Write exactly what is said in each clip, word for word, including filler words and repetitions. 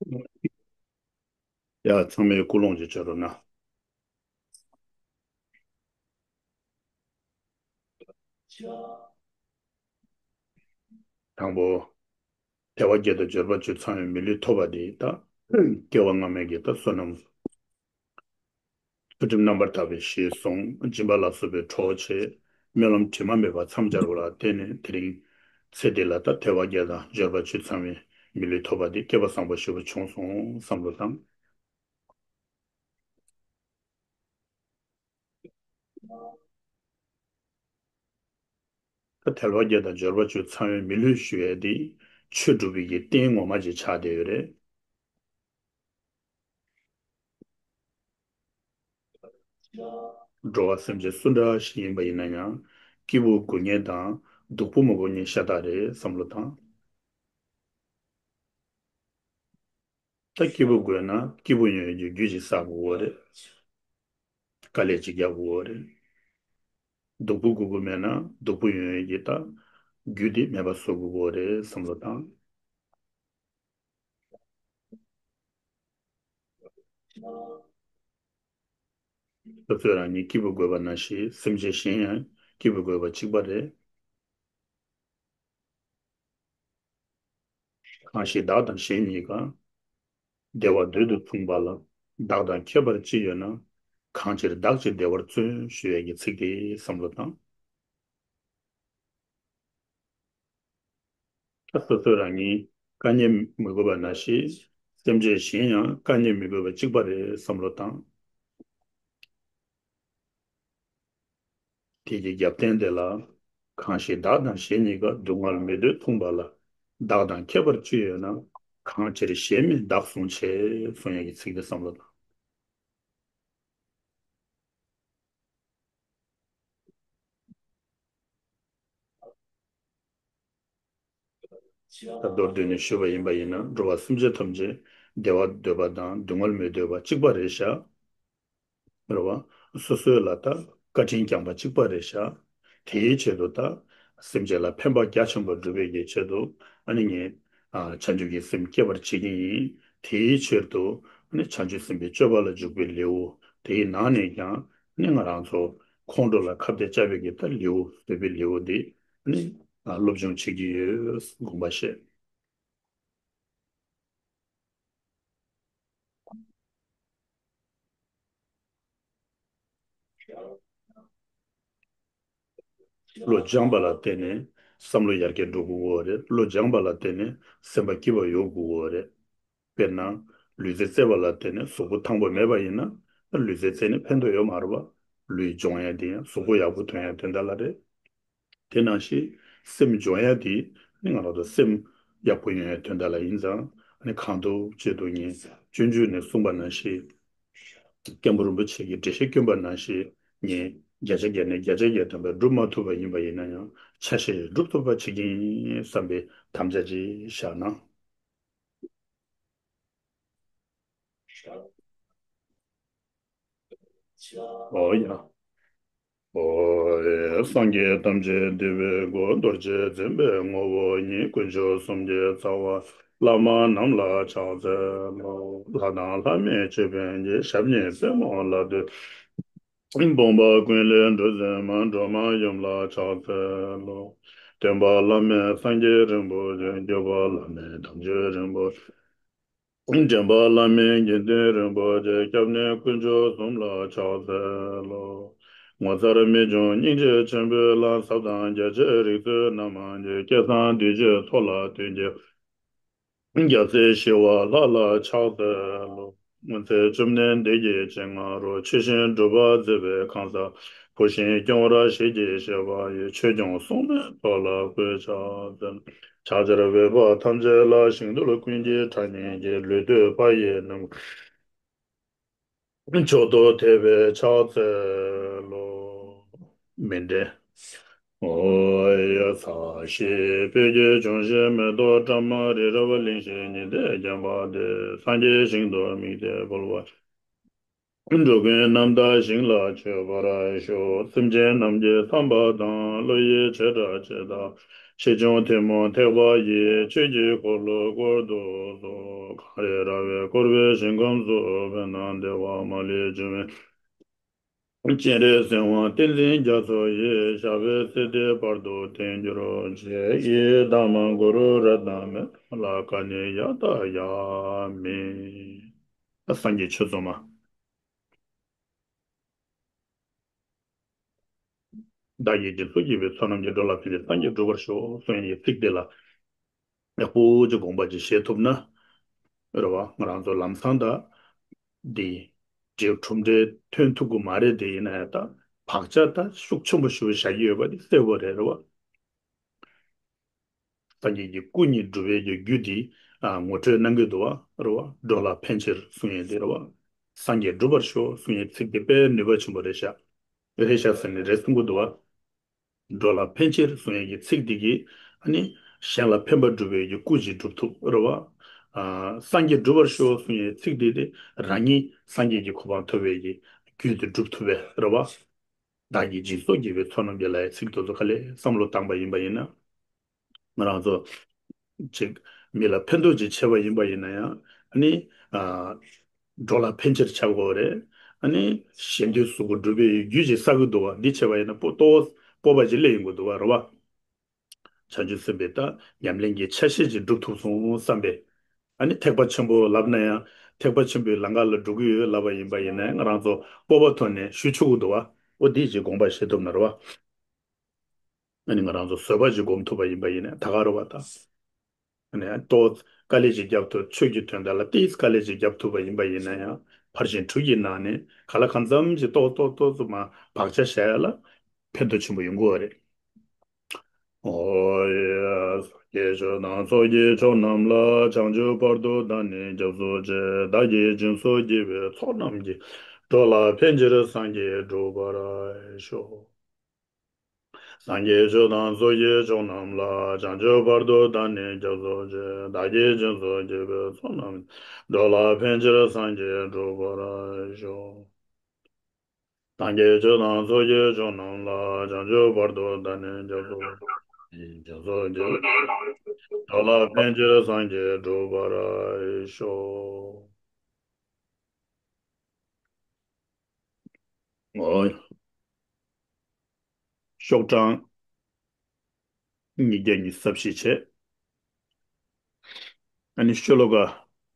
ཡ། ཚང་མས་སྐུལ་སློང་ཅིག་བྱོས་རོགས་གནང་། དང་པོ། དལ་བ་བརྒྱད་དང་འབྱོར་པ་བཅུ་ཚང་བའི་མི་ལུས་ཐོབ་པ་དེ་ད་སྐྱེ་བ་སྔ་མའི་གི་ད་བསོད་ནམས། ཚུལ་ཁྲིམས་རྣམ་པར་དག་པའི་གཞི་བཟུང་། སྦྱིན་པ་ལ་སོགས་པའི་གྲོགས་བྱས། སྨོན་ལམ་དྲི་མ་མེད་པ་མཚམས་སྦྱར་བ་ལ་བརྟེན་ནས་དེ་རིང་ཚེ་འདི་ལ་ད་དལ་བ་བརྒྱད་དང་འབྱོར་པ་བཅུ་ཚང་བའི་མི་ལུས་ཐོབ་པ་དེ་སྐལ་པ་བཟང་པོ་ཞེ་པོ་བྱུང་སོང་བསམ་བློ་བཏང་། ད་དལ་བ་བརྒྱད་དང་འབྱོར་པ་བཅུ་ཚང་བའི་མི་ལུས་ཞུ་ཡས་དེ་ཆོས་སྒྲུབ་པའི་གི་རྟེན་ངོ་མ་ཅིག་ཆགས་བསྡད་ཡོད་རེད། འགྲོ་བ་སེམས་ཅན་སུ་འདྲ་ཞིག་ཡིན་པ་ཡིན་ན་ཡང་སྐྱིད་པོ་དགོས་མཁན་དང་སྡུག་པོ་མ་དགོས་མཁན་ཤ་སྟག་རེད་བསམ་བློ་བཏང་། ད་སྐྱིད་པོ་དགོས་ན་སྐྱིད་པོ་ཡོང་ཡས་ཀྱི་རྒྱུ་ཅིག་བསགས་དགོས་ཀྱི་རེད། དཀའ་ལས་ཅིག་རྒྱག་དགོས་ཀྱི་རེད། སྡུག་པོ་དགོས་ཀྱི་མེད་ན་སྡུག་པོ་ཡོང་ཡས་ཀྱི་ད་རྒྱུ་དེ་མེད་པ་བཟོ་དགོས་ཀྱི་རེད་བསམ་བློ་བཏང་། སོ་སོས་རང་ཉིད་སྐྱིད་པོ་དགོས་པ་ནང་བཞིན་སེམས་ཅན་གཞན་ཡང་སྐྱིད་པོ་དགོས་པ་གཅིག་པ་རེད། གང་ཞིག་བདག་དང་གཞན་གཉིས་ཀ། བདེ་བ་འདོད་དུ་མཚུངས་པ་ལ། བདག་དང་ཁྱད་པར་ཅི་ཡོད་ན། གང་ཕྱིར་བདག་གཅིག་བདེ་བར་བརྩོན། ཞུ་ཡས་ཀྱི་ཚིག་དེ་བསམ་བློ་བཏང་། ད་སོ་སོ་རང་ཉིད་དཀའ་ངལ་མི་དགོས་པ་ནང་བཞིན་སེམས་ཅན་གཞན་ཡང་དཀའ་ངལ་མི་དགོས་པ་གཅིག་པ་རེད་བསམ་བློ་བཏང་། དེ་གི་རྒྱབ་རྟེན་དེ་ལ། གང་ཞིག་བདག་དང་གཞན་གཉིས་ཀ། སྡུག་བསྔལ་མི་འདོད་མཚུངས་པ་ལ། བདག་དང་ཁྱད་པར་ཅི་ཡོད་ན། གང་ཕྱིར་གཞན་མིན་བདག་བཟུང་བྱེད། གསུང་ཡས་ཀྱི་ཚིག་དེ་བསམ་བློ་བཏང་། ད་མདོར་བསྡུས་ནས་ཞུས་པ་ཡིན་པ་ཡིན་ན་འགྲོ་བ་སེམས་ཅན་ཐམས་ཅད་བདེ་བ་འདོད་པ་དང་སྡུག་བསྔལ་མི་འདོད་པ་གཅིག་པ་རེད་ཤག་རེད་བ། སོ་སོའི་ལ་ད་བཀའ་དྲིན་བསྐྱངས་པ་གཅིག་པ་རེད་ཤག་དེའི་ཆེད་དུ་ད་སེམས་ཅན་ལ་ཕན་པ་རྒྱ་ཆེན་པོ་སྒྲུབ་པའི་གི་ཆེད་དུ་ཨ་ནི་ངས་ཨ་བྱང་ཆུབ་ཀྱི་སེམས་བསྐྱེད་པར་བྱེད་ཀྱི་ཡིན། དེའི་ཕྱིར་དུ་ཨ་ནི་བྱང་ཆུབ་སེམས་དཔའི་སྤྱོད་པ་ལ་འཇུག་པའི་ལེའུ་དེའི་ནང་ནས་ཀྱང་ཨ་ནི་ང་རང་ཚོ་ཁོང་ཁྲོ་ལ་ཁ་གཏད་བཅག་པའི་གི་ད་ལེའུ་བཟོད་པའི་ལེའུ་འདི་ཨ་ནི་སློབ་སྦྱོང་བྱེད་ཀྱི་ཡོད་དགོངས་པ་བཞེས། བློ་སྦྱངས་པ་ལ་བརྟེན་ནས་བསམ་བློ་ཡར་རྒྱས་འགྲོ་དགོས་ཀྱི་ཡོད་རེད། བློ་སྦྱངས་པ་ལ་བརྟེན་ནས་སེམས་པ་སྐྱིད་པ་ཡོང་དགོས་ཀྱི་ཡོད་རེད། དཔེར་ན། ལུས་རྩལ་རྩེད་པ་ལ་བརྟེན་ནས་གཟུགས་པོ་ཐང་པོ་མེད་པ་ཡིན་ན། ལུས་རྩལ་རྩེས་ནས་ཕན་ཐོགས་ཡོད་མ་རེད་པ། ལུས་སྦྱོང་ཡས་དེ་ཡང་གཟུགས་པོ་ཡག་པོ་ཐོན་ཡས་དོན་དག་ལ་རེད། དེ་ནང་བཞིན་སེམས་སྦྱོང་ཡ་དེ་ནི་ང་རང་ཚོ་སེམས་ཡག་པོ་ཡོང་ཡ་དོན་དག་ལ་ཡིན་ཙང་ནི་གང་ཐུབ་ཅི་ཐུབ་ངས་སྤྱོད་འཇུག་ནས་གསུངས་པ་ནང་བཞིན་མཁན་པོ་རིན་པོ་ཆེ་གི་འགྲེལ་བཤད་བསྐྱོན་པ་ནང་བཞིན་ངས་བརྒྱ་ཆ་བརྒྱ་ནས་བརྒྱ་ཆ་བརྒྱ་ཐམ་པ་སྒྲུབ་མ་ཐུབ་པ་ཡིན་པ་ཡིན་ན་ཡང་ཆ་ཤས་སྒྲུབ་ཐུབ་པ་བྱེད་ཀྱི་ཡིན་བསམ་པའི་དམ་བཅའ་ཅིག་བཞག་ན། ཨོ་ཡ། ཨོ་ཡ། སངས་རྒྱས་ཐམས་ཅད་འདུས་པའི་སྐུ། རྡོ་རྗེ་འཛིན་པའི་ངོ་བོ་ཉིད། དཀོན་མཆོག་གསུམ་གྱི་རྩ་བ། བླ་མ་རྣམས་ལ་ཕྱག་འཚལ་ལོ། ལྷ་དང་ལྷ་མིན་ཅོད་པན་གྱི། ཞབས་གཉིས་པད་མོ་ལ་འདུད། ཕོངས་པ་ཀུན་ལས་སྒྲོལ་འཛིན་མ། སྒྲོལ་མ་ཡུམ་ལ་ཕྱག་འཚལ་ལོ། སྟོན་པ་བླ་མེད་སངས་རྒྱས་རིན་པོ་ཆེ། སྐྱོབ་པ་བླ་མེད་དམ་ཆོས་རིན་པོ་ཆེ། འདྲེན་པ་བླ་མེད་དགེ་འདུན་རིན་པོ་ཆེ། སྐྱབས་གནས་དཀོན་མཆོག་གསུམ་ལ་ཕྱག་འཚལ་ལོ། ངོ་མཚར་རྨད་བྱུང་སྙིང་རྗེ་ཆེན་པོའི་ལྷ། ཟབ་དང་རྒྱ་ཆེའི་རིག་རྩལ་རྣམ་མང་གི། སྐལ་བཟང་གདུལ་བྱའི་ཚོགས་ལ་བསྟུན་གྱི། རྒྱལ་སྲས་ཞི་བ་ལྷ་ལ་ཕྱག་འཚལ་ལོ། སྔོན་ཚེ་བཅོམ་ལྡན་འདས་ཀྱི་སྤྱན་སྔ་རུ། ཆོས་བཞིན་སྒྲུབ་པ་མཛད་པའི་གང་ཟག་བུ་གཞན་སྐྱོང་བར་བྱེད་ཅེས་བཤད་པ་ཡི། ཆོས་སྐྱོང་སྲུང་མའི་ཚོགས་ལ་བསྐུལ་ཕྱག་འཚལ། ཕྱག་བྱར་འོས་པ་ཐམས་ཅད་ལ། ཞིང་རྡུལ་ཀུན་གྱི་ཕྲ་རྙིང་གི། ལུས་བཏུད་པ་ཡི་ནམ། མཆོག་ཏུ་ཐེག་པའི་ཕྱག་འཚལ་ལོ། མཎྜལ། ཨོ་ཡ། ཚ་ཞིང་སྤོས་ཀྱི་འབྱུང་བཞི། མེ་ཏོག་བཀྲ་མ་རི་རབ། གླིང་བཞི་ཉི་ཟླས་བརྒྱན་པ་སྟེ། སངས་རྒྱས་ཞིང་དུ་དམིགས་ཏེ་འབུལ་བ། འགྲོ་ཀུན་རྣམ་དག་ཞིང་ལ་མཆོད་པར་ཞུ། སེམས་ཅན་རྣམས་ཀྱི་བསམ་པ་དང་། བློ་ཡི་བྱེ་བྲག་ཕྱེད་དང་། ཆེ་ཆུང་ཐུན་མོང་ཐེག་པ་ཡི། ཆོས་ཀྱི་འཁོར་ལོ་བསྐོར་དུ་གསོལ། གངས་རི་ར་བས་བསྐོར་བའི་ཞིང་ཁམས་སུ། ཕན་དང་བདེ་བ་མ་ལུས་འབྱུང་བའི། སྤྱན་རས་གཟིགས་དབང་བསྟན་འཛིན་རྒྱ་མཚོ་ཡི། ཞབས་པད་སྲིད་མཐའི་བར་དུ་བརྟན་གྱུར་ཅིག། ཡི་དམ་གུ་རུ་རཏྣ་མེད། ལ་ཀ་ནི་ཡ་ཏ་ཡ་མི། སངས་རྒྱས་ཆོས་ཚོགས་མ། བདག་གིས་སྦྱིན་སོགས་བགྱིས་པའི་བསོད་ནམས་ཀྱིས། འགྲོ་ལ་ཕན་ཕྱིར་སངས་རྒྱས་འགྲུབ་པར་ཤོག་གསུངས་ཡས་ཀྱི་ཚིག་དེ་ལ་ཡག་པོ་ཅིག་དགོངས་པ་ཅིག་བཞེས་ཐུབ་ན། རེད་བ། ང་རང་ཚོ་ལམ་སང་ད་འདི་འབྲས་བུ་གྲུབ་འབྲས་ཐོན་ཐུབ་ཀྱི་མ་རེད་དེ། ཡིན་ན་ཡང་ད་བག་ཆགས་ད་ཤུགས་ཆེན་པོ་ཞེ་པོ་བཞག་གི་ཡོད་པ་འདི་གསལ་པོ་རེད། རེད་བ། སངས་རྒྱས་ཀྱི་སྐུ་གཉིས་སྒྲུབ་པའི་གི་རྒྱུ་དེ་ཨ་ངོ་སྤྲོད་གནང་གི་འདུག་བ། རེད་བ། འགྲོ་ལ་ཕན་ཕྱིར་གསུང་ཡས་དེ་རེད་བ། སངས་རྒྱས་འགྲུབ་པར་ཤོག་གསུང་ཡས་ཚིག་དེ་དཔེ་ནུས་པ་ཆེན་པོ་རེད་ཤག་རེད་ཤག་ཟེར་ནས་རེད་གསུང་གི་འདུག་བ། འགྲོ་ལ་ཕན་ཕྱིར་གསུང་ཡས་ཀྱི་ཚིག་དེ་གིས་ཨ་ནི་གཞན་ལ་ཕན་པ་སྒྲུབ་པའི་གི་སྐུ་ཅིག་སྒྲུབ་ཐུབ། རེད་བ། ཨ་སངས་རྒྱས་འགྲུབ་པར་ཤོག་གསུང་ཡས་ཚིག་དེ་དེ་རང་ཉིད་སངས་རྒྱས་ཀྱི་གོ་འཕང་ཐོབ་པའི་གི་རྒྱུ་དེ་སྒྲུབ་ཐུབ་པས། རེད་བ། བདག་གིས་སྦྱིན་སོགས་བགྱིས་པའི་བསོད་ནམས་ཀྱིས་ལབ་ཡས་ཚིག་དེ་ཚོ་ག་ལེར་བསམ་བློ་བཏང་པ་ཡིན་པ་ཡིན་ན། ང་རང་ཚོ་ཅིག་མི་ལ་ཕན་ཐོགས་ཅིག་བྱས་པ་ཡིན་པ་ཡིན་ན་ཡང་ཨ་ནི་ཨ་འགྲོ་ལ་ཕན་ཕྱིར་བྱ་དགོས་རེད། ཨ་ནི་གཞན་དོན་གཟུགས་པོ་སྒྲུབ་པའི་རྒྱུ་ཅིག་བསགས་ཀྱི་འདུག་བ། འདི་བྱས་པ་ཡིན་ན་སྤོ་ཏོ་སྤོབས་པ་ཅིག་སླེབས་ཡོང་གི་འདུག་བ། རེད་བ། བྱང་ཆུབ་སེམས་དཔའི་ད་ཉམས་ལེན་གྱི་ཆ་ཤས་ཅིག་སྒྲུབ་ཐུབ་སོང་བསམ་པས། ཨ་ནི་ཐེག་པ་ཆེན་པོ་ལབ་ན་ཡང་ཐེག་པ་ཆེན་པོའི་ལམ་ཁ་ལ་འགྲོ་གི་ཡོད་ལབ་པ་ཡིན་པ་ཡིན་ན་ང་རང་ཚོ་སྤོབས་པ་ཐོག་ནས་ཞུ་ཆོག་གི་འདུག་བ། ཨོ་འདི་ཅིག་དགོངས་པ་བཞེས་ཐུབ་ན་རེད་བ། ཨ་ནི་ང་རང་ཚོ་བཟོད་པ་ཅིག་སྒོམ་ཐུབ་པ་ཡིན་པ་ཡིན་ན་ད་ག་རེད་བ་ད། ཨ་ནི་ཏོག་དཀའ་ལས་ཅིག་རྒྱབ་ཐུབ། ཆོས་ཀྱི་དོན་དག་ལ་ཏིས་དཀའ་ལས་ཅིག་རྒྱབ་ཐུབ་པ་ཡིན་པ་ཡིན་ན་ཡང་ཕར་ཕྱིན་དྲུག་གི་ནང་ནས་ག་ལ་གང་འཚམ་ཅིག་ཏོག་ཏོག་ཏོག་ཙམ་མ་བག་ཆགས་བཞག་ཡ་ལ་ཕན་ཐོགས་ཆེན་པོ་ཡོང་གི་ཡོད་རེད། ཨོ་ཡེ། སངས་རྒྱས་ཆོས་དང་ཚོགས་ཀྱི་མཆོག་རྣམས་ལ། བྱང་ཆུབ་བར་དུ་བདག་ནི་སྐྱབས་སུ་མཆི། བདག་གིས་སྦྱིན་སོགས་བགྱིས་པའི་ཚོགས་རྣམས་ཀྱིས། འགྲོ་ལ་ཕན་ཕྱིར་སངས་རྒྱས་འགྲུབ་པར་ཤོག། སངས་རྒྱས་ཆོས་དང་ཚོགས་ཀྱི་མཆོག་རྣམས་ལ། བྱང་ཆུབ་བར་དུ་བདག་ནི་སྐྱབས་སུ་མཆི། བདག་གིས་སྦྱིན་སོགས་བགྱིས་པའི་ཚོགས་རྣམས་ཀྱིས། འགྲོ་ལ་ཕན་ཕྱིར་སངས་རྒྱས་འགྲུབ་པར་ཤོག། སངས་རྒྱས་ཆོས་དང་ཚོགས་ཀྱི་མཆོག་རྣམས་ལ། བྱང་ཆུབ་བར་དུ་བདག་ནི་སྐྱབས་སུ་མཆི། འགྲོ་ལ་ཕན་ཕྱིར་སངས་རྒྱས་འགྲུབ་པར་ཤོག། ཨོ། ཤོག་གྲངས་ཉིས་བརྒྱ་ཉི་ཤུ་རྩ་བཞི་བྱས། ཨ་ནི་ཤོ་ལོ་ཀ་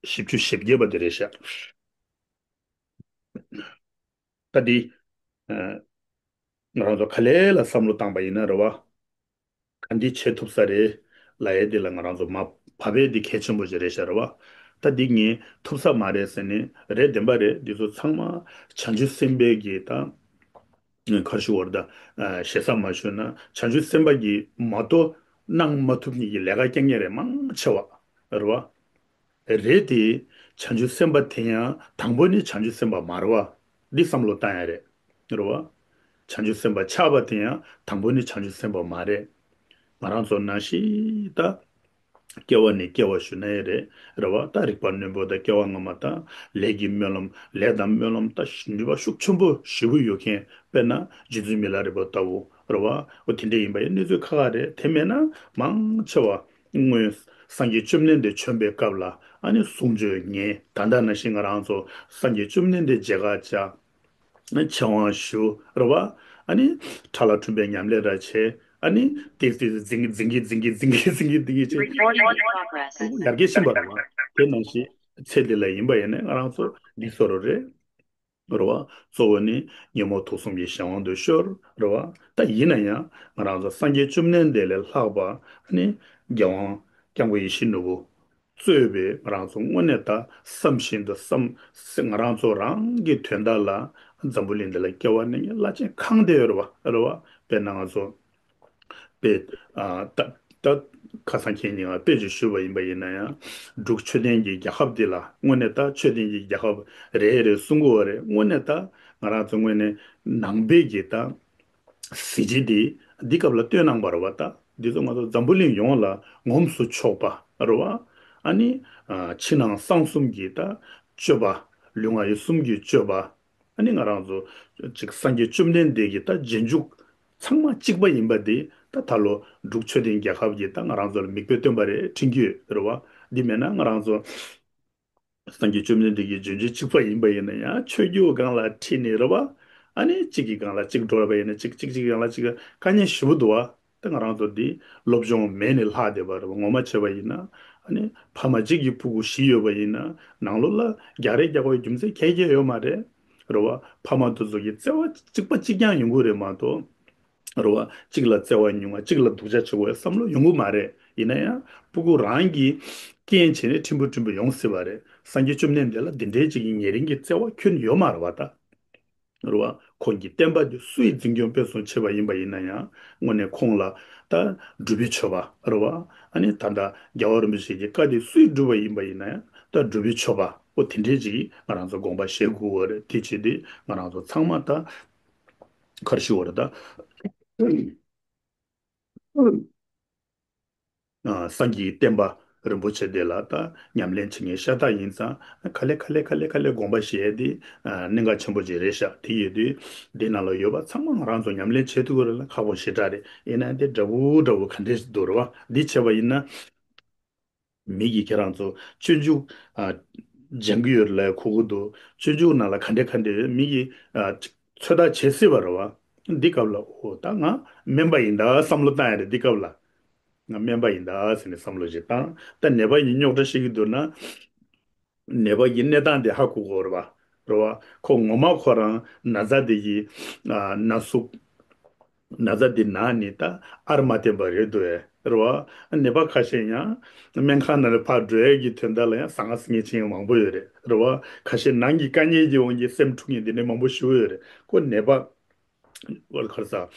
བཞི་བཅུ་ཞེ་བརྒྱད་པ་དེ་རེད་ཤག་ད་འདི་ཨ་ང་རང་ཚོ་ག་ལེ་ལ་བསམ་བློ་བཏང་པ་ཡིན་ན་རེད་བ། ག་འདི་བྱེད་ཐུབ་ས་རེད་ལབ་ཡས་འདི་ལ་ང་རང་ཚོ་མ་བབས་པས་འདི་གལ་ཆེན་པོ་ཞིག་རེད་ཤག་རེད་བ། ད་འདི་ངས་ཐུབ་ས་མ་རེད་ཟེར་ནས་རེད། བདེན་པ་རེད། འདི་ཚོ་ཚང་མ་བྱང་ཆུབ་སེམས་དཔའི་གི་ད་ཁར་ཞུ་བར་ད་ཞེ་ས་མ་ཞུ་ན་བྱང་ཆུབ་སེམས་དཔའ་གི་མ་གཏོགས་གནང་མ་ཐུབ་མཁན་གྱི་ལས་ཀ་རྐྱང་རྐྱང་རེད། མང་ཆེ་བ་རེད་བ། རེད་དེ། བྱང་ཆུབ་སེམས་དཔའ་དེ་ཡང་དང་པོ་ནི་བྱང་ཆུབ་སེམས་དཔའ་མ་རེད་བ། འདི་བསམ་བློ་བཏང་ཡ་རེད། རེད་བ། བྱང་ཆུབ་སེམས་དཔའ་ཆགས་པ་དེ་ཡང་དང་པོ་ནི་བྱང་ཆུབ་སེམས་དཔའ་མ་རེད། ང་རང་ཚོ་ནང་བཞིན་ད། སྐྱེ་བ་ནས་སྐྱེ་བ་ཞུ་ན་ཡང་རེད། རེད་བ། ད་རིག་པ་རྣོན་པོ་དང་སྐྱེ་བ་སྔ་མ་དང་ལས་ཀྱི་སྨོན་ལམ་ལས་དང་སྨོན་ལམ་ད་ནུས་པ་ཤུགས་ཆེན་པོ་ཞེ་པོ་ཡོད་མཁན་དཔེར་ན་རྗེ་བཙུན་མི་ལ་རས་པ་ལྟ་བུ་རེད་བ། འོ་དེ་འདྲ་ཡིན་པ་ཡང་གནས་ཚུལ་ཁག་ཁག་རེད། དེ་མེད་ན་མང་ཆེ་བ། སྔོན་སངས་རྒྱས་བཅོམ་ལྡན་འདས་བྱོན་པའི་སྐབས་ལ་ཨ་ནི་གསུང་ཆོས་ཉན། ད་ལྟ་ནང་བཞིན་ང་རང་ཚོ་སངས་རྒྱས་བཅོམ་ལྡན་འདས་མཇལ་ཁ་བཅར། ཨ་ནི་ཕྱག་དབང་ཞུ་རེད་བ། ཨ་ནི་ཁྲ་ལ་འཁྲུངས་པའི་ཉམས་ལེན་ར་བྱས། ཨ་ནི་ཏིག་ཏིག་འཛིང་གི་འཛིང་གི་འཛིང་གི་འཛིང་གི་འཛིང་གི་འཛིང་གི་བྱས། Recording in progress. ཡར་རྒྱས་ཕྱིན་པ་རེད་བ། དེ་ནང་བཞིན་ཚེ་འདི་ལ་ཡིན་པ་ཡིན་ན་ང་རང་ཚོ་འདི་བཟོ་འདྲ་རེད། རེད་བ། གཙོ་བོ་ནི་ཉོན་མོངས་དུག་གསུམ་གྱི་གཞན་དབང་དུ་ཤོར། རེད་བ། ད་ཡིན་ན་ཡང་ང་རང་ཚོ་སངས་རྒྱས་བཅོམ་ལྡན་འདས་ལས་ལྷག་པ་ནི་རྒྱལ་དབང་སྐྱབས་མགོན་ཡིད་བཞིན་ནོར་བུ་གཙོས་པའི་ང་རང་ཚོ་དངོས་གནས་ད་བསམ་བཞིན་དུ་བསམ། ང་རང་ཚོ་རང་གི་དོན་དག་ལ་འཛམ་བུ་གླིང་འདི་ལ་སྐྱེ་བ་ནི་བླ་ཆེན་གང་དེ་ཡོད་རེད་བ། རེད་བ། དཔེར་ན་ང་ཚོ། དཔེ། ཨ། ད་ད་ཁ་སང་ཁྱེད་ཉིད་ང་དཔེ་ཅིག་ཞུས་པ་ཡིན་པ་ཡིན་ན་ཡང་། འབྲུག་ཆོས་ལྡན་གྱི་རྒྱལ་ཁབ་འདི་ལ་དངོས་གནས་ད་ཆོས་ལྡན་གྱི་རྒྱལ་ཁབ་རེད་རེད་གསུང་གི་ཡོད་རེད། དངོས་གནས་ད་ང་རང་ཚོ་དངོས་གནས་ནང་པའི་གི་ད་གཟི་བརྗིད་འདི་འདི་སྐབས་ལ་བཏོན་གནང་བ་རེད་བ། ད་འདི་ཚོ་ང་ཚོ་འཛམ་བུ་གླིང་ཡོངས་ལ་ངོམས་སུ་ཆོག་པ་རེད་བ། ཨ་ནི། ཨ། ཕྱི་ནང་གསང་གསུམ་གྱི་ད་སྤྱོད་པ། ལུས་ངག་ཡིད་གསུམ་གྱི་སྤྱོད་པ། ཨ་ནི་ང་རང་ཚོ་ཅིག་སངས་རྒྱས་བཅོམ་ལྡན་འདས་ཀྱི་ད་རྗེས་འཇུག་ཚང་མ་གཅིག་པ་ཡིན་པ་འདི་ད་ད་ལོ་འབྲུག་ཆོས་ལྡན་རྒྱལ་ཁབ་ཀྱིས་ད་ང་རང་ཚོ་ལ་མིག་དཔེ་སྟོན་པ་རེད་དྲན་གྱི་ཡོད་རེད་བ། འདི་མེད་ན་ང་རང་ཚོ་ སངས་རྒྱས་བཅོམ་ལྡན་འདས་ཀྱི་བྱོན་རྒྱུ་གཅིག་པ་ཡིན་པ་ཡིན་ན་ཡང་ཆོས་བརྒྱུད་སྒང་ལ་ཁྲིད་ནས་རེད་བ། ཨ་ནི་གཅིག་གི་སྒང་ལ་གཅིག་འགྲོ་བ་ཡིན་ན་གཅིག་གཅིག་གཅིག་སྒང་ལ་གཅིག་དཀའ་ངལ་ཞེ་པོ་འདུག་བ། ད་ང་རང་ཚོ་འདི་སློབ་སྦྱོང་མེད་ནས་ལྷག་བསྡད་པ་རེད་བ། ངོ་མ་བྱས་པ་ཡིན་ན་ཨ་ནི་ཕ་མ་གཅིག་གི་ཕྲུ་གུ་བཞི་ཡོད་པ་ཡིན་ན་ནང་ལོགས་ལ་རྒྱག་རེས་རྒྱག་དགོས་རྒྱུ་མཚན་གང་ཡང་ཡོད་མ་རེད། རེད་བ། ཕ་མ་དེ་ཚོ་གི་བརྩེ་བ་གཅིག་པ་གཅིག་རྐྱང་ཡོང་གི་རེད་མ་གཏོགས། རེད་བ། གཅིག་ལ་བརྩེ་བ་ཉུང་བ་གཅིག་ལ་སྡུག་ཅག་བྱེད་དགོས་བསམ་བློ་ཡོང་གི་མ་རེད། ཡིན་ན་ཡང་ཕྲུ་གུ་རང་གིས་རྐྱེན་བྱས་ནས་ཕྲན་བུ་ཕྲན་བུ་ཡོང་སྲིད་པ་རེད། སངས་རྒྱས་བཅོམ་ལྡན་འདས་ལ་འདི་འདྲའི་ཅིག་གི་ཉེ་རིང་གི་བརྩེ་བ་ཁྱོན་ཡོད་མ་རེད་བ་ད། རེད་བ། ཁོང་གི་བསྟན་པ་འདི་སུ་ཡིས་འཛིན་སྐྱོང་སྤེལ་གསུམ་བྱས་པ་ཡིན་པ་ཡིན་ན་ཡང་དངོས་གནས་ཁོང་ལ་ད་སྒྲུབ་པའི་མཆོད་པ་རེད་བ། ཨ་ནི་ད་ལྟ་རྒྱལ་བ་རིན་པོ་ཆེ་གི་བཀའ་འདི་སུས་བསྒྲུབས་པ་ཡིན་པ་ཡིན་ན་ཡང་ད་སྒྲུབ་པའི་མཆོད་པ་འོ་དེ་འདྲའི་ཅིག་ང་རང་ཚོ་དགོངས་པ་བཞེས་དགོས་པ་རེད། དེ་བྱེད་དུས་ང་རང་ཚོ་ཚང་མ་ད། ག་རེ་ཞུ་བ་རེད་ད། ཨ། སངས་རྒྱས་ཀྱི་བསྟན་པ་རིན་པོ་ཆེ་དེ་ལ་ད་ཉམས་ལེན་བྱེད་མཁན་ཤ་སྟག་ཡིན་ཙང་ག་ལེ་ག་ལེ་ག་ལེ་ག་ལེ་དགོངས་པ་བཞེས་ཡས་དེ་ཨ། གནད་འགག་ཆེན་པོ་ཅིག་རེད་ཤག་དེ་ཡོད་དུས་དེ་ནང་ལ་ཡོད་པ་ཚང་མ་ང་རང་ཚོ་ཉམས་ལེན་བྱེད་ཐུབ་ཀྱི་རེད་ལ་ཁག་པོ་ཞེ་དྲག་རེད། ཡིན་ན་དེ་འདྲ་བོ་འདྲ་བོ་ག་འདྲས་འདུག་རེད་བ། འདི་བྱས་པ་ཡིན་ན། མི་གིས་ཁྱེད་རང་ཚོ་སྤྱོད་འཇུག་ཨ། སྦྱང་གི་ཡོད་རེད་ལབ་གོ་གི་འདུག་སྤྱོད་འཇུག་ནང་ལ་ག་འདྲ་ག་འདྲ་ཡོད་མི་གིས་ཨ། ཚོད་ལྟ་བྱེད་སྲིད་པ་རེད་བ། འདི་སྐབས་ལ་འོ་ད་ང་སྨན་པ་ཡིན་ད་བསམ་བློ་བཏང་ཡ་རེད། འདི་སྐབས་ལ་ང་སྨན་པ་ཡིན་ད་ཟེར་ནས་བསམ་བློ་ཞིག་བཏང་། ད་ནད་པ་ཡིན་རྙོག་དྲ་བཤད་ཀྱི་འདུག་ན། ནད་པ་གི་གནས་སྟངས་དེ་ཧ་གོ་དགོས་རེད་བ། རེད་བ། ཁོ་ངོ་མ་ཁོ་རང་ན་ཚ་དེ་གི་ཨ། ན་ཟུག་ན་ཚ་འདི་ན་ནི་ད་ཨར་མ་བསྟན་པ་རེད་འདུག་ཨེ་རེད་བ། ནད་པ་ཁ་ཤས་ཡང་སྨན་ཁང་ནང་ལ་ཕར་འགྲོ་ཡས་ཀྱི་དོན་དག་ལ་ཡང་ཟང་ངེ་ཟིང་ངེ་བྱེད་མཁན་མང་པོ་ཡོད་རེད། རེད་བ། ཁ་ཤས་ནང་གི་དཀའ་ངལ་གྱི་དབང་གིས་སེམས་འཁྲུག་མཁན་འདི་འདྲ་མང་པོ་ཞེ་པོ་ཡོད་རེད། ཁོ་ནད་པ་བར་ཁར་ས་ཨ།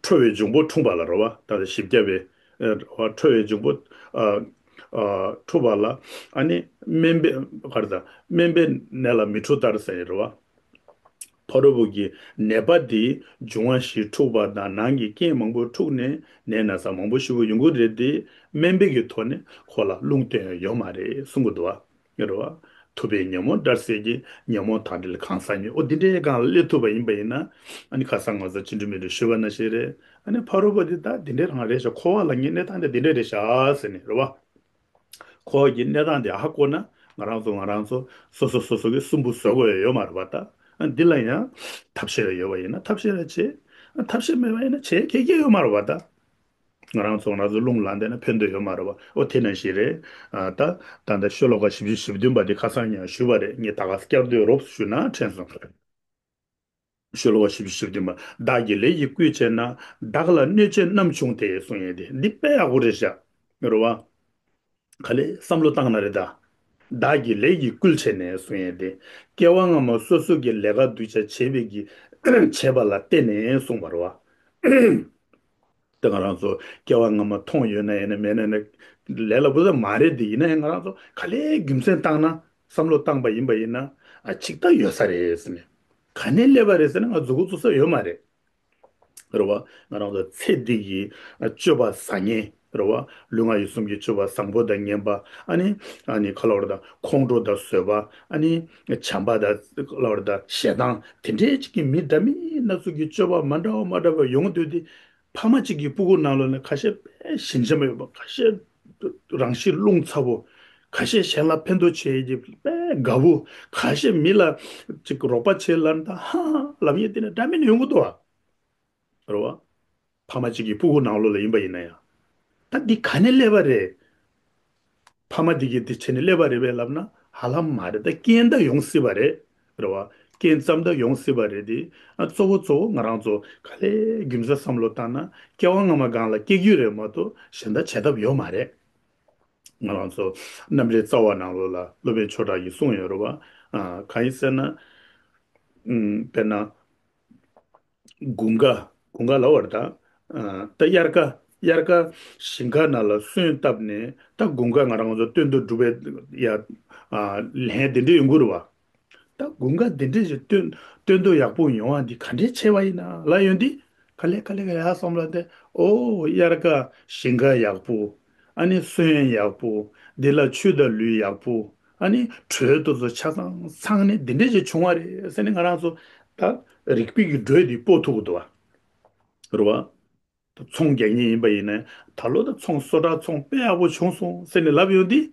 ཁྲོ་བའི་འབྱུང་པོ་འཁྲུངས་པ་ལ་རེད་བ། ད་ལྟ་བཞི་བརྒྱ་པའི་ཨ། ཁྲོ་བའི་འབྱུང་པོ་ཨ། ཨ། འཁྲུངས་པ་ལ་ཨ་ནི་སྨན་པའི་ག་རེ་ཟ་སྨན་པའི་ནད་ལ་མི་འཁྲུགས་ལྟར་ཟེར་ཡ་རེད་བ། ཕ་རོལ་པོ་གི་ནད་པ་འདི་འབྱུང་བ་བཞི་འཁྲུགས་པ་དང་ནང་གི་རྐྱེན་མང་པོ་འཁྲུགས་ནས་ནད་ན་ཚ་མང་པོ་ཞེ་པོ་ཡོང་གི་རེད་དེ། སྨན་པའི་གི་ཐོག་ནས་ཁོ་ལ་རླུང་བསྟན་ཡ་ཡོད་མ་རེད་གསུང་གི་འདུག་བ། རེད་བ། ཐུབ་པས་ཉོན་མོངས་དགྲར་བསད་ཀྱི། ཉོན་མོངས་དག་འདྲེལ་གང་ཟག་ཉིད། འོ་འདི་འདྲའི་སྒང་ལ་སླེབས་ཐུབ་པ་ཡིན་པ་ཡིན་ན། ཨ་ནི་ཁ་སང་ང་ཚོ་ཅི་འདྲ་མི་འདྲ་ཞུས་པ་ནང་བཞིན་རེད། ཨ་ནི་ཕ་རོལ་པོ་འདི་ད་འདི་འདྲའི་རང་རེད་ཤག་འཁོར་བ་ལ་ངའི་གནས་སྟངས་དེ་འདི་འདྲ་རེད་ཤག་ཟེར་ནས་རེད་བ། འཁོར་བ་གི་གནས་སྟངས་དེ་ཧ་གོ་ན་ང་རང་ཚོ་ང་རང་ཚོ་སོ་སོ་སོ་སོ་གི་སུན་པོ་བཟོ་དགོས་ཡ་ཡོད་མ་རེད་བ་ད། ཨ་འདི་ལ་ཡང་ཐབས་ཤེས་ཡོད་པ་ཡིན་ན་ཐབས་ཤེས་ལ་བྱེད། ཨ་ཐབས་ཤེས་མེད་པ་ཡིན་ན་བྱེད་ཁེ་ཁེ་ཡོད་མ་རེད་བ་ད། ང་རང་ཚོ་ང་རང་ཚོ་རླུང་ལངས་བསྡད་ན་ཕན་ཐོགས་ཡོད་མ་རེད་བ། ཨོ་དེ་ནང་བཞིན་རེད། ཨ་ད་ད་ལྟ་ཤོ་ལོ་ཀ་བཞི་བཅུ་ཞེ་བདུན་པ་དེ་ཁ་སང་ཉིན་ཞུས་པ་རེད། ངས་ད་ག་བསྐྱར་ཟློས་རོབ་ཞུས་ན་དྲན་སོང་། ཤོ་ལོ་ཀ་བཞི་བཅུ་ཞེ་བདུན་པ། བདག་གིས་ལས་ཀྱིས་བསྐུལ་བྱས་ན། བདག་ལ་གནོད་བྱེད་རྣམ་བྱུང་སྟེ་གསུང་ཡས་དེ་འདི་དཔེ་ཡག་པོ་རེད་ཤག་རེད་བ། ག་ལེ་བསམ་བློ་བཏང་ན་རེད་ད། བདག་གིས་ལས་ཀྱིས་བསྐུལ་བྱས་ནས་གསུང་ཡས་དེ། སྐྱེ་བ་སྔ་མ་སོ་སོ་གི་ལས་ཀ་སྡུག་ཅག་བྱས་པའི་གི་བྱས་པ་ལ་བརྟེན་ནས་གསུངས་པ་རེད་བ། ད་ང་རང་ཚོ་སྐྱེ་བ་སྔ་མ་མཐོང་ཡོད་ན་ཡིན་ན་མེད་ན་ཡིན་ན་ལས་སླ་པོ་ས་མ་རེད་དེ། ཡིན་ན་ཡང་ང་རང་ཚོ་ག་ལེ་རྒྱུ་མཚན་བཏང་ན་བསམ་བློ་བཏང་པ་ཡིན་པ་ཡིན་ན་ཨ་ཅིག་ད་ཡོད་ས་རེད་ཟེར་ནས་ག་ནས་སླེབས་པ་རེད་ཟེར་ན་ང་མཛུབ་གུ་བཙུགས་ས་ཡོད་མ་རེད། རེད་བ། ང་རང་ཚོ་ཚེ་འདི་གི་སྤྱོད་པ་བཟང་ངན་རེད་བ། ལུས་ངག་ཡིད་གསུམ་གྱི་སྤྱོད་པ་བཟང་པོ་དང་ངན་པ། ཨ་ནི་ཨ་ནི་ག་ལབ་རེད་ད། ཁོང་ཁྲོ་དང་བཟོད་པ། ཨ་ནི་བྱམས་པ་དང་ག་ལབ་རེད་ད། ཞེ་སྡང་། དེ་འདྲའི་ཅིག་གི་མི་འདྲ་མིན་སྣ་ཚོགས་ཀྱི་སྤྱོད་པ་མ་འདྲ་བ་མ་འདྲ་བ་ཡོང་དུས་དེ། ཕ་མ་གཅིག་གི་སྤུ་གུ་ནང་ལོགས་ནས་ཁ་ཤས་དཔེ་ཞན་ཆ་མེད་པ། ཁ་ཤས་རང་གཤིས་རླུང་ཚ་བོ། ཁ་ཤས་གཞན་ལ་ཕན་ཐོགས་བྱེད་ཀྱི་དཔེ་དགའ་བོ། ཁ་ཤས་མི་ལ་ཅིག་རོགས་པ་བྱེད་ལབ་ན་ད་ཧ་ཧ་ལབ་མཁན་དེ་འདྲ་འདྲ་མིན་ཡོང་གི་འདུག་བ། རེད་བ། ཕ་མ་གཅིག་གི་སྤུ་གུ་ནང་ལོགས་ལ་ཡིན་པ་ཡིན་ན་ཡང་། ད་འདི་ག་ནས་སླེབས་པ་རེད། ཕ་མ་འདི་གིས་འདི་བྱས་ནས་སླེབས་པ་རེད་པས་ལབ་ན་ཧ་ལམ་མ་རེད། ད་རྐྱེན་ད་ཡོང་སྲིད་པ་རེད། རེད་བ། རྐྱེན་ཙམ་ད་ཡོང་སྲིད་པ་རེད་དེ། ཨ་གཙོ་བོ་གཙོ་བོ་ང་རང་ཚོ་ག་ལེ་རྒྱུ་མཚན་བསམ་བློ་བཏང་ན་སྐྱེ་བ་སྔ་མ་སྒང་ལ་སྐྱེ་རྒྱུ་རེད་མ་གཏོགས་གཞན་དག་བྱེད་ཐབས་ཡོད་མ་རེད། ང་རང་ཚོ་རྣམ་འགྲེལ་རྩ་བ་ནང་ལོགས་ལ་སློབ་དཔོན་ཆོས་གྲགས་ཀྱིས་གསུངས་ཡོད་རེད་བ། ཨ་གང་ཡིན་ཟེར་ན། ཨུམ་དཔེར་ན། དགུན་ཁ། དགུན་ཁ་ལབ་པ་རེད་ད། ཨ་ད་དབྱར་ཁ། དབྱར་ཁ་ཞིང་ཁ་ནང་ལ་སོན་བཏབ་ནས་ད་དགུན་ཁ་ང་རང་ཚོ་སྟོན་ཐོག་སྒྲུབ་པའི་ཡ། ཨ་ལན་དེ་འདྲ་ཡོང་གི་རེད་བ། ད་དགུན་ཁ་འདི་འདྲ་ཞིག་སྟོན་སྟོན་ཐོག་ཡག་པོ་ཡོང་བ་འདི་ག་འདྲས་བྱས་པ་ཡིན་ན་ལབ་ཡོང་དུས། ག་ལེ་ག་ལེ་ག་ལེ་ཧ་སོང་ལབ་དེ། ཨོ་དབྱར་ཁ་ཞིང་ཁ་ཡག་པོ། ཨ་ནི་སོན་ཡག་པོ། འདི་ལ་ཆུ་དང་ལུད་ཡག་པོ། ཨ་ནི་དྲོད་དེ་ཚོ་ཆ་ཚང་ཚང་ནས་འདི་འདྲས་ཞིག་བྱུང་བ་རེད་ཟེར་ནས་ང་རང་ཚོ་ད་རིག་པའི་གི་འགྲོས་འདི་སྤོ་ཐུབ་ཀྱི་འདུག་བ། རེད་བ། ཚོང་རྒྱག་མཁན་ཡིན་པ་ཡིན་ན་ད་ལོ་ད་ཚོང་བཟོ་གྲྭ་ཚོང་དཔེ་ཡག་པོ་བྱུང་སོང་ཟེར་ནས་ལབ་ཡོང་དུས།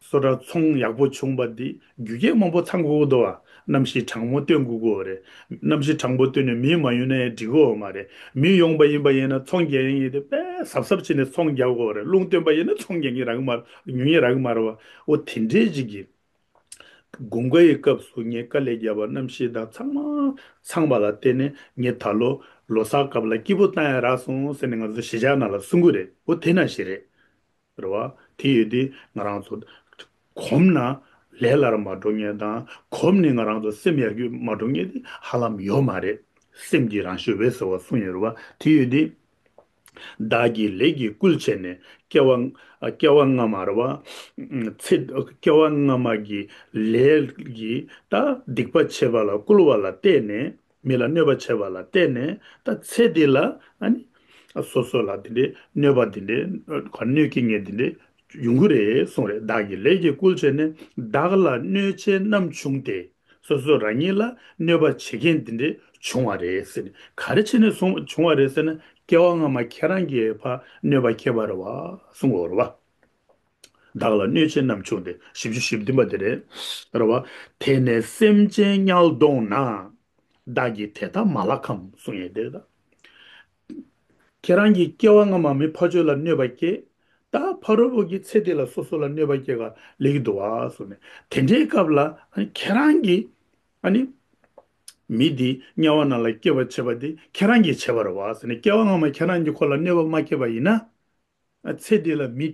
སོ་ཏྲ་ཚོང་ཡག་པོ་བྱུང་བ་འདི་རྒྱུ་རྐྱེན་མང་པོ་ཚང་དགོས་ཀྱི་འདུག་བ། གནམ་གཤིས་གྲང་མོ་སྟོན་དགོས་ཀྱི་རེད། གནམ་གཤིས་གྲང་པོ་སྟོན་ནས་མི་མ་ཡོང་ན་ཡང་འགྲིག་གི་ཡོད་མ་རེད། མི་ཡོང་པ་ཡིན་པ་ཡིན་ན་ཚོང་རྒྱག་ཡིན་ཡིན་དེ་དཔེ་གཟབ་གཟབ་བྱས་ནས་ཚོང་རྒྱག་དགོས་རེད། རླུང་སྟོན་པ་ཡིན་ན་ཚོང་རྒྱག་ཉེན་རག་གི་མ་རེད། ཉོ་ཉེན་རག་གི་མ་རེད་བ། འོ་དེ་འདྲའི་ཅིག་གི་དགུན་ཁ་ཡི་སྐབས་སུ་ངས་དཀའ་ལས་བརྒྱབ་པ་གནམ་གཤིས་དང་ཚང་མ་ཚང་བ་ལ་བརྟེན་ནས་ངས་ད་ལོ་ལོ་གསར་སྐབས་ལ་སྐྱིད་པོ་བཏང་ཡ་རག་སོང་ཟེར་ནས་ང་ཚོ་གཞིས་ཆགས་ནང་ལ་གསུང་གི་རེད། འོ་དེ་ནང་བཞིན་རེད། རེད་བ། དེ་ཡོད་དུས་ང་རང་ཚོ་གོམས་ན་ལས་སླ་རུ་མ་འགྲོ་མཁན་དང་གོམས་ནས་ང་རང་ཚོ་སེམས་ཡར་རྒྱས་མ་འགྲོ་མཁན་དེ་ཧ་ལམ་ཡོད་མ་རེད། སེམས་ཀྱི་རང་ཤུགས་བས་ཟེར་བ་གསུངས་ཡོད་རེད་བ། དེ་ཡོད་དུས། བདག་གིས་ལས་ཀྱིས་བསྐུལ་བྱས་ནས་སྐྱེ་བ་སྐྱེ་བ་སྔ་མ་རེད་བ། ཚེ་སྐྱེ་བ་སྔ་མ་གི་ལས་ཀྱིས་ད་སྡིག་པ་བྱས་པ་ལ་བསྐུལ་བ་ལ་བརྟེན་ནས། མི་ལ་གནོད་པ་བྱས་པ་ལ་བརྟེན་ནས་ད་ཚེ་འདི་ལ་ཨ་ནི་སོ་སོ་ལ་དེ་འདྲའི་གནོད་པ་དེ་འདྲའི་གནོད་སྐྱེལ་མཁན་དེ་འདྲའི་ཡོང་གི་རེད་གསུངས་རེད། བདག་གིས་ལས་ཀྱིས་བསྐུལ་བྱས་ནས་བདག་ལ་གནོད་བྱེད་རྣམས་བྱུང་སྟེ། སོ་སོ་རང་ཉིད་ལ་གནོད་པ་བྱེད་མཁན་དེ་འདྲའི་བྱུང་བ་རེད་ཟེར་ནས། ག་རེ་བྱས་ནས་སོང་བྱུང་བ་རེད་ཟེར་ན། སྐྱེ་བ་སྔ་མ་ཁྱེད་རང་གིས་ཕར་གནོད་པ་བསྐྱལ་བ་རེད་བ་གསུངས་པ་རེད་བ། བདག་ལ་གནོད་བྱེད་རྣམས་བྱུང་སྟེ། བཞི་བཅུ་ཞེ་བདུན་པ་དེ་རེད། རེད་བ། དེ་ནས་སེམས་ཅན་དམྱལ་གདོང་ན། བདག་གིས་དེ་ལྟར་མ་ལགས་ཁམས་གསུངས་ཡོད་དེ། ད་ཁྱེད་རང་གིས་སྐྱེ་བ་སྔ་མ་མི་ཕར་ཕྱོགས་ལ་གནོད་པ་བསྐྱལ། ད་ཕ་རོལ་པོ་གི་ཚེ་འདི་ལ་སོ་སོ་ལ་གནོད་པ་སྐྱེལ་ག་ལེགས་འདུག་བ་གསུངས་ནས། དེ་འདྲའི་སྐབས་ལ་ཨ་ནི་ཁྱེད་རང་གིས་ཨ་ནི་མི་འདི་དམྱལ་བ་ནང་ལ་སྐྱེ་བ་བྱེད་པ་འདི་ཁྱེད་རང་གིས་བྱས་པ་རེད་བ་ཟེར་ནས། སྐྱེ་བ་སྔ་མ་ཁྱེད་རང་གིས་ཁོ་ལ་གནོད་པ་མ་བསྐྱལ་བ་ཡིན་ན། ཚེ་འདི་ལ་མི་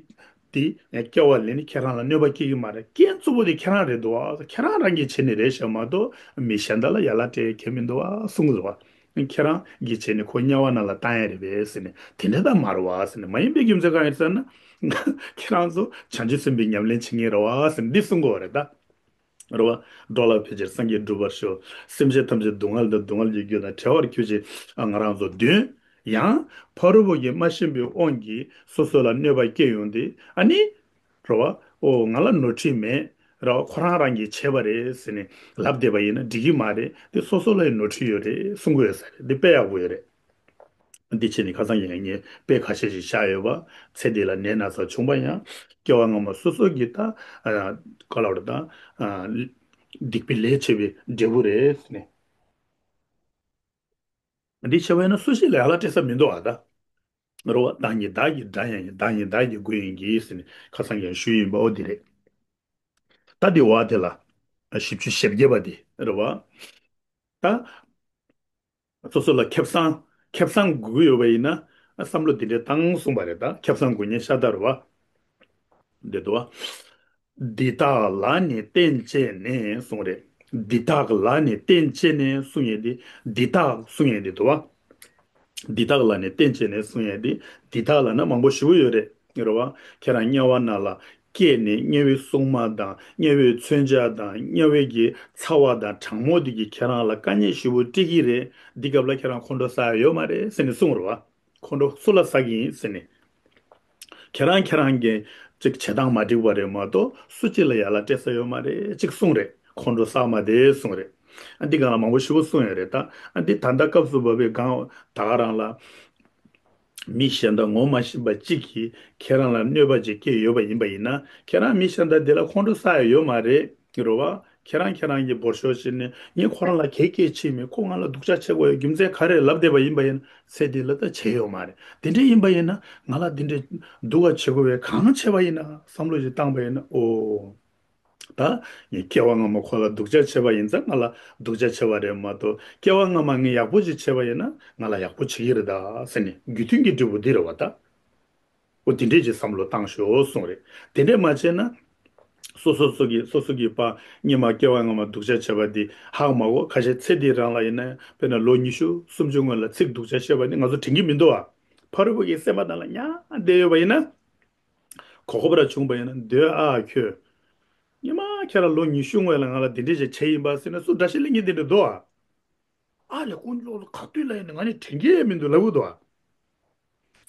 དེ་སྐྱེ་བ་ལེན་ནས་ཁྱེད་རང་ལ་གནོད་པ་སྐྱེལ་གྱི་མ་རེད། རྐྱེན་གཙོ་བོ་དེ་ཁྱེད་རང་རེད་འདུག་ཨ། ཁྱེད་རང་རང་གིས་བྱས་ནས་རེད་ཤག་མ་གཏོགས་མི་གཞན་དག་ལ་ཡ་ལ་སྤྲད་ཁྱད་མི་འདུག་ཨ་གསུངས་འདུག་ཨ། ཁྱེད་རང་གིས་བྱས་ནས་ཁོ་དམྱལ་བ་ནང་ལ་བཏང་ཡ་རེད་པས་ཟེར་ནས། དེ་འདྲ་ད་མ་རེད་བ་ཟེར་ནས། མ་ཡིན་པའི་རྒྱུ་མཚན་གང་ཡིན་ཟེར་ན། ཁྱེད་རང་ཚོ་བྱང་ཆུབ་སེམས་དཔའི་ཉམས་ལེན་བྱེད་མཁན་རེད་བ་ཟེར་ནས་འདི་གསུང་གི་ཡོད་རེད་ད། རེད་བ། འགྲོ་ལ་ཕལ་ཆེར་སངས་རྒྱས་འགྲུབ་པར་ཤོག། སེམས་ཅན་ཐམས་ཅད་སྡུག་བསྔལ་དང་སྡུག་བསྔལ་གྱི་རྒྱུ་དང་བྲལ་བར་གྱུར་ཅིག། ང་རང་ཚོ་འདོན། ཡང་ཕ་རོལ་པོ་གིས་མ་ཤེས་པའི་དབང་གིས་སོ་སོ་ལ་གནོད་པ་སྐྱེལ་ཡོང་དུས་ཨ་ནི། རེད་བ། ཨོ་ང་ལ་ནོར་འཁྲུལ་མེད། རེད་བ། ཁོ་རང་རང་གིས་བྱས་པ་རེད་ཟེར་ནས་ལབ་བསྡད་པ་ཡིན་ན་འགྲིག་གི་མ་རེད། དེ་སོ་སོ་ལ་ཡང་ནོར་འཁྲུལ་ཡོད་རེད་གསུང་གི་ཡོད་ས་རེད། འདི་དཔེ་ཡག་པོ་ཡོད་རེད། འདི་བྱས་ནས་ཁ་སང་ཡང་ངས་དཔེ་ཁ་ཤས་ཤིག་བཞག་ཡོད་པ། ཚེ་འདི་ལ་ནད་ན་ཚ་བྱུང་བ་ཡང་སྐྱེ་བ་སྔ་མ་སོ་སོ་གི་ད་ཨ་ག་ལ་བར་ད་ཨ་སྡིག་པའི་ལས་བྱས་པའི་འབྲས་བུ་རེད་ཟེར་ནས། འདི་བྱས་པ་ཡིན་ན་སུ་ཞིག་ལ་ཡ་ལ་སྤྲད་ས་མི་འདུག་ཨ་ད། རེད་བ། བདག་ཉིད་བདག་གི་དགྲ་ཡང་ཡིན། བདག་ཉིད་བདག་གི་མགོ་ཡིན་གྱི་ཟེར་ནས་ཁ་སང་ཡང་ཞུས་ཡིན་པ། འོ་འདི་རེད། ད་འདི་བ་དེ་ལ་བཞི་བཅུ་ཞེ་བརྒྱད་པ་དེ་རེད་བ། ད། སོ་སོ་ལ་ཁེ་བཟང་ཁེ་བཟང་དགོས་ཀྱི་ཡོད་པ་ཡིན་ན་བསམ་བློ་འདི་འདྲ་བཏང་གསུངས་པ་རེད། ད་ཁེ་བཟང་དགོས་མཁན་ཤ་སྟག་རེད་བ། འདི་འདུག་བ། འདི་དག་ལ་ནི་བརྟེན་བྱས་ནས་གསུངས་རེད། འདི་དག་ལ་ནི་བརྟེན་བྱས་ནས་གསུང་ཡས་འདི། འདི་དག་གསུང་ཡས་འདི་འདུག་བ། འདི་དག་ལ་ནི་བརྟེན་བྱས་ནས་གསུང་ཡས་འདི། འདི་དག་ལ་ན་མང་པོ་ཞེ་པོ་ཡོད་རེད། རེད་བ། ཁྱེད་རང་དམྱལ་བ་ནང་ལ་སྐྱེས་ནས་དམྱལ་བའི་སྲུང་མ་དང་དམྱལ་བའི་མཚོན་ཆ་དང་དམྱལ་བའི་གི་ཚ་བ་དང་གྲང་མོ་འདི་གིས་ཁྱེད་རང་ལ་དཀའ་ངལ་ཞེ་པོ་སྤྲད་ཀྱི་རེད། འདི་སྐབས་ལ་ཁྱེད་རང་ཁོང་ཁྲོ་ཟ་ཡ་ཡོད་མ་རེད་ཟེར་ནས་གསུངས་རེད་བ། ཁོང་ཁྲོ་སུ་ལ་ཟ་གི་ཡིན་ཟེར་ནས། ཁྱེད་རང་ཁྱེད་རང་གི་ཅིག་བྱེད་སྟངས་མ་འགྲིག་པ་རེད་མ་གཏོགས་སུ་གཅིག་ལ་ཡ་ལ་སྤྲད་ས་ཡོད་མ་རེད་ཅིག་གསུངས་རེད། ཁོང་ཁྲོ་ཟ་མ་བསྡད་གསུངས་རེད། ཨ་འདི་སྒང་ལ་མང་པོ་ཞེ་པོ་གསུངས་ཡོད་རེད་ད། ཨ་འདི་ད་ལྟ་སྐབས་སུ་བབས་པའི་སྒང་ད་ག་རང་ལ། མི་གཞན་དག་ངོ་མ་ཤེས་པ་གཅིག་གིས་ཁྱེད་རང་ལ་གནོད་པ་ཅིག་བསྐྱལ་ཡོད་པ་ཡིན་པ་ཡིན་ན། ཁྱེད་རང་མི་གཞན་དག་དེ་ལ་ཁོང་ཁྲོ་ཟ་ཡ་ཡོད་མ་རེད། རེད་བ། ཁྱེད་རང་ཁྱེད་རང་གི་འབོར་ཤོག་བྱས་ནས་ངས་ཁོ་རང་ལ་གེགས་སྐྱེལ་བྱས་མེད། ཁོ་ང་ལ་སྡུག་ཅག་བྱེད་དགོས་ཡ་རྒྱུ་མཚན་ག་རེ་ལབ་བསྡད་པ་ཡིན་པ་ཡིན་ན། ཚེ་འདི་ལ་ད་བྱས་ཡོད་མ་རེད། དེ་འདྲ་ཡིན་པ་ཡིན་ན་ང་ལ་འདི་འདྲ་སྡུག་ག་བྱེད་དགོས་པའི་གང་བྱས་པ་ཡིན་ན་བསམ་བློ་ཞིག་བཏང་པ་ཡིན་ན། ཨོ། ད་ངས་སྐྱེ་བ་སྔ་མ་ཁོ་ལ་སྡུག་ཅག་བྱས་པ་ཡིན་ཙང་ང་ལ་སྡུག་ཅག་བྱས་པ་རེད་མ་གཏོགས། སྐྱེ་བ་སྔ་མ་ངས་ཡག་པོ་ཅིག་བྱས་པ་ཡིན་ན་ང་ལ་ཡག་པོ་བྱེད་ཀྱི་རེད་ད་ཟེར་ནས་རྒྱུ་མཐུན་གྱི་འབྲས་བུ་འདི་རེད་བ་ད། འོ་དེ་འདྲས་ཀྱི་བསམ་བློ་བཏང་ཤོག་གསུངས་རེད། དེ་འདྲས་མ་བྱས་ན། སོ་སོ་སོ་གི་སོ་སོ་གི་པ་སྔོན་མ་སྐྱེ་བ་སྔ་མ་སྡུག་ཅག་བྱས་པ་འདི་ཧ་གོ་མ་གོ། ཁ་ཤས་ཚེ་འདི་རང་ལ་ཡིན་ན་དཔེར་ན་ལོ་ཉི་ཤུ་སུམ་ཅུ་སྔོན་ལ་ཚིག་སྡུག་ཅག་བཤད་པ་འདི་ང་ཚོ་དྲན་གྱི་མི་འདུག་ཨ། ཕ་རོལ་པོ་གི་སེམས་པ་ནང་ལ་ཉར་བསྡད་ཡོད་པ་ཡིན་ན། གོ་སྐབས་ར་བྱུང་བ་ཡིན་ན་སྡོད་ཨ་ཁྱོད། སྔོན་མ་ཁྱེད་རང་ལོ་ཉི་ཤུ་སྔོན་ལ་ང་ལ་འདི་འདྲས་ཅིག་བྱས་ཡིན་པ་ཟེར་ནས་སུ་འདྲ་ཞིག་གླེང་གི་འདི་འདྲས་འདུག་ཨ། ཨ་ལས་དཀོན་མཆོག་གསུམ་ག་དུས་ལ་ཡིན་ན་ང་ནི་དྲན་གྱི་མི་འདུག་ལབ་གི་འདུག་ཨ།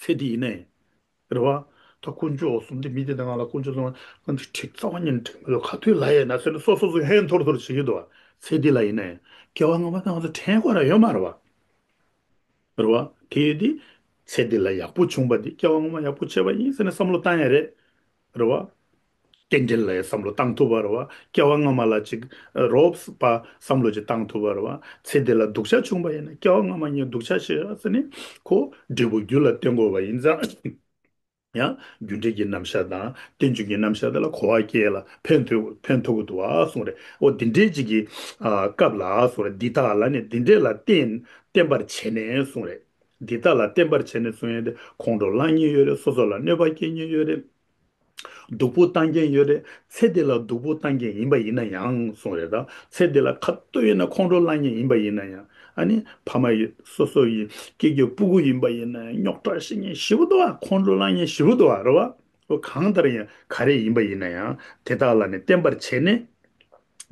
ཚེ་འདི་ཡིན་ནའི། རེད་བ། ད་དཀོན་མཆོག་གསུམ་འདི་མི་དེ་དང་ང་ལ་དཀོན་མཆོག་གསུམ་ང་འདི་དྲན་རྩ་བ་ཉིད་ནས་དྲན་གི་འདུག་ག་དུས་ལ་ཡིན་ན་ཟེར་ནས་སོ་སོ་སོ་ཧན་ཐོར་ཐོར་བྱེད་ཀྱི་འདུག་ཨ། ཚེ་འདི་ལ་ཡིན་ནའི། སྐྱེ་བ་སྔ་མ་དང་ང་ཚོ་དྲན་དགོས་ར་ཡོད་མ་རེད་བ། རེད་བ། དེ་ཡོད་དེ། ཚེ་འདི་ལ་ཡག་པོ་བྱུང་བ་འདི་སྐྱེ་བ་སྔོན་མ་ཡག་པོ་བྱས་པ་ཡིན་ཟེར་ནས་བསམ་བློ་བཏང་ཡ་རེད། རེད་བ། རྟེན་འབྲེལ་ལ་ཡང་བསམ་བློ་བཏང་ཐུབ་པ་རེད་བ། སྐྱེ་བ་སྔ་མ་ལ་ཅིག་རོབ་པ་བསམ་བློ་ཅིག་བཏང་ཐུབ་པ་རེད་བ། ཚེ་འདི་ལ་སྡུག་ཅག་བྱུང་པ་ཡིན་ན་སྐྱེ་བ་སྔ་མ་ཉིད་སྡུག་ཅག་བྱེད་ཟེར་ནས་ཁོ་འབྲས་བུ་རྒྱུ་ལ་བརྟེན་དགོས་པ་ཡིན་ཙང་། ཡང་རྒྱུ་འབྲས་ཀྱི་རྣམ་གཞག་དང་རྟེན་འབྱུང་གི་རྣམ་གཞག་དེ་ལ་གོ་བ་སྐྱེ་ལ་ཕན་ཐོགས་ཕན་ཐོགས་ཀྱི་འདུག་ཨ་གསུངས་རེད། འོ་འདི་འདྲའི་ཅིག་གི་ཨ་སྐབས་ལ་གསུངས་རེད། འདི་དག་ལ་ནི་འདི་འདྲས་ལ་བརྟེན་བརྟེན་པར་བྱས་ནས་གསུངས་རེད། འདི་དག་ལ་བརྟེན་པར་བྱས་ནས་གསུངས་ཡས་དེ་ཁོང་ཁྲོ་ལངས་ཉེན་ཡོད་རེད། སོ་སོ་ལ་གནོད་པ་སྐྱེལ་ཉེན་ཡོད་རེད། སྡུག་པོ་བཏང་མཁན་ཡོད་རེད། ཚེ་འདི་ལ་སྡུག་པོ་བཏང་མཁན་ཡིན་པ་ཡིན་ན་ཡང་གསུངས་རེད། ད་ཚེ་འདི་ལ་ག་དུས་ཡིན་ན་ཁོང་ཁྲོ་ལངས་མཁན་ཡིན་པ་ཡིན་ན་ཡང་། ཨ་ནི་ཕ་མ་ཡི་སོ་སོ་ཡི་སྐྱེ་རྒྱུ་སྤུ་གུ་ཡིན་པ་ཡིན་ན་ཡང་རྙོག་དྲ་བྱེད་མཁན་ཞེ་པོ་འདུག་ཨ། ཁོང་ཁྲོ་ལངས་མཁན་ཞེ་པོ་འདུག་ཨ། རེད་བ། འོ་གང་ལྟར་ཡང་ག་རེ་ཡིན་པ་ཡིན་ན་ཡང་དེ་དག་ལ་ནི་བརྟེན་པར་བྱས་ནས།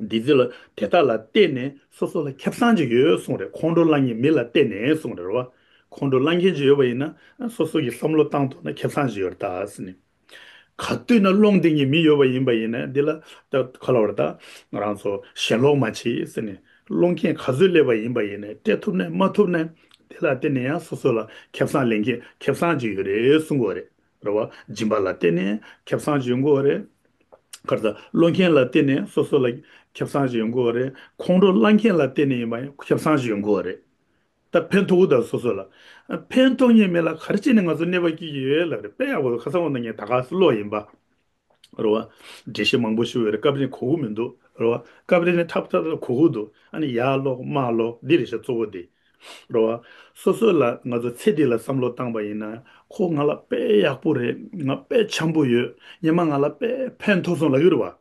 འདི་ཚོ་ལ་དེ་དག་ལ་བརྟེན་ནས་སོ་སོ་ལ་ཁེ་བཟང་ཅིག་ཡོད་གསུངས་རེད། ཁོང་ཁྲོ་ལངས་མཁན་མི་ལ་བརྟེན་ནས་གསུངས་རེད་བ། ཁོང་ཁྲོ་ལངས་མཁན་ཅིག་ཡོད་པ་ཡིན་ན་སོ་སོ་གི་བསམ་བློ་བཏང་ཐུབ་ན་ཁེ་བཟང་ཅིག་ཡོད་རེད་ད་ཟེར་ནས། ག་དུས་ན་སློང་བསྡད་མཁན་མི་ཡོད་པ་ཡིན་པ་ཡིན་ན་འདི་ལ་ད་ག་ལ་བར་ད་ང་རང་ཚོ་ཞེན་ལོག་མ་བྱེད་ཟེར་ནས། སློང་མཁན་ག་ཚོད་སླེབས་པ་ཡིན་པ་ཡིན་ན་སྤྲད་ཐུབ་ན་མ་ཐུབ་ན་དེ་ལ་བརྟེན་ནས་ཡང་སོ་སོ་ལ་ཁེ་བཟང་ལེན་མཁན་ཁེ་བཟང་ཅིག་ཡོད་རེད་གསུང་གི་ཡོད་རེད། རེད་བ། སྦྱིན་པ་ལ་བརྟེན་ནས་ཁེ་བཟང་ཅིག་ཡོང་གི་ཡོད་རེད། ག་རེ་ཟ། སློང་མཁན་ལ་བརྟེན་ནས་སོ་སོ་ལ་ཁེ་བཟང་ཅིག་ཡོང་གི་ཡོད་རེད། ཁོང་ཁྲོ་ལངས་མཁན་ལ་བརྟེན་ནས་ཡིན་པ་ཡང་ཁེ་བཟང་ཅིག་ཡོང་གི་ཡོད་རེད། ད་ཕན་ཐོགས་གི་ད་སོ་སོ་ལ། ཕན་ཐོགས་མཁན་མི་ལ་ག་རེ་བྱས་ནས་ང་ཚོ་གནོད་པ་སྐྱེལ་གྱི་ཡོད་ལབ་རེད། དཔེ་ཡག་པོ་ཁ་སང་འོ་ན་ངས་ད་ག་སེ་ཀློག་ཡིན་པ། རེད་བ། འགྲེལ་བཤད་མང་པོ་ཞུ་བའི་རེད། སྐབས་རེ་གོ་གི་མི་འདུག་རེད་བ། སྐབས་རེ་ནས་ཐབས་ཐབས་གོ་གི་འདུག་ཨ་ནི་ཡར་ཀློག་མར་ཀློག་འདི་རེད་ཤག་གཙོ་བོ་དེ། རེད་བ། སོ་སོ་ལ་ང་ཚོ་ཚེ་འདི་ལ་བསམ་བློ་བཏང་པ་ཡིན་ན་ཁོ་ང་ལ་དཔེ་ཡག་པོ་རེད། ང་དཔེ་འཆམ་པོ་ཡོད། སྔོན་མ་ང་ལ་དཔེ་ཕན་ཐོགས་སོང་ལབ་ཡོད་རེད་བ།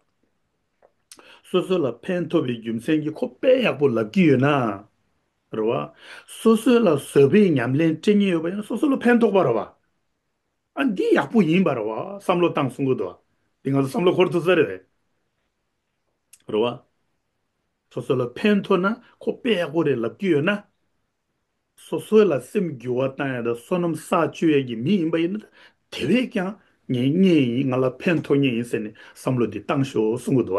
སོ་སོ་ལ་ཕན་ཐོགས་པའི་རྒྱུ་མཚན་གྱིས་ཁོ་དཔེ་ཡག་པོ་ལབ་ཀྱི་ཡོད་ན། རེད་བ། སོ་སོ་ལ་བཟོད་པའི་ཉམས་ལེན་སྤྲད་མཁན་ཡོད་པ་ཡིན་ན་སོ་སོ་ལ་ཕན་ཐོགས་པ་རེད་བ། ཨ་འདི་ཡག་པོ་ཡིན་པ་རེད་བ། བསམ་བློ་བཏང་གསུང་གི་འདུག་འདི་ང་ཚོ་བསམ་བློ་འཁོར་ཐུབ་ས་རེད། རེད་བ། སོ་སོ་ལ་ཕན་ཐོགས་ན་ཁོ་དཔེ་ཡག་པོ་རེད་ལབ་ཀྱི་ཡོད་ན། སོ་སོ་ལ་སེམས་འགྱུར་བ་བཏང་ཡ་དང་བསོད་ནམས་བསགས་བཅུག་ཡས་ཀྱི་མི་ཡིན་པ་ཡིན་ན། དེ་བས་ཀྱང་ངས་རྙེད་ཡིན། ང་ལ་ཕན་ཐོགས་ངེས་ཡིན་ཟེར་ནས་བསམ་བློ་འདི་བཏང་ཤོག་གསུང་གི་འདུག་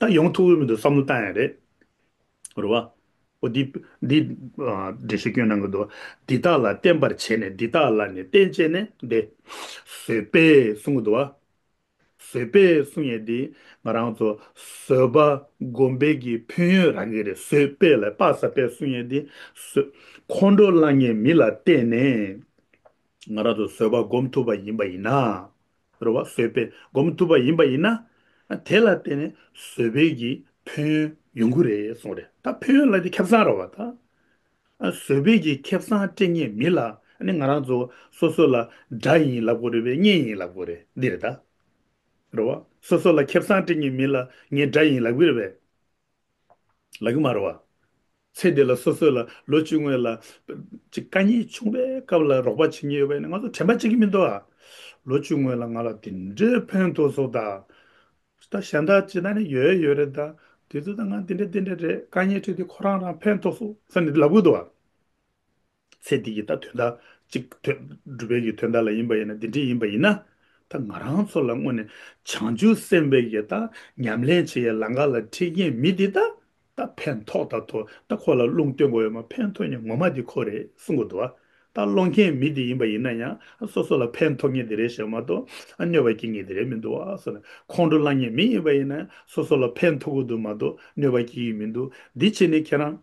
བ། ད་ཡོང་ཐུབ་ཀྱི་མི་འདུག་བསམ་བློ་བཏང་ཡ་རེད། རེད་བ། འོ་འདི་འདི་ཨ་འགྲེལ་བཤད་སྐྱོན་གནང་གི་འདུག་འདི་དག་ལ་བརྟེན་པར་བྱས་ནས། འདི་དག་ལ་ནི་བརྟེན་བྱས་ནས་འདི་བཟོད་པས་གསུང་གི་འདུག་བ། བཟོད་པས་གསུང་ཡས་འདི་ང་རང་ཚོ་བཟོད་པ་སྒོམ་པའི་གི་ཕན་ཡོན་རག་གི་རེད། བཟོད་པས་ལ་དཔག་བསམ་པས་གསུང་ཡས་འདི་བཟོད། ཁོང་ཁྲོ་ལངས་མཁན་མི་ལ་བརྟེན་ནས་ང་རང་ཚོ་བཟོད་པ་སྒོམ་ཐུབ་པ་ཡིན་པ་ཡིན་ན། རེད་བ། བཟོད་པས་སྒོམ་ཐུབ་པ་ཡིན་པ་ཡིན་ན། དེ་ལ་བརྟེན་ནས་བཟོད་པའི་གི་ཕན་ཡོན་ཡོང་གི་རེད་གསུངས་རེད། ད་ཕན་ཡོན་ལ་དེ་ཁེ་བཟང་རེད་བ་ད། བཟོད་པའི་གི་ཁེ་བཟང་སྤྲད་མཁན་མི་ལ་ཨ་ནི་ང་རང་ཚོ་སོ་སོ་ལ་དགྲ་ཡིན་ལབ་དགོས་རེད་པས་གཉེན་ཡིན་ལབ་དགོས་རེད། འདི་རེད་ད། རེད་བ། སོ་སོ་ལ་ཁེ་བཟང་སྤྲད་མཁན་མི་ལ་ངའི་དགྲ་ཡིན་ལབ་གི་རེད་པས། ལབ་གི་མ་རེད་བ། ཚེ་འདི་ལ་སོ་སོ་ལ་ལོ་བཅུ་སྔོན་ལ་ཅིག་དཀའ་ངལ་བྱུང་བའི་སྐབས་ལ་རོགས་པ་བྱེད་མཁན་ཡོད་པ་ཡིན་ན་ང་ཚོ་དྲན་པ་བརྗེད་ཀྱི་མི་འདུག་ཨ། ལོ་བཅུ་སྔོན་ལ་ང་ལ་དེ་འདྲའི་ཕན་ཐོགས་སོང་ད། ད་གཞན་དག་ཅི་ད་ནི་ཡོད་ཡོད་རེད་ད། དེ་ཚོ་ད་ང་འདི་འདྲ་འདི་འདྲ་རེད། དཀའ་ངལ་འཕྲད་དེ་ཁོ་རང་རང་ཕན་ཐོགས་སོང་ཟེར་ནས་ལབ་གི་འདུག་ཨ། ཚེ་འདི་གི་ད་དོན་དག་ཅིག་དོན་སྒྲུབ་པའི་གི་དོན་དག་ལ་ཡིན་པ་ཡིན་ན་འདི་འདྲ་ཡིན་པ་ཡིན་ན། ད་ང་རང་ཚོ་ལ་དངོས་ནས་བྱང་ཆུབ་སེམས་དཔའི་གི་ད་ཉམས་ལེན་བྱེད་ཡའི་ལམ་ཁ་ལ་ཁྲིད་མཁན་མི་འདི་ད་ད་ཕན་ཐོགས་ད་ཐོགས་ད་ཁོ་ལ་རླུང་བསྟན་དགོས་ཡོད་མ། ཕན་ཐོགས་མཁན་ངོ་མ་འདི་ཁོ་རེད་གསུང་གི་འདུག་བ། ད་སློང་མཁན་མི་འདི་ཡིན་པ་ཡིན་ན་ཡང་སོ་སོ་ལ་ཕན་ཐོགས་མཁན་འདི་རེད་ཤག་མ་གཏོགས་ཨ་གནོད་པ་སྐྱེལ་མཁན་འདི་རེད་མི་འདུག་བ་ཟེར་ན། ཁོང་ཁྲོ་ལངས་མཁན་མི་ཡིན་པ་ཡིན་ན་སོ་སོ་ལ་ཕན་ཐོགས་ཀྱི་འདུག་མ་གཏོགས་གནོད་པ་སྐྱེལ་གྱི་མི་འདུག་འདི་བྱས་ནས་ཁྱེད་རང་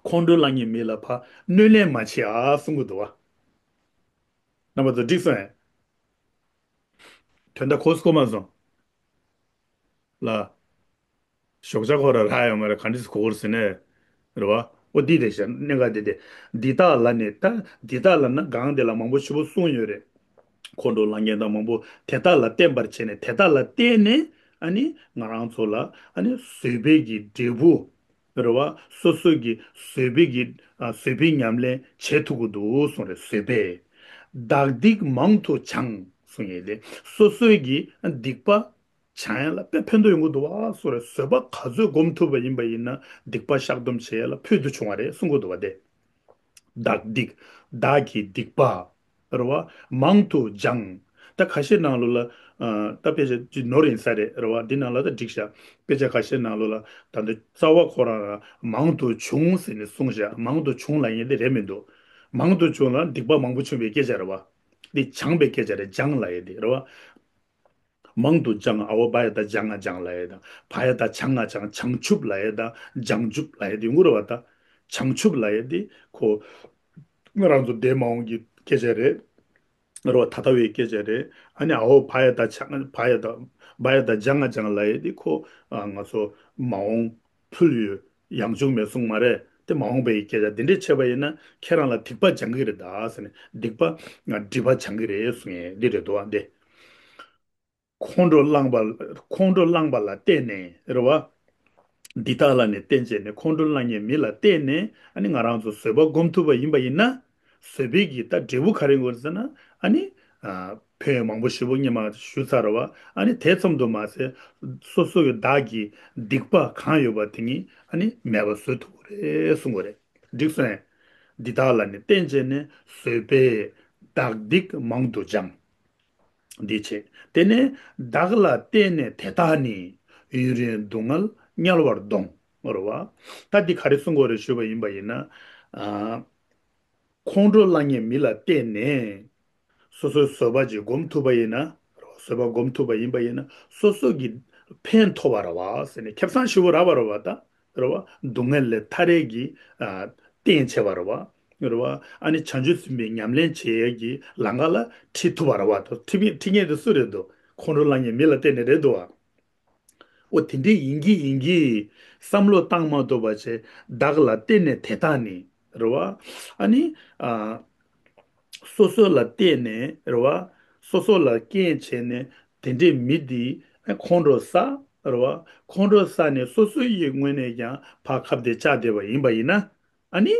ཁོང་ཁྲོ་ལངས་མཁན་མི་ལ་ཕར་གནོད་ལན་མ་བྱེད་ཨ་གསུང་གི་འདུག་བ། རྣམ་པ་ཚོ་འགྲིག་སོང་ངས། དོན་དག་གོ་སོང་གོ་མ་སོང་། ལ། ཞོགས་ཇ་ཁོ་ར་རག་ཡོད་མ་རེད། ག་འདྲས་གོ་གོ་ཟེར་ནས། རེད་བ། ཨོ་འདི་རེད་ཤག་གནད་འགག་འདི་དེ། འདི་དག་ལ་ནི་ད། འདི་དག་ལ་ན་གང་དེ་ལ་མང་པོ་ཞེ་པོ་གསུངས་ཡོད་རེད། ཁོང་ཁྲོ་ལངས་མཁན་དང་མང་པོ་དེ་དག་ལ་བརྟེན་པར་བྱས་ནས་དེ་དག་ལ་བརྟེན་ནས་ཨ་ནི་ང་རང་ཚོ་ལ་ཨ་ནི་བཟོད་པའི་གི་འབྲས་བུ། རེད་བ། སོ་སོ་གི་བཟོད་པའི་གི་ཨ་བཟོད་པའི་ཉམས་ལེན་བྱེད་ཐུབ་ཀྱི་འདུག་གསུངས་རེད། བཟོད་པས། བདག་སྡིག་མང་དུ་སྦྱང་གསུངས་ཡོད་དེ། སོ་སོའི་གི་སྡིག་པ། བྱང་ཡ་ལ་དཔེ་ཕན་ཐོགས་ཡོང་གི་འདུག་བ་གསུངས་རེད། བཟོད་པ་ག་ཚོད་སྒོམ་ཐུབ་པ་ཡིན་པ་ཡིན་ན་སྡིག་པ་བཤགས་སྡོམ་བྱེད་ཡ་ལ་ཕུལ་དུ་བྱུང་བ་རེད་གསུང་གི་འདུག་བ་དེ། བདག་སྡིག་བདག་གི་སྡིག་པ་རེད་བ། མང་དུ་སྦྱང་། ད་ཁ་ཤས་ནང་ལོགས་ལ་ཨ་ད་དཔེ་ཆ་ཅིག་ནོར་ཡིན་ས་རེད་རེད་བ། འདི་ནང་ལ་ད་འགྲིག་ཤག་དཔེ་ཆ་ཁ་ཤས་ནང་ལོགས་ལ་ད་འདི་རྩ་བ་ཁོ་རང་རང་མང་དུ་བྱུང་ཟེར་ནས་གསུངས་ཤག་མང་དུ་བྱུང་ལབ་ཡས་དེ་རེད་མི་འདུག་མང་དུ་བྱུང་ལ་སྡིག་པ་མང་པོ་བྱུང་བའི་སྐད་ཆ་རེད་བ། འདི་སྦྱང་བའི་སྐད་ཆ་རེད། སྦྱང་ལབ་ཡས་དེ་རེད་བ། མང་དུ་སྦྱང་། ཨ་བོ་བ་ཡ་བཏགས་བྱ་ང་སྦྱང་ལབ་ཡ་དང་། བ་ཡ་བཏགས་བྱ་ང་བྱང་། བྱང་ཆུབ་ལབ་ཡ་དང་བྱང་ཆུབ་ལབ་ཡ་དེ་ཡོང་གི་རེད་བ། ད་བྱང་ཆུབ་ལབ་ཡ་དེ་ཁོ་ང་རང་ཚོ་འདས་མ་འོངས་ཀྱི་སྐད་ཆ་རེད། རེད་བ། ད་ལྟ་བའི་སྐད་ཆ་རེད། ཨ་ནི་ཨ་བོ་བ་ཡ་བཏགས་བྱ། བ་ཡ་བཏགས། བ་ཡ་བཏགས་བྱ་ང་སྦྱང་ལབ་ཡ་དེ་ཁོ་ཨ་ང་ཚོ་མ་འོངས་ཕུལ་ཡོད་ཡང་བྱུང་མེད་གསུངས་མ་རེད། དེ་མ་འོངས་པའི་སྐད་ཆ་དེ་འདྲས་བྱས་པ་ཡིན་ན་ཁྱེད་རང་ལ་སྡིག་པ་སྦྱང་གི་རེད་ད་ཟེར་ནས། སྡིག་པ་སྒྲིབ་པ་སྦྱང་གི་རེད་གསུངས་ཡས་འདི་རེད་འདུག་བ། འདི་ཁོང་ཁྲོ་ལངས་པ། ཁོང་ཁྲོ་ལངས་པ་ལ་བརྟེན་ནས་རེད་བ། འདི་དག་ལ་ནི་བརྟེན་བྱས་ནས། ཁོང་ཁྲོ་ལངས་མཁན་མི་ལ་བརྟེན་ནས་ཨ་ནི་ང་རང་ཚོ་བཟོད་པ་སྒོམ་ཐུབ་པ་ཡིན་པ་ཡིན་ན། བཟོད་པའི་གི་ད་འབྲས་བུ་ག་རེ་ཡོང་གི་རེད་ཟེར་ན། ཨ་ནི་ཨ་ཕན་ཡོན་མང་པོ་ཞེ་པོ་སྔོན་མ་ཞུས་ཚར་བ། ཨ་ནི་དེ་ཙམ་དུ་མ་ཟད་སོ་སོ་གི་བདག་གི་སྡིག་པ་གང་ཡོད་པ་དེ་ཉིད་ཨ་ནི་མེད་པ་བཟོ་ཐུབ་ཀྱི་རེད་གསུང་གི་རེད། འགྲིག་སོང་ངས། འདི་དག་ལ་ནི་བརྟེན་བྱས་ནས། བཟོད་པས་བདག་སྡིག་མང་དུ་སྦྱང་། འདི་བྱེད། དེ་ནས་བདག་ལ་བརྟེན་ནས་དེ་དག་ནི། ཡུན་རིང་སྡུག་བསྔལ་དམྱལ་བར་ལྡོངས། རེད་བ། ད་འདི་ག་རེ་གསུང་གི་ཡོད་རེད་ཞུས་པ་ཡིན་པ་ཡིན་ན། ཨ། ཁོང་ཁྲོ་ལངས་མཁན་མི་ལ་བརྟེན་ནས་སོ་སོའི་བཟོད་པ་ཅིག་སྒོམ་ཐུབ་པ་ཡིན་ན། བཟོད་པ་སྒོམ་ཐུབ་པ་ཡིན་པ་ཡིན་ན་སོ་སོ་གི་ཕན་ཐོགས་པ་རེད་བ་ཟེར་ནས། ཁེ་བཟང་ཞེ་པོ་རག་པ་རེད་བ། ད་རེད་བ། སྡུག་བསྔལ་ལས་ཐར་ཡས་ཀྱི་ཨ་རྟེན་བྱས་པ་རེད་བ། རེད་བ། ཨ་ནི་བྱང་ཆུབ་སེམས་དཔའི་ཉམས་ལེན་བྱེད་ཡས་ཀྱི་ལམ་ཁ་ལ་ཁྲིད་ཐུབ་པ་རེད་བ། ད་ཁྲིད་མི་ཁྲིད་མཁན་དེ་སུ་རེད་འདུག་ཁོང་ཁྲོ་ལངས་མཁན་མི་ལ་བརྟེན་ནས་རེད་འདུག་བ། འོ་དེ་འདྲས་ཡིན་གྱི་ཡིན་གྱི། བསམ་བློ་བཏང་མ་ཐུབ་པ་བྱས། བདག་ལ་བརྟེན་ནས་དེ་དག་ནི། རེད་བ། ཨ་ནི་ཨ་སོ་སོ་ལ་བརྟེན་ནས་རེད་བ། སོ་སོ་ལ་རྐྱེན་བྱས་ནས་དེ་འདྲས་མི་འདི་ཨ་ཁོང་ཁྲོ་ཟ། རེད་བ། ཁོང་ཁྲོ་ཟ་ནས་སོ་སོ་ཡི་ངོས་ནས་ཀྱང་ཕར་ཁ་གཏད་བཅག་བསྡད་པ་ཡིན་པ་ཡིན་ན། ཨ་ནི་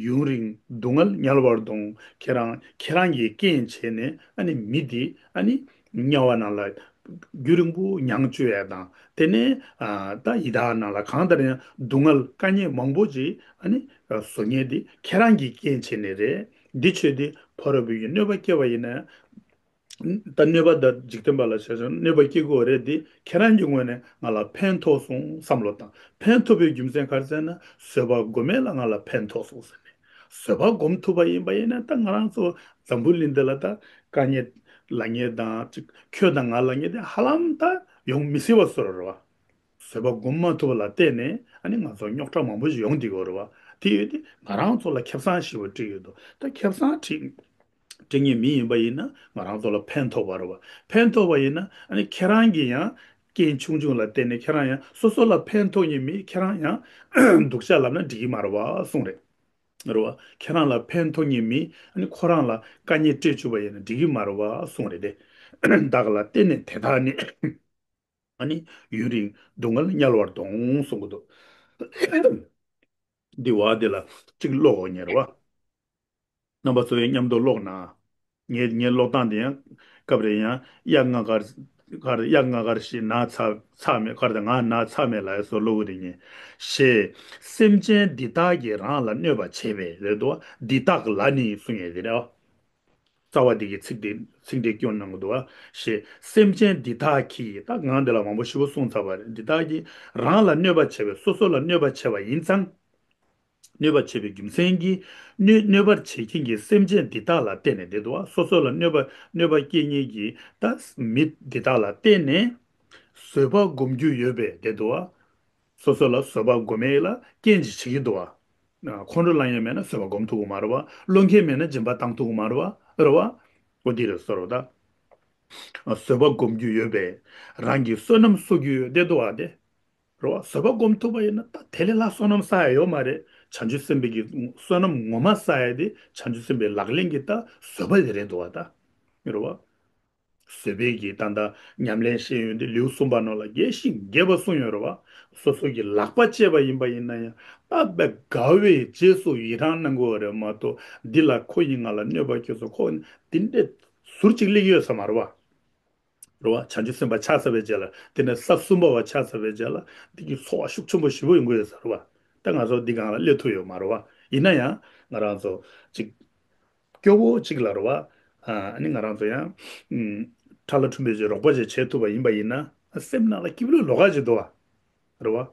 ཡུན་རིང་སྡུག་བསྔལ་དམྱལ་བར་ལྡོངས། ཁྱེད་རང་ཁྱེད་རང་གིས་རྐྱེན་བྱས་ནས་ཨ་ནི་མི་འདི་ཨ་ནི་དམྱལ་བ་ནང་ལ་རྒྱུན་རིང་པོ་མྱང་སྤྱོད་ཡ་དང་། དེ་ནས་ཨ་ད་ཡི་དྭགས་ནང་ལ་གང་ལྟར་ཡང་སྡུག་བསྔལ་དཀའ་ངལ་མང་པོ་ཅིག་ཨ་ནི་བཟོ་མཁན་འདི་ཁྱེད་རང་གིས་རྐྱེན་བྱས་ནས་རེད། འདི་ཆོས་འདི་ཕ་རོལ་པོ་ཡི་གནོད་པ་སྐྱེལ་བ་ཡིན་ན། ད་གནོད་པ་དང་འཇིག་རྟེན་པ་ལ་བྱས་ཙང་གནོད་པ་སྐྱེལ་དགོས་རེད་དེ། ཁྱེད་རང་གི་ངོས་ནས་ང་ལ་ཕན་ཐོགས་སོང་བསམ་བློ་བཏང་། ཕན་ཐོགས་པའི་རྒྱུ་མཚན་ག་རེ་ཟེར་ན། བཟོད་པ་སྒོམ་མེད་ལ་ང་ལ་ཕན་ཐོགས་སོང་ཟེར་ནས། བཟོད་པ་སྒོམ་ཐུབ་པ་ཡིན་པ་ཡིན་ན། ད་ང་རང་ཚོ་འཛམ་བུ་གླིང་འདི་ལ་ད་དཀའ་ངལ་ལབ་མཁན་དང་ཅིག་ཁྱོད་དང་ང་ལབ་མཁན་དེ་ཧ་ལམ་ད་ཡོང་མི་སྲིད་པ་བཟོ་འདྲ་རེད་བ། བཟོད་པ་སྒོམ་མ་ཐུབ་པ་ལ་བརྟེན་ནས་ཨ་ནི་ང་ཚོ་རྙོག་དྲ་མང་པོ་ཞིག་ཡོང་བསྡད་ཀྱི་ཡོད་རེད་བ། དེ་ཡོད་དེ་ང་རང་ཚོ་ལ་ཁེ་བཟང་ཞེ་པོ་སྤྲད་ཡོད་འདུག་ད་ཁེ་བཟང་སྤྲད་སྤྲད་མཁན་མི་ཡིན་པ་ཡིན་ན་ང་རང་ཚོ་ལ་ཕན་ཐོགས་པ་རེད་བ། ཕན་ཐོགས་པ་ཡིན་ན་ཨ་ནི་ཁྱེད་རང་གིས་ཡང་རྐྱེན་ཆུང་ཆུང་ལ་བརྟེན་ནས་ཁྱེད་རང་ཡང་སོ་སོ་ལ་ཕན་ཐོགས་མཁན་མི་ཁྱེད་རང་ཡང་སྡུག་ཅག་ལབ་ན་འགྲིག་གི་མ་རེད་བ་གསུངས་རེད། རེད་བ། ཁྱེད་རང་ལ་ཕན་ཐོགས་མཁན་མི་ཨ་ནི་ཁོ་རང་ལ་དཀའ་ངལ་སྤྲད་བཅུག་པ་ཡིན་ན་འགྲིག་གི་མ་རེད་བ་གསུངས་རེད་དེ། བདག་ལ་བརྟེན་ནས་དེ་དག་ནི། ཨ་ནི་ཡུན་རིང་སྡུག་བསྔལ་དམྱལ་བར་ལྡོངས་གསུང་གི་འདུག་འདི་བ་འདི་ལ་གཅིག་ཀློག་འོ་ཉེར་བ། རྣམ་པ་ཚོ་ཡང་མཉམ་དུ་ཀློག་ན། ངའི་ངའི་ཀློག་སྟངས་དེ་ཡང་སྐབས་རེ་ཡང་གཡག་ང་དཀར་གར་གཡག་ང་དཀར་ཞིག་ན་ཚ་ཚ་མེད་གར་དང་ང་ན་ཚ་མེད་ལ་སོགས་ཀློག་གི་རེད་ངས། ཞེས་སེམས་ཅན་འདི་དག་གིས་རང་ལ་གནོད་པ་བྱས་པས་རེད་དོ། འདི་དག་ལ་ནི་གསུང་ཡས་དེ་རེད། རྩ་བ་འདི་གི་ཚིག་འདི་ཚིག་འདི་སྐྱོན་གནང་གི་འདུག་བ། ཞེས་སེམས་ཅན་འདི་དག་གིས། ད་ངང་འདི་ལ་མང་པོ་ཞིག་པོ་གསུངས་ཚར་བ་རེད། འདི་དག་གིས་རང་ལ་གནོད་པ་བྱས་པས། སོ་སོ་ལ་གནོད་པ་བྱས་པ་ཡིན་ཙང་། གནོད་པ་བྱས་པའི་རྒྱུ་མཚན་གྱིས་གནོད་གནོད་པར་བྱེད་མཁན་གྱི་སེམས་ཅན་འདི་དག་ལ་བརྟེན་ནས་དེ་འདུག་བ། སོ་སོ་ལ་གནོད་པ་གནོད་པ་སྐྱེལ་མཁན་གྱི་ད་མི་འདི་དག་ལ་བརྟེན་ནས་བཟོད་པ་སྒོམ་རྒྱུ་ཡོད་པས་དེ་འདུག་བ། སོ་སོ་ལ་བཟོད་པ་སྒོམ་ཡས་ལ་རྐྱེན་ཅིག་བྱེད་ཀྱི་འདུག་བ། ཁོང་ཁྲོ་ལངས་ཡས་མེད་ན་བཟོད་པ་སྒོམ་ཐུབ་ཀྱི་མ་རེད་བ། བློ་འཁེལ་མེད་ན་སྦྱིན་པ་བཏང་ཐུབ་ཀྱི་མ་རེད་བ། རེད་བ། འོ་འདི་རེད་ཟེར་བ་ད། བཟོད་པ་སྒོམ་རྒྱུ་ཡོད་པས་རང་གི་བསོད་ནམས་གསོག་རྒྱུ་ཡོད་དེ་འདུག་བ་དེ། རེད་བ། བཟོད་པ་སྒོམ་ཐུབ་པ་ཡིན་ན་ད་དེ་ལས་ལྷག་བསོད་ནམས་བསག་ཡ་ཡོད་མ་རེད། བྱང་ཆུབ་སེམས་དཔའི་གི་བསོད་ནམས་ངོ་མ་བསག་ཡ་དེ་བྱང་ཆུབ་སེམས་དཔའི་ལག་ལེན་གྱི་ད་བཟོད་པ་དེ་རེད་འདུག་བ་ད། རེད་བ། བཟོད་པའི་གི་ད་ལྟ་ཉམས་ལེན་བཤད་ཡོན་དེ་ལེའུ་གསུམ་པ་ནང་ལ་རྒྱས་ཤིང་རྒྱས་པ་གསུངས་ཡོད་རེད་བ། སོ་སོ་གི་ལག་པ་བཅད་པ་ཡིན་པ་ཡིན་ན་ཡང་ད་དཔེ་དགའ་བའི་རྗེས་སུ་ཡི་རང་གནང་དགོས་རེད་མ་གཏོགས། འདི་ལ་ཁོ་ཡིས་ང་ལ་གནོད་པ་བསྐྱལ་སོང་། ཁོ་འདི་འདྲས་ཟུར་གཅིག་སླེབས་ཡོད་ས་མ་རེད་བ། རེད་བ། བྱང་ཆུབ་སེམས་དཔའ་ཆགས་ཚར་བའི་རྗེས་ལ། དེ་ནས་ས་གསུམ་པ་བ་ཆགས་ཚར་བའི་རྗེས་ལ་འདི་གི་ཚོར་བ་ཤུགས་ཆེན་པོ་ཞེ་པོ་ཡོང་གི་ཡོད་ས་རེད་བ། ད་ང་ཚོ་འདི་སྒང་ལ་སླེབས་ཐུབ་ཡོད་མ་རེད་བ། ཡིན་ན་ཡང་ང་རང་ཚོ་ཅིག་སྐྱོ་བོ་ཅིག་ལ་རེད་བ། ཨ་ནི་ང་རང་ཚོ་ཡང་ཨམ་ཁྲ་ལ་ཁྲུམ་པའི་ཅིག་རོགས་པ་ཅིག་བྱེད་ཐུབ་པ་ཡིན་པ་ཡིན་ན། སེམས་ནང་ལ་སྐྱིད་པོ་ལོག་ག་ཅིག་འདུག་བ། རེད་བ།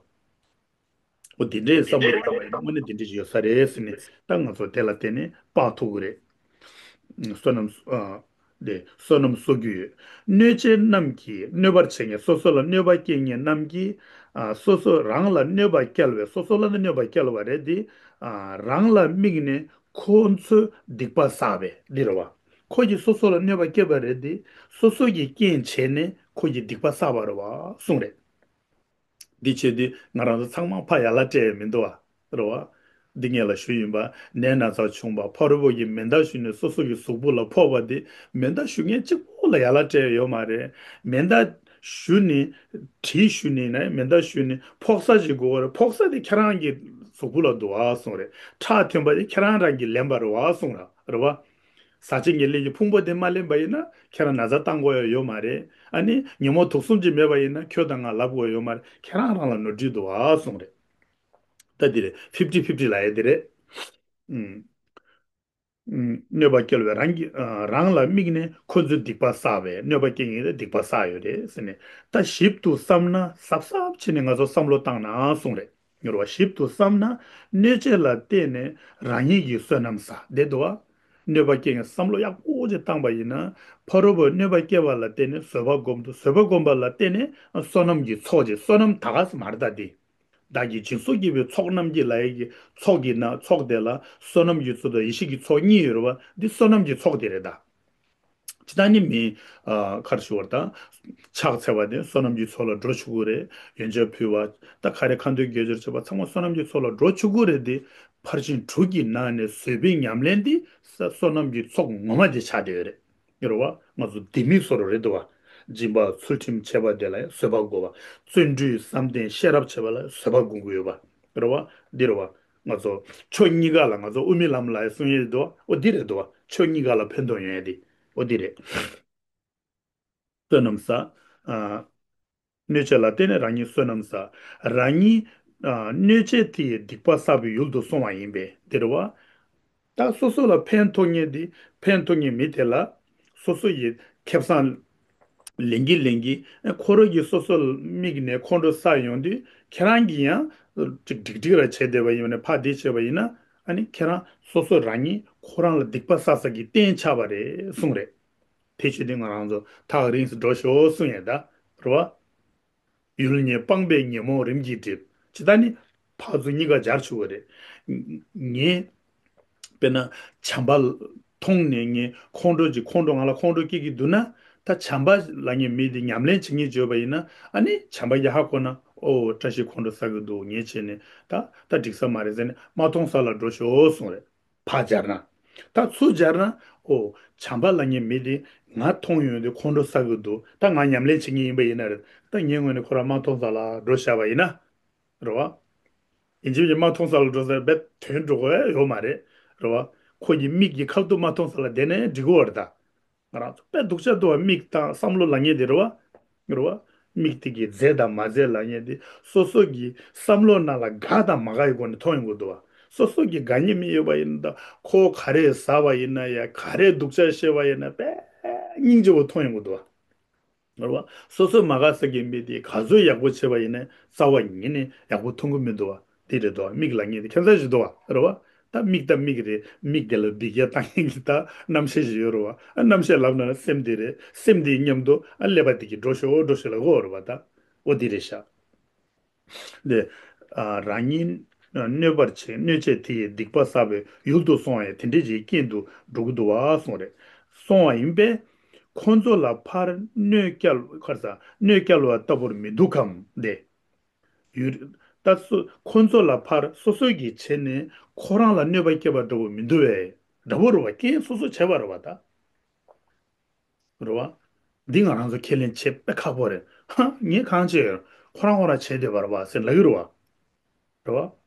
འོ་དེ་འདྲའི་བསམ་བློ་བཏང་བ་ཡིན་ན་དངོས་གནས་དེ་འདྲ་ཞིག་ཡོད་ས་རེད་ཟེར་ནས། ད་ང་ཚོ་དེ་ལ་བརྟེན་ནས་དཔག་ཐུབ་ཀྱི་རེད། བསོད་ནམས་ཨ་ དེ་བསོད་ནམས་གསོག་རྒྱུ་ཡོད། གནོད་བྱེད་རྣམས་ཀྱིས་གནོད་པར་བྱེད་མཁན། སོ་སོ་ལ་གནོད་པ་སྐྱེལ་མཁན་རྣམས་ཀྱིས། ཨ། སོ་སོ་རང་ལ་གནོད་པ་བསྐྱལ་བའི། སོ་སོ་ལ་ནི་གནོད་པ་བསྐྱལ་བ་རེད་དེ། ཨ། རང་ལ་དམིགས་ནས་ཁོ་ཚོས་སྡིག་པ་བསགས་པས་འདི་རེད་བ། ཁོ་གིས་སོ་སོ་ལ་གནོད་པ་བསྐྱལ་བ་རེད་དེ། སོ་སོ་གིས་རྐྱེན་བྱས་ནས་ཁོ་གིས་སྡིག་པ་བསགས་པ་རེད་བ་གསུངས་རེད། འདི་བྱས་དུས་ང་རང་ཚོ་ཚང་མ་ཕར་ཡར་ལ་སྤྲད་ཡས་མི་འདུག་བ། རེད་བ། འདི་སྔོན་ལ་ཞུས་ཡིན་པ། ནད་ན་ཚ་བྱུང་བ་ཕ་རོལ་པོ་གི་མེ་མདའ་གཞུས་ནས་སོ་སོ་གི་གཟུགས་པོ་ལ་ཕོག་པ་དེ། མེ་མདའ་གཞུ་མཁན་གཅིག་པོ་ལ་ཡར་ལ་སྤྲད་ཡས་ཡོད་མ་རེད། མེ་མདའ་གཞུས་ནས། གྲི་གཞུས་ནས་ན་མེ་མདའ་གཞུས་ནས་ཕོག་ས་ཞིག་དགོས་པ་རེད། ཕོག་ས་དེ་ཁྱེད་རང་གི་གཟུགས་པོ་ལ་འདུག་བ་གསུངས་རེད། ཁྲག་ཐོན་པ་དེ་ཁྱེད་རང་རང་གིས་ལེན་པ་རེད་བ་གསུངས་ར། རེད་བ། ཟ་བྱེད་ཉེར་ལེན་གྱི་ཕུང་པོ་དེ་མ་ལེན་པ་ཡིན་ན་ཁྱེད་རང་ན་ཚ་བཏང་དགོས་ཡ་ཡོད་མ་རེད། ཨ་ནི་ཉོན་མོངས་དུག་གསུམ་གྱི་མེད་པ་ཡིན་ན་ཁྱོད་དང་ང་ལབ་དགོས་ཡ་ཡོད་མ་རེད། ཁྱེད་རང་རང་ལ་ནོར་འཁྲུལ་འདུག་ཨ་གསུངས་རེད། ད་འདི་རེད། ཕིབ་ཊི་ཕིབ་ཊི་ལབ་ཡ་འདི་རེད། ཨུམ། ཨུམ། གནོད་པ་སྐྱེལ་བའི་རང་གི། ཨ། རང་ལ་དམིགས་ནས་ཁོ་ཚོས་སྡིག་པ་བསགས་པས། གནོད་པ་སྐྱེལ་མཁན་དེ་སྡིག་པ་བསགས་ཡོད་རེད་ཟེར་ནས། ད་ཞིབ་ཏུ་བསམ་ན། གཟབ་གཟབ་བྱས་ནས་ང་ཚོ་བསམ་བློ་བཏང་ན་གསུངས་རེད། ངེས་པར་ཞིབ་ཏུ་བསམ་ན། གནོད་བྱེད་ལ་བརྟེན་ནས་རང་ཉིད་ཀྱི་བསོད་ནམས་བསགས་བསྡད་འདུག་བ། གནོད་པ་སྐྱེལ་མཁན་བསམ་བློ་ཡག་པོ་ཅིག་བཏང་པ་ཡིན་ན། ཕ་རོལ་པོས་གནོད་པ་སྐྱེལ་བ་ལ་བརྟེན་ནས་བཟོད་པ་སྒོམ་འདུག་བཟོད་པ་སྒོམ་པ་ལ་བརྟེན་ནས་བསོད་ནམས་ཀྱི་ཚོགས་ཅིག་བསོད་ནམས་ད་ག་ས་མ་རེད་ད་འདི། བདག་གིས་སྦྱིན་སོགས་བགྱིས་པའི་ཚོགས་རྣམས་ཀྱིས་ལབ་ཡས་ཀྱི་ཚོགས་ཀྱི་ནང་ཚོགས་དེ་ལ་བསོད་ནམས་ཀྱི་ཚོགས་དང་ཡེ་ཤེས་ཀྱི་ཚོགས་གཉིས་ཡོད་རེད་བ། འདི་བསོད་ནམས་ཀྱི་ཚོགས་དེ་རེད་ད། ཇི་ལྟར་ནི་མི། ཨ། ག་རེ་ཞུ་བར་ད། ཕྱག་འཚལ་བ་དེ་བསོད་ནམས་ཀྱི་ཚོགས་ལ་འགྲོ་ཆོག་གི་རེད། ཡོན་ཆབ་ཕུལ་བ། ད་ག་རེ་ཁ་འདོན་དགེ་སྦྱོར་བྱེད་པ་ཚང་མ་བསོད་ནམས་ཀྱི་ཚོགས་ལ་འགྲོ་ཆོག་གི་རེད་དེ། ཕར་ཕྱིན་དྲུག་གི་ནང་ནས་བཟོད་པའི་ཉམས་ལེན་དེ་ས་བསོད་ནམས་ཀྱི་ཚོགས་ངོ་མ་དེ་ཆགས་བསྡད་ཡོད་རེད། ཡོད་རེད་བ། ང་ཚོ་ལྡེ་མིག་བཟོ་འདྲ་རེད་འདུག་བ། སྦྱིན་པ་ཚུལ་ཁྲིམས་འཆལ་བ་དེ་ལ་ཡང་བཟོད་པ་དགོས་པ། བརྩོན་འགྲུས་བསམ་གཏན་ཤེས་རབ་བྱེད་པ་ལ་བཟོད་པ་སྒོམ་གྱི་ཡོད་པ། རེད་བ། འདི་རེད་བ། ང་ཚོ་ཕྱོགས་གཉིས་ཀ་ལ། ང་ཚོ་དབུ་མའི་ལམ་ལ་ཡང་གསུང་ཡས་འདུག་བ། འོ་འདི་རེད་འདུག་བ། ཕྱོགས་གཉིས་ཀ་ལ་ཕན་ཐོགས་ཡོང་ཡས་དེ། འོ་འདི་རེད། བསོད་ནམས་བསགས། ཨ། གནོད་བྱེད་ལ་བརྟེན་ནས་རང་ཉིད་བསོད་ནམས་བསགས། རང་ཉིད། ཨ། གནོད་བྱེད་དེ་ཡི་སྡིག་པ་བསགས་པའི་ཡུལ་དུ་སོང་བ་ཡིན་པས་འདི་རེད་བ། ད་སོ་སོ་ལ་ཕན་ཐོགས་མཁན་དེ། ཕན་ཐོགས་མཁན་མི་དེ་ལ་སོ་སོ་ཡི་ཁེ་བཟང་ལེན་གྱིན་ལེན་གྱིན། ཁོ་རང་གིས་སོ་སོ་ལ་དམིགས་ནས་ཁོང་ཁྲོ་ཟ་ཡོང་དུས། ཁྱེད་རང་གིས་ཡང་ཅིག་འགྲིག་འགྲིག་ར་བྱས་བསྡད་པ་ཡིན་ནས། ཕར་འདི་བྱས་པ་ཡིན་ན། ཨ་ནི་ཁྱེད་རང་སོ་སོ་རང་ཉིད་ཁོ་རང་ལ་སྡིག་པ་བསགས་ས་གི་རྟེན་ཆགས་པ་རེད་གསུངས་རེད། དེ་བྱེད་དུས་ང་རང་ཚོ་ཐག་རིང་སུ་འགྲོ་ཤོག་གསུང་ཡས་ད། རེད་བ། ཡུལ་ངན་སྤངས་པས་ཉོན་མོངས་རིམ་གྱིས་འགྲིབ། ཇི་ལྟར་ནི། ཕར་ཚུར་གཉིས་ཀ་སྦྱར་ཆོག་གི་རེད། ངས། དཔེར་ན། བྱམས་པ་མཐོང་ནས་ངས་ཁོང་ཁྲོ་ཅིག་ཁོང་ཁྲོ་ང་ལ་ཁོང་ཁྲོ་སྐྱེ་གི་འདུག་ན། ད་བྱམས་པ་ལབ་མཁན་མི་དེ་ཉམས་ལེན་བྱེད་མཁན་བྱས་པ་ཡིན་ན། ཨ་ནི་བྱམས་པ་གིས་ཧ་གོ་ན། ཨོ། བཀྲ་ཤིས་ཁོང་ཁྲོ་ཟ་གི་འདུག་ངས་བྱས་ནས་ད། ད་འགྲིག་ས་མ་རེད་ཟེར་ནས་མ་མཐོང་ས་ལ་འགྲོ་ཤོག་གསུངས་རེད། ཕར་སྦྱར་ན། ད་ཚུར་སྦྱར་ན། ཨོ། བྱམས་པ་ལབ་མཁན་མི་དེ་ང་མཐོང་ཡོང་དུས་ཁོང་ཁྲོ་ཟ་གི་འདུག་ད་ང་ཉམས་ལེན་བྱེད་མཁན་ཡིན་པ་ཡིན་ན་རེད། ད་ངའི་ངོས་ནས་ཁོ་རང་མ་མཐོང་ས་ལ་འགྲོ་བཞག་པ་ཡིན་ན། རེད་བ། ཡིན་གཅིག་མིན་གཅིག་མ་མཐོང་ས་ལ་འགྲོ་ས་རྦད་དོན་འགྲོ་གི་ཡོད་མ་རེད། རེད་བ། ཁོ་གི་མིག་གི་ཁ་ཐུག་མ་མཐོང་ས་ལ་བསྡད་ནའི་འགྲིག་གི་ཡོད་རེད་ད། ང་རང་ཚོ་དཔེ་སྡུག་ཅག་འདུག་བ། མིག་དང་བསམ་བློ་ལབ་མཁན་དེ་རེད་བ། རེད་བ། མིག་དེ་གིས་མཛེས་དང་མ་མཛེས་ལབ་མཁན་དེ། སོ་སོ་གི་བསམ་བློ་ནང་ལ་དགའ་དང་མ་དགའ་ཡི་སྒོ་ནས་མཐོང་ཡོང་གི་འདུག་བ། སོ་སོ་གི་དགའ་ཉེ་མི་ཡོད་པ་ཡིན་ན། ད་ཁོ་ག་རེ་ཟ་བ་ཡིན་ན་ཡ། ག་རེ་སྡུག་ཅག་བཤད་པ་ཡིན་ན། དཔེ་སྙིང་རྗེ་བོ་མཐོང་ཡོང་གི་འདུག་བ། རེད་བ། སོ་སོ་མ་དགའ་ས་གི་མི་དེ་ག་ཚོད་ཡག་པོ་བྱས་པ་ཡིན་ན་རྩ་བ་ཉིད་ནས་ཡག་པོ་མཐོང་གི་མི་འདུག་བ། དེ་རེད་དོ། མིག་ལབ་མཁན་དེ་ཁྱད་མཚར་ཞིག་འདུག་བ། རེད་བ། ད་མིག་ད་མིག་རེད། མིག་དེ་ལ་འབུད་རྒྱག་བཏང་མཁན་གྱི་ད་རྣམ་ཤེས་ཤིག་ཡོད་རེད་བ། ཨ། རྣམ་ཤེས་ལབ་ན་སེམས་དེ་རེད། སེམས་དེའི་མཉམ་དུ། ཨ། ཀླད་པ་དེ་གིས་འགྲོ་ཤོག་འགྲོ་ཤོག་ལབ་ཀྱི་ཡོད་རེད་བ་ད། འོ་དེ་རེད་ཤག་དེ། ཨ། རང་ཉིད་གནོད་པར་བྱེད། གནོད་བྱེད་དེ་ཡི་སྡིག་པ་བསགས་པའི་ཡུལ་དུ་སོང་བས་དེ་འདྲ་ཅིག་རྐྱེན་དུ་འགྲོ་གི་འདུག་བ་གསུངས་རེད། སོང་བ་ཡིན་པས། ཁོ་ཚོ་ལ་ཕར་གནོད་བསྐྱལ། ཁར་ས་གནོད་བསྐྱལ་བ་ལྟ་བུར་མི་འདུག་གམ་སྟེ། ཡུལ། ད་སོ། ཁོ་ཚོ་ལ་ཕར་སོ་སོ་གིས་བྱས་ནས་ཁོ་རང་ལ་གནོད་པ་སྐྱེལ་བ་འདྲ་བོ་མི་འདུག་བས། འདྲ་བོ་རེད་བ། རྐྱེན་སོ་སོ་བྱས་པ་རེད་བ་ད། རེད་བ། འདི་ང་རང་ཚོ་ཁས་ལེན་བྱེད་དཔེ་ཁག་པོ་རེད། ཧ། ངས་གང་བྱས་ཡོད། ཁོ་རང་ཁོ་རང་བྱས་བསྡད་པ་རེད་བ་ཟེར་ལབ་ཀྱི་རེད་བ། རེད་བ།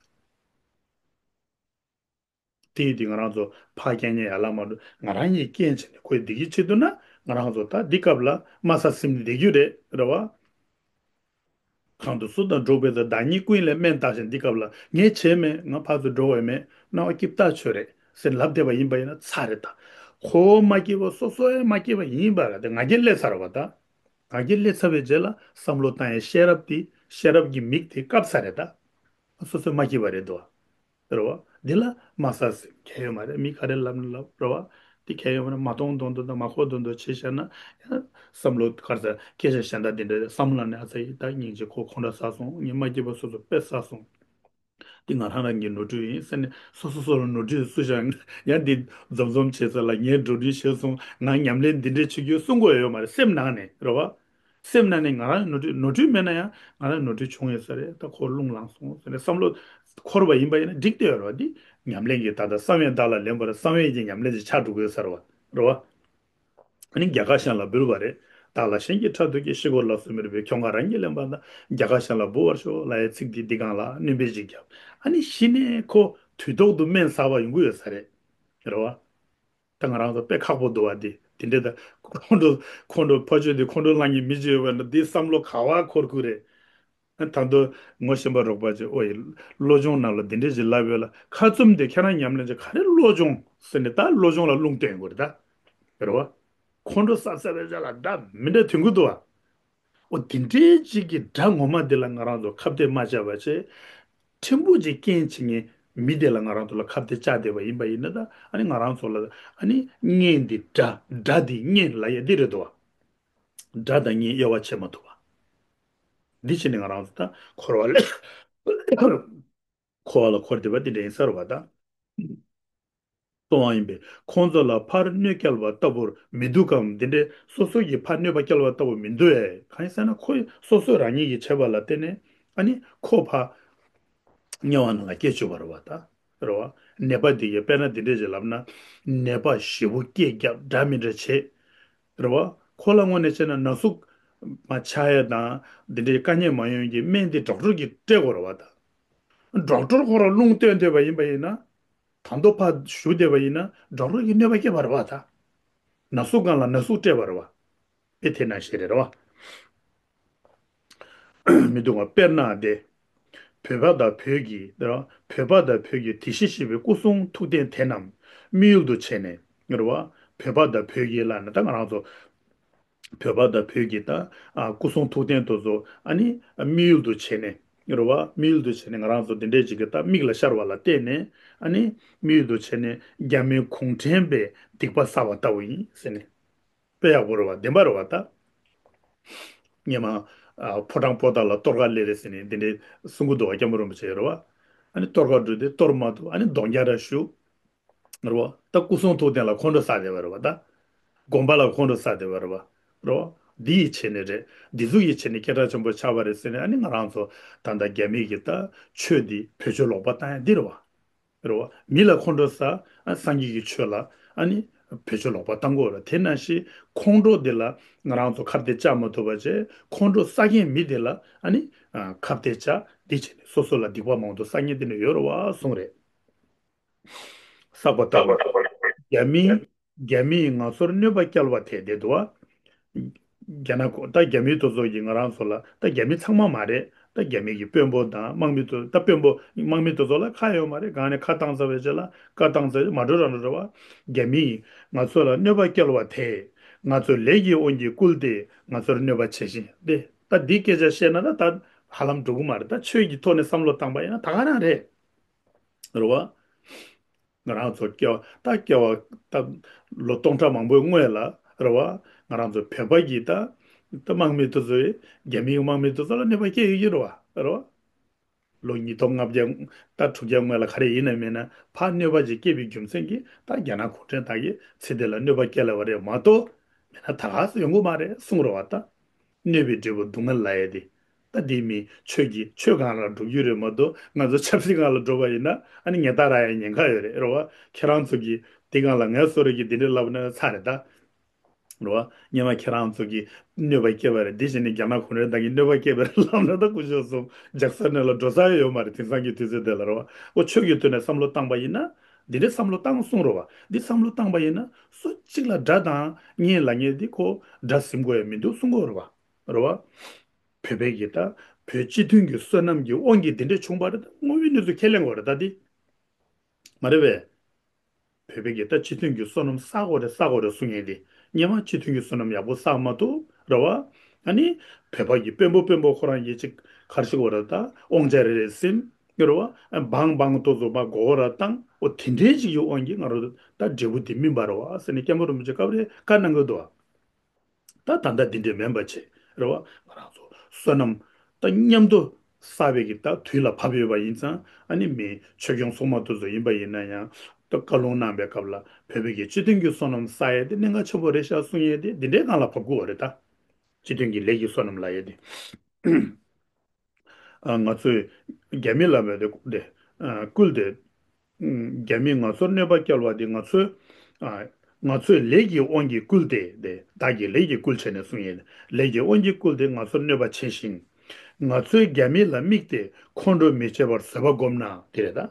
དེ་ཡིན་དུས་ང་རང་ཚོ་ཕར་རྐྱང་རྐྱང་ཡར་ལ་མ་འགྲོ། ང་རང་གིས་རྐྱེན་བྱས་ནས་ཁོའི་བདེ་སྐྱིད་བྱེད་འདུག་ན། ང་རང་ཚོ་ད་འདི་སྐབས་ལ་དམའ་ས་ཟིན་ནས་བསྡད་རྒྱུ་རེད། རེད་བ། གང་དུ་སུ་དང་འགྲོགས་པའི་ཚེ། བདག་ཉིད་ཀུན་ལས་དམན་བལྟ་ཞིང་། འདི་སྐབས་ལ་ངས་བྱས་མེད། ང་ཕར་ཚུར་འགྲོ་བས་མེད། སྣང་བ་སྐྱིད་པོ་ལྟ་ཆོག་རེད་ཟེར་ལབ་བསྡད་པ་ཡིན་པ་ཡིན་ན་ཚར་རེད་ད། ཁོ་བོ་མ་སྐྱིད་པ་སོ་སོ་ཡང་མ་སྐྱིད་པ་ཡིན་པ་རེད་དེ། ང་རྒྱལ་སླེབས་ཚར་བ་ད། ང་རྒྱལ་སླེབས་ཚར་བའི་རྗེས་ལ་བསམ་བློ་བཏང་ཡས་ཤེས་རབ་དེ། ཤེས་རབ་ཀྱི་མིག་དེ་བཀབ་ཚར་རེད་ད། སོ་སོ་མ་སྐྱིད་པ་རེད་དོ། རེད་བ། འདི་ལ་དམའ་ས་ཟེར་མཁན་ཡོད་མ་རེད། མི་ག་རེ་ལབ་ན་ལབ། རེད་བ། དེ་གལ་ཡོད་པ་ན་མ་མཐོང་མདོག་མདོག་དང་མ་གོ་མདོག་མདོག་བྱས་བཞག་ན་ཡང་བསམ་བློ་ག་རེ་ཟེར། སྐད་ཆ་གཞན་དག་དེ་འདྲ་བསམ་བློ་ནས་ཨ་ཙི་ཡིས་ད་སྙིང་རྗེ་ཁོ་ཁོང་ཁྲོ་ཟ་སོང་། ངས་མ་སྐྱིད་པ་སོ་སོ་དཔེ་ཟ་སོང་། འདི་ང་རང་རང་གི་ནོར་འཁྲུལ་ཡིན་ཟེར་ནས་སོ་སོ་སོ་ལ་ནོར་འཁྲུལ་བཟོས་བཞག་ཡང་འདི་འཛོམས་འཛོམས་བྱས་ཚར་ལ་ངས་འགྲོ་གྲོན་བྱས་སོང་། ང་ཉམས་ལེན་འདི་འདྲས་བྱེད་རྒྱུ་གསུང་དགོས་ཡོད་མ་རེད། སེམས་ནང་ནས་རེད་བ། སེམས་ནང་ནས་ང་རང་ནོར་འཁྲུལ་ནོར་འཁྲུལ་མེད་ན་ཡང་ང་རང་ནོར་འཁྲུལ་བྱུང་ཡོད་ས་རེད། ད་ཁོ་རླུང་ལངས་སོང་ཟེར་ནས་བསམ་བློ་འཁོར་བ་ཡིན་པ་ཡིན་ན་འགྲིག་བསྡད་ཡོད་རེད་བ། འདི་ཉམས་ལེན་གྱི་ད་ལྟ་བསམ་ཡས་བདག་ལ་ལེན་པར་བསམ་ཡས་ཀྱི་ཉམས་ལེན་ཅིག་ཆགས་འགྲོ་དགོས་ས་རེད་བ། རེད་བ། ཨ་ནི་རྒྱ་གར་གཞན་ལ་འབུལ་བ་རེད། བདག་ལ་གཞན་གྱིས་ཕྲག་དོག་གིས། ཤི་འཁོར་ལ་སོགས་མི་རིགས་པའི། ཁྱོད་འགའ་རང་གིས་ལེན་པ་ན། རྒྱ་གར་གཞན་ལ་འབུལ་བར་ཤོག་ལབ་ཡའི་ཚིག་འདི་འདི་སྒང་ལ་སྣོན་པ་ཅིག་བརྒྱབ། ཨ་ནི་གཞི་ནས་ཁོ་དུས་ཐོག་ཏུ་སྨན་ཟ་བ་ཡོང་གི་ཡོད་ས་རེད། རེད་བ། ད་ང་རང་ཚོ་དཔེ་ཁག་པོ་འདུག་བ། འདི་འདི་འདྲ་ད་ཁོང་ཁྲོ་ཁོང་ཁྲོ་ཕ་ཆོས་འདི་ཁོང་ཁྲོ་ལངས་ཀྱི་མི་ཅིག་ཡོད་པ་ན་འདི་བསམ་བློ་ག་བ་འཁོར་དགོས་རེད། ད་དུང་ངོ་ཤེས་པ་རོགས་པ་ཅིག་ཨོ་ཡི་བློ་སྦྱོང་ནང་ལ་འདི་འདྲས་ཅིག་ལབ་ཡོད་ལ། ཁ་བཙུམ་དེ་ཁྱེད་རང་ཉམས་ལེན་ཅིག་ག་རེ་བློ་སྦྱོང་ཟེར་ནས་ད་བློ་སྦྱོང་ལ་རླུང་བཏོན་དགོས་རེད་ད། རེད་བ། ཁོང་ཁྲོ་ཟ་ཟ་བའི་ཅ་ལག་འདྲ་མི་འདྲ་ཐོན་གི་འདུག་བ། ཨོ་དེ་འདྲའི་ཅིག་གི་དགྲ་ངོ་མ་དེ་ལ་ང་རང་ཚོ་ཁ་གཏད་མ་བཅག་པ་བྱས། ཕྲན་བུ་ཅིག་རྐྱེན་བྱེད་མཁན་མི་དེ་ལ་ང་རང་ཚོ་ལ་ཁ་གཏད་བཅག་བསྡད་པ་ཡིན་པ་ཡིན་ན་ད་ཨ་ནི་ང་རང་ཚོ་ལ་ཨ་ནི་གཉེན་འདི་དགྲ་དགྲ་འདི་གཉེན་ལབ་ཡ་འདི་རེད་འདུག་བ། དགྲ་དང་གཉེན་དབྱེ་བ་ཕྱེ་མ་ཐུབ་པ། འདི་བྱས་ནས་ང་རང་ཚོ་ད་འཁོར་བ་ལས་འཁོར་བ་ལ་འཁོར་བསྡད་པ་འདི་འདྲ་ཡིན་ས་རེད་བ་ད། གསོ་བ་ཡིན་པས་ཁོང་ཚོ་ལ་ཕར་གནོད་བསྐྱལ་བ་ལྟ་བུར་མི་འདུག་གམ། འདི་འདྲའི་སོ་སོ་ཡིས་ཕར་གནོད་པ་བསྐྱལ་བ་ལྟ་བུ་མི་འདུག་ཨེ། གང་ཡིན་ཟེར་ན་ཁོ་སོ་སོས་རང་ཉིད་ཀྱིས་བྱས་པ་ལ་བརྟེན་ནས་ཨ་ནི་ཁོ་ཕར་དམྱལ་བ་ནང་ལ་སྐྱེ་བཅུག་པ་རེད་བ་ད། རེད་བ། ནད་པ་འདི་གས་དཔེར་ན་འདི་འདྲས་ཅིག་ལབ་ན་ནད་པ་ཞེ་པོ་སྐད་རྒྱབ་འདྲ་མི་འདྲ་བྱེད། རེད་བ། ཁོ་ལ་དངོས་གནས་བྱས་ན་ན་ཟུག་མ་ཆགས་ཡ་དང་འདི་འདྲའི་དཀའ་ངལ་མ་ཡོང་གི་སྨན་འདི་ཌོག་ཊར་གྱིས་སྤྲད་དགོས་རེད་བ་ད། ཌོག་ཊར་ཁོ་རང་རླུང་བཏོན་བསྡད་པ་ཡིན་པ་ཡིན་ན། ད་དུང་ཕར་ཞུ་བསྡད་པ་ཡིན་ན་ཌོག་ཊར་གྱིས་གནོད་པ་བསྐྱལ་བ་རེད་བ་ད། ན་ཟུག་སྒང་ལ་ན་ཟུག་སྤྲད་པ་རེད་བ། དཔེ་དེ་ནང་བཞིན་རེད་བ། མི་འདུག་ག་དཔེར་ན་དེ། བོད་པ་དང་བོད་ཀྱི་རེད་བ། བོད་པ་དང་བོད་ཀྱི་དེ་བཞིན་གཤེགས་པའི་སྐུ་གསུང་ཐུགས་རྟེན་དེ་རྣམས་དམིགས་ཡུལ་དུ་བྱས་ནས་རེད་བ། བོད་པ་དང་བོད་ཀྱི་ལབ་ན་ད་ང་རང་ཚོ། བོད་པ་དང་བོད་ཀྱི་ད་ཨ་སྐུ་གསུང་ཐུགས་རྟེན་དེ་ཚོ་ཨ་ནི་དམིགས་ཡུལ་དུ་བྱས་ནས་རེད་བ། དམིགས་ཡུལ་དུ་བྱས་ནས་ང་རང་ཚོ་འདི་འདྲས་ཅིག་གི་ད་མིག་ལ་ཤར་བ་ལ་བརྟེན་ནས་ཨ་ནི་དམིགས་ཡུལ་དུ་བྱས་ནས་རྒྱ་མི་གུང་ཁྲན་པས་སྡིག་པ་བསགས་པ་ལྟ་བུ་ཡིན་ཟེར་ནས། དཔེ་ཡག་པོ་རེད་བ། བདེན་པ་རེད་བ་ད། སྔོན་མ་ཨ་ཕོ་བྲང་པོ་ཏ་ལ་གཏོར་ཁ་སླེབས་རེད་ཟེར་ནས་འདི་འདྲས་གསུང་གི་འདུག་བ། སྐྱབས་མགོན་རིན་པོ་ཆེ་རེད་བ། ཨ་ནི་གཏོར་ཁ་འགྲོ་དུས་གཏོར་མ་ཐུབ། ཨ་ནི་རྡོག་རྒྱག་ར་ཞུ། རེད་བ། ད་སྐུ་གསུང་ཐུགས་རྟེན་ལ་ཁོང་ཁྲོ་ཟ་བསྡད་པ་རེད་བ་ད། དགོན་པ་ལ་ཁོང་ཁྲོ་ཟ་བསྡད་པ་རེད་བ། རེད་བ། འདི་ཡི་བྱས་ནས་རེད། འདི་ཚོ་ཡི་བྱས་ནས་སྐད་གྲགས་ཆེན་པོ་ཆགས་པ་རེད་ཟེར་ནས་ཨ་ནི་ང་རང་ཚོ་ད་ལྟ་རྒྱ་མི་གི་ད་ཆོས་འདི་བེད་སྤྱོད་ལོག་པ་བཏང་ཡ་འདི་རེད་བ། རེད་བ། མི་ལ་ཁོང་ཁྲོ་ཟ། ཨ་སངས་རྒྱས་ཀྱི་ཆོས་ལ་ཨ་ནི་བེད་སྤྱོད་ལོག་པ་བཏང་གི་ཡོད་རེད། དེ་ནང་བཞིན་ཁོང་ཁྲོ་འདི་ལ་ང་རང་ཚོ་ཁ་གཏད་བཅག་མ་ཐུབ་པ་བྱས། ཁོང་ཁྲོ་ཟ་མཁན་མི་དེ་ལ་ཨ་ནི་ཨ་ཁ་གཏད་བཅག་འདི་བྱས་ནས་སོ་སོ་ལ་སྡིག་པ་མང་དུ་བསགས་མཁན་དེ་འདྲ་ཡོད་རེད་བ་གསུངས་རེད། བསགས་པ་ལྟ་བུ། རྒྱ་མིས་རྒྱ་མིས་ང་ཚོར་གནོད་པ་བསྐྱལ་བ་དེ་བསྡད་འདུག་བ། རྒྱ་ནག་ཁོ་ད་རྒྱ་མི་དེ་ཚོ་གིས་ང་རང་ཚོ་ལ། ད་རྒྱ་མི་ཚང་མ་མ་རེད། ད་རྒྱ་མི་གི་དཔོན་པོ་དང་དམག་མི་ཚོ། ད་དཔོན་པོ་དམག་མི་དེ་ཚོ་ལ་ཁ་ཡོད་མ་རེད། གང་ནས་ཁ་བཏང་ཚར་བའི་རྗེས་ལ་བཀའ་བཏང་ཚར་མ་འགྲོ་རང་འགྲོ་རེད་བ། རྒྱ་མིས་ང་ཚོ་ལ་གནོད་པ་བསྐྱལ་བ་དེས་ང་ཚོ་ལས་ཀྱི་དབང་གིས་བསྐུལ་ཏེ་ང་ཚོར་གནོད་པ་བྱེད་བཞིན་ཏེ། ད་འདི་སྐད་ཆ་བཤད་ན་ད་ད་ཧ་ལམ་འགྲོ་གི་མ་རེད། ད་ཆོས་ཀྱི་ཐོག་ནས་བསམ་བློ་བཏང་པ་ཡིན་ན་ད་ག་རང་རེད། རེད་བ། ང་རང་ཚོ་སྐྱེ་བ་ད་སྐྱེ་བ་ད་ལོ་སྟོང་ཕྲག་མང་པོའི་སྔོན་ལ་རེད་བ། ང་རང་ཚོ་བོད་པ་གི་ད་ད་དམག་མི་དེ་ཚོས་རྒྱ་མིའི་དམག་མི་དེ་ཚོ་ལ་གནོད་པ་སྐྱེལ་ཡོད་ཀྱི་རེད་བ། རེད་བ། ལོ་ཉིས་སྟོང་ལྔ་བརྒྱ་ད་དྲུག་བརྒྱ་སྔོན་ལ་ག་རེ་ཡིན་ན་མིན་ན་ཕར་གནོད་པ་ཅིག་སྐྱེལ་བའི་རྒྱུ་མཚན་གྱིས་ད་རྒྱ་ནག་གུང་ཁྲན་ཏང་གིས་ཚེ་འདི་ལ་གནོད་པ་སྐྱེལ་ལ་བ་རེད་མ་གཏོགས། མིན་ན་ད་ག་སེ་ཡོང་གི་མ་རེད་གསུངས་རེད་བ་ད། གནོད་པའི་འབྲས་བུ་སྡུག་བསྔལ་ལབ་ཡས་དེ། ད་འདི་མི་ཆོས་ཀྱི་ཆོས་སྒང་ལ་འགྲོ་རྒྱུ་རེད་མ་གཏོགས་ང་ཚོ་ཆབ་སྲིད་སྒང་ལ་འགྲོ་བ་ཡིན་ན་ཨ་ནི་ཉེས་རྡུང་རག་ཡའི་ཉེན་ཁ་ཡོད་རེད་རེད་བ། ཁྱེད་རང་ཚོ་གིས་འདི་སྒང་ལ་ངལ་གསོ་རེད་ཀྱི་འདི་འདྲ་ལབ་ན་ཚར་རེད་ད། རེད་བ། སྔོན་མ་ཁྱེད་རང་ཚོ་གིས་གནོད་པ་སྐྱེལ་བ་རེད། འདི་བྱས་ནས་རྒྱ་ནག་གུང་ཁྲན་ཏང་གིས་གནོད་པ་སྐྱེལ་བ་རེད་ལབ་ན་ད་སྐུ་ཞབས་གསུམ་ཇག་ས་ནས་ལ་འགྲོ་ས་ཡོད་མ་རེད། དེང་སང་གི་དུས་ཚོད་དེ་ལ་རེད་བ། འོ་ཆོས་ཀྱི་ཐོག་ནས་བསམ་བློ་བཏང་པ་ཡིན་ན། འདི་འདྲའི་བསམ་བློ་བཏང་གསུངས་རེད་བ། འདི་བསམ་བློ་བཏང་པ་ཡིན་ན་སུ་གཅིག་ལ་དགྲ་དང་གཉེན་ལབ་མཁན་འདི་ཁོ་དགྲ་ཟིན་དགོས་ཡ་མི་འདུག་གསུང་གི་ཡོད་རེད་བ། རེད་བ། བོད་པའི་གི་ད་བོད་སྤྱི་མཐུན་གྱི་བསོད་ནམས་ཀྱི་དབང་གིས་འདི་འདྲ་བྱུང་བ་རེད། ད་དངོས་པོའི་གནས་ཚུལ་ཁས་ལེན་དགོས་རེད་ད་འདི། མ་རེད་པས། བོད་པའི་གི་ད་སྤྱི་མཐུན་གྱི་བསོད་ནམས་བསགས་དགོས་རེད་བསགས་དགོས་རེད་གསུང་མཁན་འདི། སྔོན་མ་སྤྱི་མཐུན་གྱི་བསོད་ནམས་ཡག་པོ་བསགས་མ་ཐུབ་རེད་བ། ཨ་ནི་བོད་པ་གི་དཔོན་པོ་དཔོན་པོ་ཁོ་རང་ཡིན་གཅིག་ག་རེ་ཞིག་དགོས་རེད་ད་དབང་ཆ་རེ་རེ་ཟིན། རེད་བ། བང་བང་དུ་བཟོ་པ་མགོ་བོ་ར་བཏང་། འོ་དེ་འདྲའི་ཅིག་གི་དབང་གིས་ང་རང་ཚོ་ད་འབྲས་བུ་དེ་སྨིན་པ་རེད་བ་ཟེར་ནས་སྐྱབས་མགོན་རིན་པོ་ཆེ་སྐབས་རེ་བཀའ་གནང་གི་འདུག་བ། ད་ད་ལྟ་འདི་འདྲའི་མིན་པ་བྱས། རེད་བ། ང་རང་ཚོ་བསོད་ནམས་ད་མཉམ་དུ་བསགས་པའི་གི་ད་དུས་ལ་བབ་ཡོད་པ་ཡིན་ཙང་། ཨ་ནི་མི་ཆོས་སྐྱོང་སྲུང་མ་དེ་ཚོ་ཡིན་པ་ཡིན་ན་ཡང་། ད་བཀའ་ལུང་གནང་བའི་སྐབས་ལ་བོད་པའི་གི་སྤྱི་མཐུན་གྱི་བསོད་ནམས་བསགས་ཡས་དེ་གནད་འགག་ཆེན་པོ་རེད་ཤག་གསུང་ཡས་དེ་འདི་འདྲའི་སྒང་ལ་བབ་དགོས་པ་རེད་ད། སྤྱི་མཐུན་གྱི་ལས་ཀྱི་བསོད་ནམས་ལབ་ཡས་དེ། ཨ། ང་ཚོས་རྒྱ་མི་ལ་བོད་དེ་དེ། ཨ། བསྐུལ་ཏེ། ཨ། རྒྱ་མིས་ང་ཚོར་གནོད་པ་བསྐྱལ་བ་དེ་ང་ཚོས། ཨ། ང་ཚོས་ལས་ཀྱི་དབང་གིས་བསྐུལ་ཏེ། དེ་བདག་གིས་ལས་ཀྱིས་བསྐུལ་བྱས་ནས་གསུང་ཡས། ལས་ཀྱི་དབང་གིས་བསྐུལ་ཏེ་ང་ཚོར་གནོད་པ་བྱས་ཤིང་། ང་ཚོས་རྒྱ་མི་ལ་དམིགས་ཏེ་ཁོང་ཁྲོ་མི་བྱེད་པར་བཟོད་པ་བསྒོམས་ན། དེ་རེད་ད།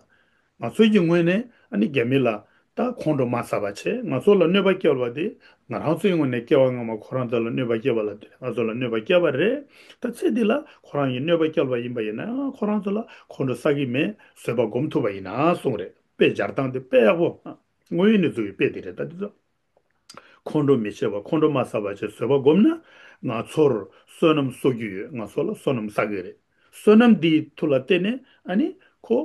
ང་ཚོའི་གི་ངོས་ནས་ཨ་ནི་རྒྱ་མི་ལ་ད་ཁོང་ཁྲོ་མ་ཟ་བ་བྱས། ང་ཚོ་ལ་གནོད་པ་བསྐྱལ་བ་དེ་ང་རང་ཚོའི་ངོས་ནས་སྐྱེ་བ་སྔ་མ་ཁོ་རང་ཚོ་ལ་གནོད་པ་བསྐྱལ་བ་ལ་དེ་ང་ཚོ་ལ་གནོད་པ་བསྐྱལ་བ་རེད། ད་ཚེ་འདི་ལ་ཁོ་རང་གིས་གནོད་པ་བསྐྱལ་བ་ཡིན་པ་ཡིན་ན་ཡང་། ཁོ་རང་ཚོ་ལ་ཁོང་ཁྲོ་ཟ་གི་མེད། བཟོད་པ་སྒོམ་ཐུབ་པ་ཡིན་ན་གསུངས་རེད། དཔེ་སྦྱར་སྟངས་དེ་དཔེ་ཡག་པོ། དངོས་ཡོད་གནས་ཚུལ་གྱི་དཔེ་དེ་རེད་ད་དེ་ཚོ། ཁོང་ཁྲོ་མི་བྱེད་པ། ཁོང་ཁྲོ་མ་ཟ་བ་བྱས་བཟོད་པ་བསྒོམས་ན། ང་ཚོར་བསོད་ནམས་གསོག་རྒྱུ་ཡོད། ང་ཚོ་ལ་བསོད་ནམས་བསགས་ཀྱི་རེད། བསོད་ནམས་འདིའི་མཐུ་ལ་བརྟེན་ནས་ཨ་ནི་ཁོ་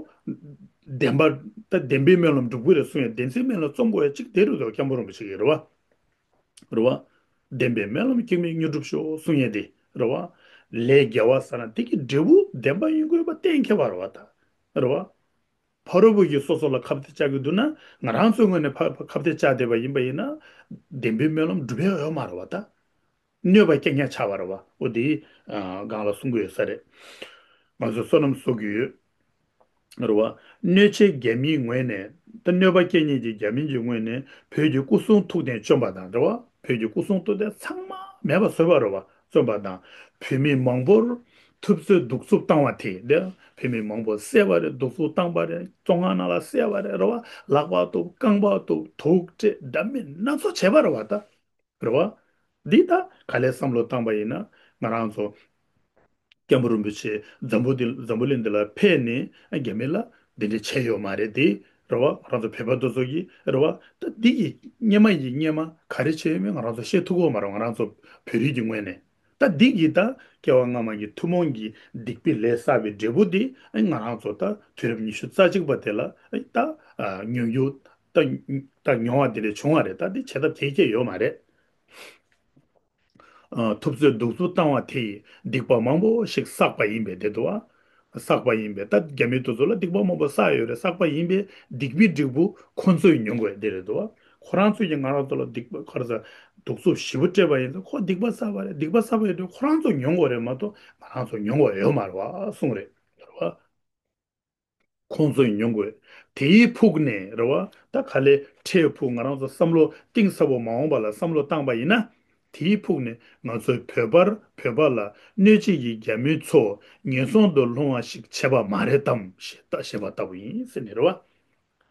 བདེན་པ། ད་བདེན་པའི་སྨོན་ལམ་འགྲུབ་ཀྱི་རེད་གསུང་ཡས། བདེན་ཚིག་སྨོན་ལམ་རྩོམ་དགོས་ཡས་གཅིག་དེ་རེད་དོ། སྐྱབས་མགོན་རིན་པོ་ཆེ་གིས་རེད་བ། རེད་བ། བདེན་པའི་སྨོན་ལམ་གྱིས་མི་མྱུར་འགྲུབ་ཤོག་གསུང་ཡས་དེ་རེད་བ། ལས་དགེ་བ་བསགས་ན་དེ་གི་འབྲས་བུ་བདེན་པ་ཡིན་དགོས་པ་གཏན་འཁེལ་བ་རེད་བ་ད། རེད་བ། ཕ་རོལ་པོ་གིས་སོ་སོ་ལ་ཁ་གཏད་བཅག་གི་འདུག་ན། ང་རང་ཚོའི་ངོས་ནས་ཕ་ཕ་ཁ་གཏད་བཅག་བསྡད་པ་ཡིན་པ་ཡིན་ན། བདེན་པའི་སྨོན་ལམ་འགྲུབ་ཡ་ཡོད་མ་རེད་བ་ད། གནོད་པ་སྐྱེལ་མཁན་ཆགས་པ་རེད་བ། འོ་དེ་ཨ་སྒང་ལ་གསུང་གི་ཡོད་ས་རེད། ང་ཚོ་བསོད་ནམས་གསོག་གི་ཡོད། རེད་བ། གནོད་བྱེད་རྒྱ་མིའི་ངོས་ནས། ད་གནོད་པ་སྐྱེལ་མཁན་གྱི་རྒྱ་མི་གྱི་ངོས་ནས་བོད་ཀྱི་སྐུ་གསུང་ཐུགས་རྟེན་བཅོམ་པ་དང་། རེད་བ། བོད་ཀྱི་སྐུ་གསུང་ཐུགས་རྟེན་ཚང་མ་མེད་པ་བཟོས་པ་རེད་བ། བཅོམ་པ་དང་། བོད་མི་མང་པོར་ཐུབ་ཚོད་གདུག་རྩུབ་བཏང་བ་དེ། དེ་བོད་མི་མང་པོ་བསད་པ་རེད། གདུག་རྩུབ་བཏང་བ་རེད། བཙོན་ཁང་ནང་ལ་བསད་པ་རེད། རེད་བ། ལག་པ་གཏུབ། རྐང་པ་གཏུབ། དུག་སྤྲད། འདྲ་མིན་སྣ་ཚོགས་བྱས་པ་རེད་བ་ད། རེད་བ། འདི་ད་ག་ལེར་བསམ་བློ་བཏང་པ་ཡིན་ན། ང་རང་ཚོ་སྐྱབས་མགོན་རིན་པོ་ཆེ་འཛམ་བུ་འདི་འཛམ་བུ་གླིང་འདི་ལ་ཕེབས་ནས་རྒྱ་མི་ལ་འདི་འདྲ་བྱས་ཡོད་མ་རེད་དེ། རེད་བ། ང་རང་ཚོ་བོད་པ་དེ་ཚོ་གིས། རེད་བ། ད་འདི་གི་སྔོན་མ་ཡི་སྔོན་མ་ག་རེ་བྱས་ཡོད་མེད་ང་རང་ཚོ་ཤེས་ཐུབ་ཀྱི་ཡོད་མ་རེད། ང་རང་ཚོ་བོད་རིགས་ཀྱི་ངོས་ནས། ད་འདི་གི་ད་སྐྱེ་བ་སྔ་མ་གི་ཐུན་མོང་གི་སྡིག་པའི་ལས་བསགས་པའི་འབྲས་བུ་འདི་ང་རང་ཚོ་ད་དུས་རབས་ཉི་ཤུ་རྩ་གཅིག་པ་དེ་ལ་ད་མྱོང་རྒྱུ། ད་ད་མྱོང་བ་འདི་འདྲ་བྱུང་བ་རེད། ད་འདི་བྱེད་ཐབས་གལ་ཆེ་ཡོད་མ་རེད། ཨ། ཐུབ་ཚོད་གདུག་རྩུབ་བཏང་བ་དེ་ཡིས་སྡིག་པ་མང་པོ་ཞིག་བསགས་པ་ཡིན་པས་དེ་འདུག་བ། བསགས་པ་ཡིན་པས། ད་རྒྱ་མི་དེ་ཚོ་ལ་སྡིག་པ་མང་པོ་བསགས་ཡོད་རེད། བསགས་པ་ཡིན་པས་སྡིག་པའི་འབྲས་བུ་ཁོ་ཚོས་མྱོང་དགོས་དེ་རེད་འདུག་བ། ཁོ་རང་ཚོས་ཀྱིས་ང་རང་ཚོ་ལ་སྡིག་པ་ག་རེ་ཟ། གདུག་རྩུབ་ཞེ་པོ་སྤྲད་པ་ཡིན་ཙང་ཁོ་སྡིག་པ་བསགས་པ་རེད། སྡིག་པ་བསགས་པ་ཡིན་དུས་ཁོ་རང་ཚོ་མྱོང་དགོས་རེད་མ་གཏོགས་ང་རང་ཚོ་མྱོང་དགོས་ཡོད་མ་རེད་བ་གསུངས་རེད། རེད་བ། ཁོང་ཚོས་མྱོང་དགོས། དེའི་ཕུགས་ནས་རེད་བ། ད་ག་ལེར་འཕྲལ་ཕུགས་ང་རང་ཚོ་བསམ་བློ་གཏིང་ཟབ་པོ་མ་འོངས་པ་ལ་བསམ་བློ་བཏང་པ་ཡིན་ན། དེའི་ཕུགས་ནས་ང་ཚོའི་བོད་པར་བོད་པ་ལ་གནོད་བྱེད་ཀྱི་རྒྱ་མི་ཚོ་ངན་སོང་དུ་ལྷུང་བ་ཞིག་བྱས་པ་མ་རེད་དམ་ཞེས་ལྟ་ཞེས་པ་ལྟ་བུ་ཡིན་ཟེར་ནས་རེད་བ།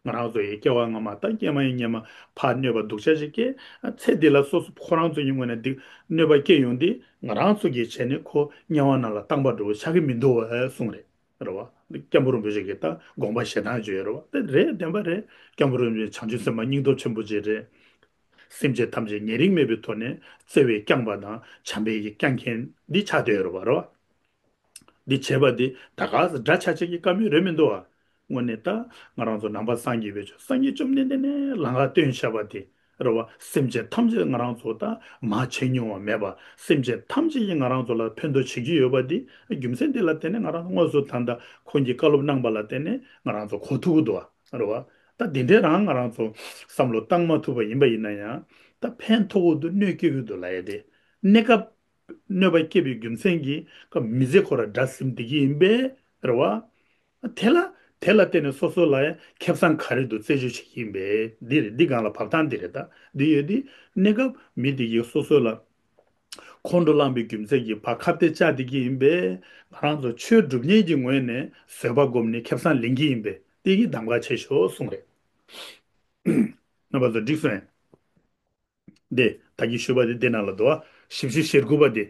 ང་རང་ཚོ་ཡི་སྐྱེ་བ་སྔ་མ་ད་སྐྱེས་མ་ཡིན་སྔོན་མ་ཕར་གནོད་པ་སྡུག་ཅག་ཞིག་སྐྱེས། ཚེ་འདི་ལ་སོ་སོ་ཁོ་རང་ཚོ་ཡི་ངོས་ནས་སྡིག་གནོད་པ་སྐྱེས་ཡོང་དུས་ང་རང་ཚོ་གིས་བྱས་ནས་ཁོ་དམྱལ་བ་ནང་ལ་བཏང་པ་འདྲ་བོ་ཆགས་ཀྱི་མི་འདུག་བས་གསུངས་རེད། རེད་བ། འདི་སྐྱབས་མགོན་རིན་པོ་ཆེ་གི་ད་དགོངས་པ་བཞེས་སྟངས་ཅིག་ཡོད་རེད་བ། དེ་རེད། བདེན་པ་རེད། སྐྱབས་མགོན་རིན་པོ་ཆེ་བྱང་ཆུབ་སེམས་དཔའ་སྙིང་སྟོབས་ཆེན་པོ་ཅིག་རེད། སེམས་ཅན་ཐམས་ཅད་ཉེ་རིང་མེད་པའི་ཐོག་ནས་བརྩེ་བས་བསྐྱངས་པ་དང་བྱམས་པས་བསྐྱངས་མཁན་འདི་ཆགས་བསྡད་ཡོད་རེད་བ། རེད་བ། འདི་བྱས་པ་འདི་ད་ག་ས་འདྲ་ཆགས་ཆགས་ཀྱི་བཀའ་མོལ་རེད་མི་འདུག་བ། དངོས་གནས་ད་ང་རང་ཚོ་ནང་པ་སངས་རྒྱས་པའི་ཆོས་སངས་རྒྱས་བཅོམ་ལྡན་འདས་ནས་ལམ་ཁ་སྟོན་བྱས་པ་དེ། རེད་བ། སེམས་ཅན་ཐམས་ཅད་ང་རང་ཚོ་ད་མ་བྱས་མྱོང་བ་མེད་པ། སེམས་ཅན་ཐམས་ཅད་ཀྱིས་ང་རང་ཚོ་ལ་ཕན་ཐོགས་བྱེད་ཀྱི་ཡོད་པ་འདི་རྒྱུ་མཚན་འདི་ལ་བརྟེན་ནས་ང་རང་ཚོ་དངོས་སུ་ད་ལྟ་ཁོང་གིས་བཀའ་སློབ་གནང་པ་ལ་བརྟེན་ནས་ང་རང་ཚོ་གོ་ཐུབ་ཀྱི་འདུག་བ། རེད་བ། ད་འདི་འདྲའི་རང་ང་རང་ཚོ་བསམ་བློ་བཏང་མ་ཐུབ་པ་ཡིན་པ་ཡིན་ན་ཡང་། ད་ཕན་ཐོགས་ཀྱི་འདུག་གནོད་སྐྱེལ་གྱི་འདུག་ལབ་ཡ་དེ། གནས་སྐབས་གནོད་པ་སྐྱེལ་བའི་རྒྱུ་མཚན་གྱིས་ཀ་མི་ཚེ་ཁོ་ར་དགྲ་ཟིན་བསྡད་ཀྱི་ཡིན་པས། རེད་བ། དེ་ལ་དེ་ལ་བརྟེན་ནས་སོ་སོ་ལ་ཡང་ཁེ་བཟང་ག་རེ་འདུག་རྩད་གཅོད་བྱེད་ཀྱི་ཡིན་པས། འདི་རེད། འདི་སྒང་ལ་བབ་སྟངས་འདི་རེད། ད་འདི་ཡོད་དུས་གནས་སྐབས་མི་དེ་གིས་སོ་སོ་ལ་ཁོང་ཁྲོ་ལངས་པའི་རྒྱུ་མཚན་གྱིས་ཕར་ཁ་གཏད་བཅག་བསྡད་ཀྱི་ཡིན་པས། ང་རང་ཚོ་ཆོས་སྒྲུབ་མཁན་གྱི་ངོས་ནས་བཟོད་པ་བསྒོམས་ནས་ཁེ་བཟང་ལེན་གྱི་ཡིན་པས། དེ་གིས་གདམ་ག་བྱེད་ཤོག་གསུངས་རེད། རྣམ་པ་ཚོ་འགྲིག་སོང་ངས། འདི་ད་གིན་ཞུས་པ་དེ་འདི་ནང་ལ་འདུག་ཨ། ཞིབ་བཤེར་ཞེ་དགུ་པ་དེ།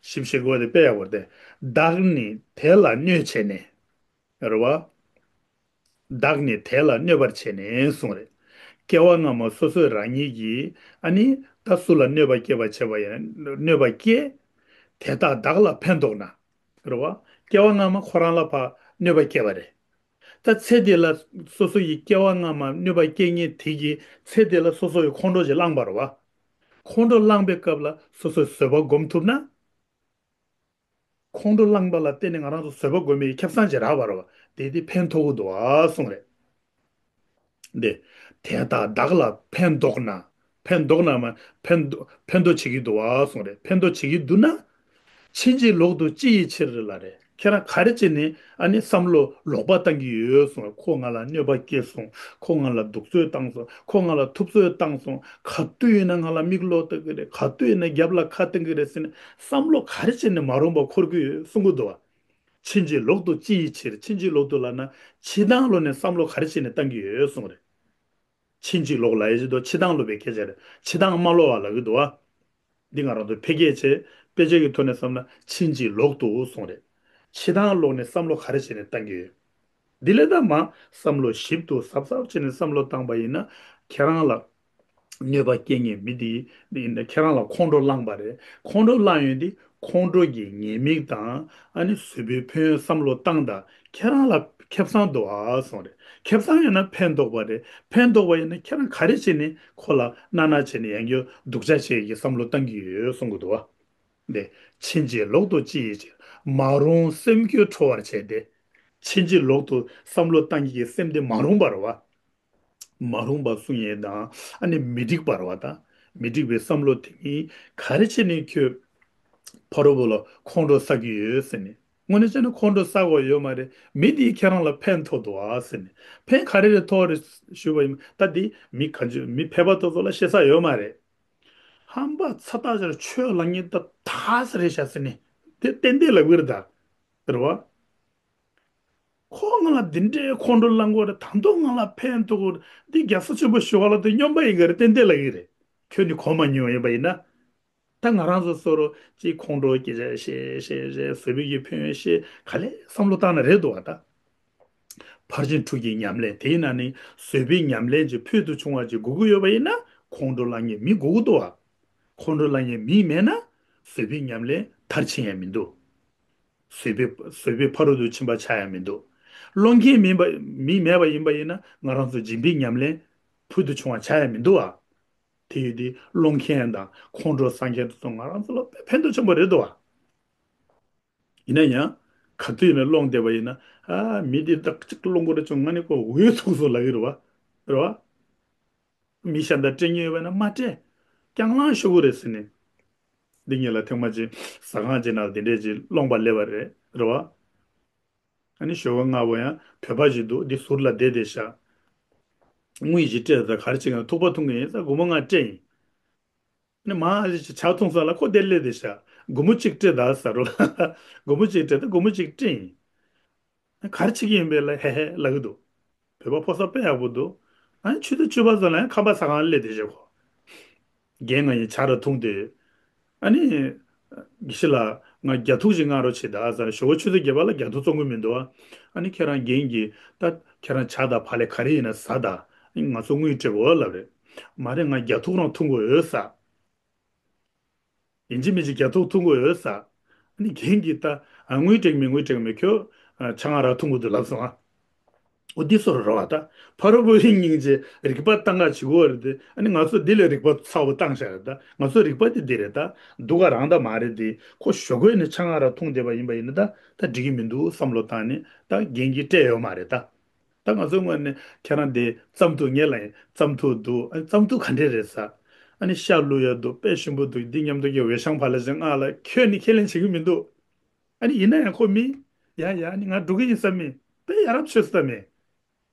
ཞིབ་བཤེར་དགུ་པ་དེ་དཔེ་ཡག་པོ་རེད་དེ། བདག་ནི་དེ་ལ་གནོད་བྱས་ནས། རེད་བ། བདག་ནི་དེ་ལ་གནོད་པར་བྱས་ནས་གསུངས་རེད། སྐྱེ་བ་སྔ་མ་སོ་སོས་རང་ཉིད་ཀྱིས་ཨ་ནི་ད་སུ་ལ་གནོད་པ་བསྐྱལ་བ་བྱས་པ་ཡིན། གནོད་པ་བསྐྱལ། དེ་དག་བདག་ལ་ཕན་འདོགས་ན། རེད་བ། སྐྱེ་བ་སྔ་མ་ཁོ་རང་ལ་ཕར་གནོད་པ་བསྐྱལ་བ་རེད། ད་ཚེ་འདི་ལ་སོ་སོ་ཡི་སྐྱེ་བ་སྔ་མ་གནོད་པ་སྐྱེལ་མཁན་དེ་གིས་ཚེ་འདི་ལ་སོ་སོ་ཡི་ཁོང་ཁྲོ་ཞིག་བསླངས་པ་རེད་བ། ཁོང་ཁྲོ་བསླངས་པའི་སྐབས་ལ་སོ་སོའི་བཟོད་པ་སྒོམ་ཐུབ་ན། ཁོང་ཁྲོ་བསླངས་པ་ལ་བརྟེན་ནས་ང་རང་ཚོ་བཟོད་པ་སྒོམ་པའི་ཁེ་བཟང་ཅིག་རག་པ་རེད་བ། དེ་དེ་ཕན་ཐོགས་ཀྱི་འདུག་ཨ་གསུངས་རེད། འདི། དེ་དག་བདག་ལ་ཕན་འདོགས་ན། ཕན་འདོགས་ན་མ། ཕན་འདོགས། ཕན་འདོགས་བྱེད་ཀྱི་འདུག་བ་གསུངས་རེད། ཕན་འདོགས་བྱེད་ཀྱི་འདུག་ན། ཕྱིན་ཅི་ལོག་ཏུ་ཅི་ཡི་ཕྱིར་ལབ་རེད། ཁྱེད་རང་ག་རེ་བྱས་ནས་ཨ་ནི་བསམ་བློ་ལོག་པ་བཏང་གི་ཡོད་གསུངས་རེད། ཁོ་ང་ལ་གནོད་པ་སྐྱེལ་སོང་། ཁོ་ང་ལ་སྡུག་སྤྱོད་བཏང་སོང་། ཁོ་ང་ལ་ཐུབ་ཚོད་བཏང་སོང་། ག་དུས་ཡིན་ན་ང་ལ་མིག་ལོག་བལྟ་གི་རེད། ག་དུས་ཡིན་ན་རྒྱབ་ལ་ཁ་བསྟན་གི་རེད་ཟེར་ནས་བསམ་བློ་ག་རེ་བྱས་ནས་མ་རུངས་པ་འཁོར་གི་ཡོད་གསུང་གི་འདུག་བ། ཕྱིན་ཅི་ལོག་ཏུ་ཅི་ཡི་ཕྱིར། ཕྱིན་ཅི་ལོག་ཏུ་ལབ་ན་ཕྱི་ནང་ལོགས་ནས་བསམ་བློ་ག་རེ་བྱས་ནས་བཏང་གི་ཡོད་གསུངས་རེད། ཕྱིན་ཅི་ལོག་ལབ་ཡ་ཅིག་འདུག་ཕྱི་དང་ལོག་པའི་སྐད་ཆ་རེད། ཕྱི་དང་མ་ལོག་པ་ལབ་ཀྱི་འདུག་བ། འདི་ང་རང་ཚོ་ཕལ་སྐད་ཆེ། དཔེ་ཆ་གི་ཐོག་ནས་བསམ་ན་ཕྱིན་ཅི་ལོག་ཏུ་གསུངས་རེད། ཕྱི་དང་ལོགས་ནས་བསམ་བློ་ག་རེ་བྱས་ནས་བཏང་གི་ཡོད། འདི་ལས་ད་མ་བསམ་བློ་ཞིབ་ཏུ་གཟབ་གཟབ་བྱས་ནས་བསམ་བློ་བཏང་པ་ཡིན་ན། ཁྱེད་རང་ལ་གནོད་པ་སྐྱེལ་མཁན་མི་དེ་ཡིན་ན་ཁྱེད་རང་ལ་ཁོང་ཁྲོ་བསླངས་པ་རེད། ཁོང་ཁྲོ་བསླངས་ཡོད་དེ་ཁོང་ཁྲོ་གི་ཉེས་དམིགས་དང་ཨ་ནི་བཟོད་པའི་ཕན་ཡོན་བསམ་བློ་བཏང་དང་ཁྱེད་རང་ལ་ཁེ་བཟང་འདུག་ཨ་གསུངས་རེད། ཁེ་བཟང་ཡོད་ན་ཕན་ཐོགས་པ་རེད། ཕན་ཐོགས་པ་ཡིན་ན་ཁྱེད་རང་ག་རེ་བྱས་ནས་ཁོ་ལ་སྣ་སྣ་བྱས་ནས་ཡང་བསྐྱར་སྡུག་ཅག་བྱེད་ཀྱི་བསམ་བློ་བཏང་གི་ཡོད་གསུང་གི་འདུག་བ། འདི། ཕྱིན་ཅི་ལོག་ཏུ་ཅི་ཡི་ཕྱིར། མ་རུངས་སེམས་ཁྱོད་ཁྲོ་བར་བྱས་ཏེ། ཕྱིན་ཅི་ལོག་ཏུ་བསམ་བློ་བཏང་གི་སེམས་དེ་མ་རུངས་པ་རེད་བ། མ་རུངས་པ་གསུང་ཡས་དང་ཨ་ནི་མི་འགྲིག་པ་རེད་བ་དང་། མི་འགྲིག་པའི་བསམ་བློ་དེ་ཉིད་ག་རེ་བྱས་ནས་ཁྱོད་ཕ་རོལ་པོ་ལ་ཁོང་ཁྲོ་ཟ་གི་ཡོད་ཟེར་ནས། དངོས་གནས་བྱས་ན་ཁོང་ཁྲོ་ཟ་དགོས་ཡོད་མ་རེད། མི་དེས་ཁྱེད་རང་ལ་ཕན་ཐོགས་འདུག་ཨ་ཟེར་ནས། ཕན་ག་རེ་རེ་ཐོགས་རེད་ཞུས་པ་ཡིན། ད་འདི་མི་ག་ཚོད་མི་ཕལ་པ་དེ་ཚོ་ལ་ཤེས་ས་ཡོད་མ་རེད། ཧམ་པ་ཚ་ཐག་ཆོད་ཆོས་ལ་ཉེ་ད་ཐག་ས་རེད་ཤག་ཟེར་ནས་དེ་ཏན་ཏན་ལབ་ཀྱི་རེད་ད། རེད་བ། ཁོ་ང་ལ་འདི་འདྲའི་ཁོང་ཁྲོ་ལངས་གོ་རེད། ད་དུང་ང་ལ་ཕན་ཐོགས་གོ་རེད། འདི་རྒྱལ་ས་ཆེན་པོ་ཞུ་བ་ལ་དེ་སྨྱོན་པ་ཡིན་ག་རེད། ཏན་ཏན་ལབ་ཀྱི་རེད། ཁྱོད་ནི་གོ་མ་མྱོང་ཡིན་པ་ཡིན་ན། ད་ང་རང་ཚོ་སོ་རོ་ཅིག་ཁོང་ཁྲོ་སྐད་ཆ་བཤད་བཤད་བཤད་བཟོད་པའི་གི་ཕན་ཡོན་བཤད་ག་ལེ་བསམ་བློ་བཏང་ན་རེད་འདུག་བ་ད། ཕར་ཕྱིན་དྲུག་གི་ཉམས་ལེན་དེའི་ནང་ནས་བཟོད་པའི་ཉམས་ལེན་གྱི་ཕུལ་དུ་བྱུང་བ་ཅིག་དགོས་ཀྱི་ཡོད་པ་ཡིན་ན་ཁོང་ཁྲོ་ལངས་མཁན་མི་དགོས་ཀྱི་འདུག་བ། ཁོང་ཁྲོ་ལངས་མཁན་མི་མེད་ན་བཟོད་པའི་ཉམས་ལེན་མཐར་ཕྱིན་ཡང་མི་འདུག་བཟོད་པའི་བཟོད་པའི་ཕ་རོལ་ཏུ་ཕྱིན་པ་ཆགས་ཡང་མི་འདུག་སློང་མཁན་མིན་པ་མི་མེད་པ་ཡིན་པ་ཡིན་ན་ང་རང་ཚོ་སྦྱིན་པའི་ཉམས་ལེན་ཕུལ་དུ་བྱུང་བ་ཆགས་ཡང་མི་འདུག་བ། དེ་ཡོད་དེ་སློང་མཁན་དང་ཁོང་ཁྲོ་ཟ་མཁན་དེ་ཚོ་ང་རང་ཚོ་ལ་དཔེ་ཕན་ཐོགས་ཆེན་པོ་རེད་འདུག་བ། ཡིན་ན་ཡང་། ག་དུས་ཡིན་ན་སློང་བསྡད་པ་ཡིན་ན། ཨ་མི་འདི་ད་གཅིག་སློང་དགོས་རེད་བྱུང་ང་ནི་ཁོ་འོས་ཐུག་སོང་ལབ་ཀྱི་རེད་བ། རེད་བ། མི་གཞན་དང་སྤྲད་མཁན་ཡོད་པ་ན་མ་སྤྲད། རྐྱང་ལངས་ཤོག་གི་རེད་ཟེར་ནས། འདི་ངེད་ལ་ཐེངས་མ་གཅིག་ཟ་ཁང་གཅིག་ནང་འདི་འདྲས་ཅིག་སློང་པ་སླེབས་པ་རེད། རེད་བ། ཨ་ནི་ཞོགས་པ་སྔ་པོ་ཡང་བོད་པ་ཞིག་འདུག་འདི་ཟུར་ལ་བསྡད་བསྡད་ཤག་དངུལ་ཞིག་སྤྲད་ད་ག་རེ་བྱེད་ཀྱང་ཐུག་པ་འཐུང་གི་ཡིན་ཟེར། སྒོར་མོ་ལྔ་སྤྲད་ཡིན། ཨ་ནི་མ་ཨ་ཅེ་ཇ་འཐུང་ས་ལ་ཁོ་བསྡད་སླེབས་བསྡད་ཤག་སྒོར་མོ་གཅིག་སྤྲད་ད་ཟེར་རོ་ལ། སྒོར་མོ་གཅིག་སྤྲད་ད་སྒོར་མོ་གཅིག་སྤྲད་ཡིན། ག་རེ་བྱེད་ཀྱི་ཡིན་པས་ལ་ཧེ་ཧེ་ལབ་ཀྱི་འདུག་བོད་པ་ཕོ་གསར་དཔེ་ཡག་པོ་འདུག་ཨ་ནི་ཆུ་ཚོད་བཅུ་པ་ཙམ་ལ་ཡང་ཁམས་པ་ཟ་ཁང་སླེབས་བསྡད་ཤག་ཁོ། རྒན་ང་ཡིས་ཇ་ར་འཐུང་དུས། ཨ་ནི། དགེ་བཤེས་ལགས་ང་རྒྱ་ཐུག་ཅིག་མངགས་རོགས་བྱེད་ད་ཟེར། ཞོགས་པ་ཆུ་ཚོད་བརྒྱད་པ་ལ་རྒྱ་ཐུག་བཙོང་གི་མི་འདུག་ཨ་ནི་ཁྱེད་རང་རྒན་གྱིས་ད་ཁྱེད་རང་ཇ་དང་བག་ལེབ་ག་རེ་ཡིན་ན་ཟ་ད། ཨ་ནི་ང་ཚོ་དངུལ་སྤྲད་དགོས་ལབ་རེད། མ་རེད་ང་རྒྱ་ཐུག་རང་འཐུང་དགོས་ཡོད་ཟེར། ཡིན་གཅིག་མིན་གཅིག་རྒྱ་ཐུག་འཐུང་དགོས་ཡོད་ཟེར། ཨ་ནི་རྒན་གྱིས་ད་ཨ་དངུལ་སྤྲད་མེད་དངུལ་སྤྲད་མེད་ཁྱོད་ཨ་ཆང་ང་རག་འཐུང་དགོས་འདུག་ལབ་སོང་ཨ། འོ་འདི་སོ་ར་བ་ད། ཕ་རོལ་པོ་ཡི་སྙིང་རྗེ་རིག་པ་གཏང་ག་བྱེད་དགོས་རེད་དེ། ཨ་ནི་ང་ཚོ་འདི་ལས་རིག་པ་ཚ་བོ་བཏང་བཞག་རེད་ད། ང་ཚོ་རིག་པ་དེ་འདི་རེད་ད། སྡུག་ག་རང་ད་མ་རེད་དེ། ཁོ་ཞོགས་ཀས་ནས་ཆང་ང་རག་འཐུང་བསྡད་པ་ཡིན་པ་ཡིན་ན་ད་ད་འགྲིག་གི་མི་འདུག་བསམ་བློ་བཏང་ནས་ད་རྒན་གྱིས་སྤྲད་ཡོད་མ་རེད་ད། ད་ང་ཚོའི་ངོས་ནས་ཁྱེད་རང་དེ་རྩམ་ཐུག་ངེད་ལ་ཡིན་རྩམ་ཐུག་འདུག་ཨ་ནི་རྩམ་ཐུག་ག་འདྲས་རེད་ཟེར། ཨ་ནི་ཤ་བླུགས་ཡ་འདུག་དཔེ་ཞིམ་པོ་འདུག་འདི་མཉམ་དུ་ཀྱི་འོད་ཤང་བ་ལ་ཅིག་མངགས་ལ་ཁྱོད་ནི་ཁས་ལེན་བྱེད་ཀྱི་མི་འདུག་ཨ་ནི་ཡིན་ན་ཡང་ཁོ་མི། ཡ་ཡ་ཨ་ནི་ང་འགྲོ་གི་ཡིན་ས་མེད། དཔེ་ཡ་རབས་ཆོས་ས་མེད།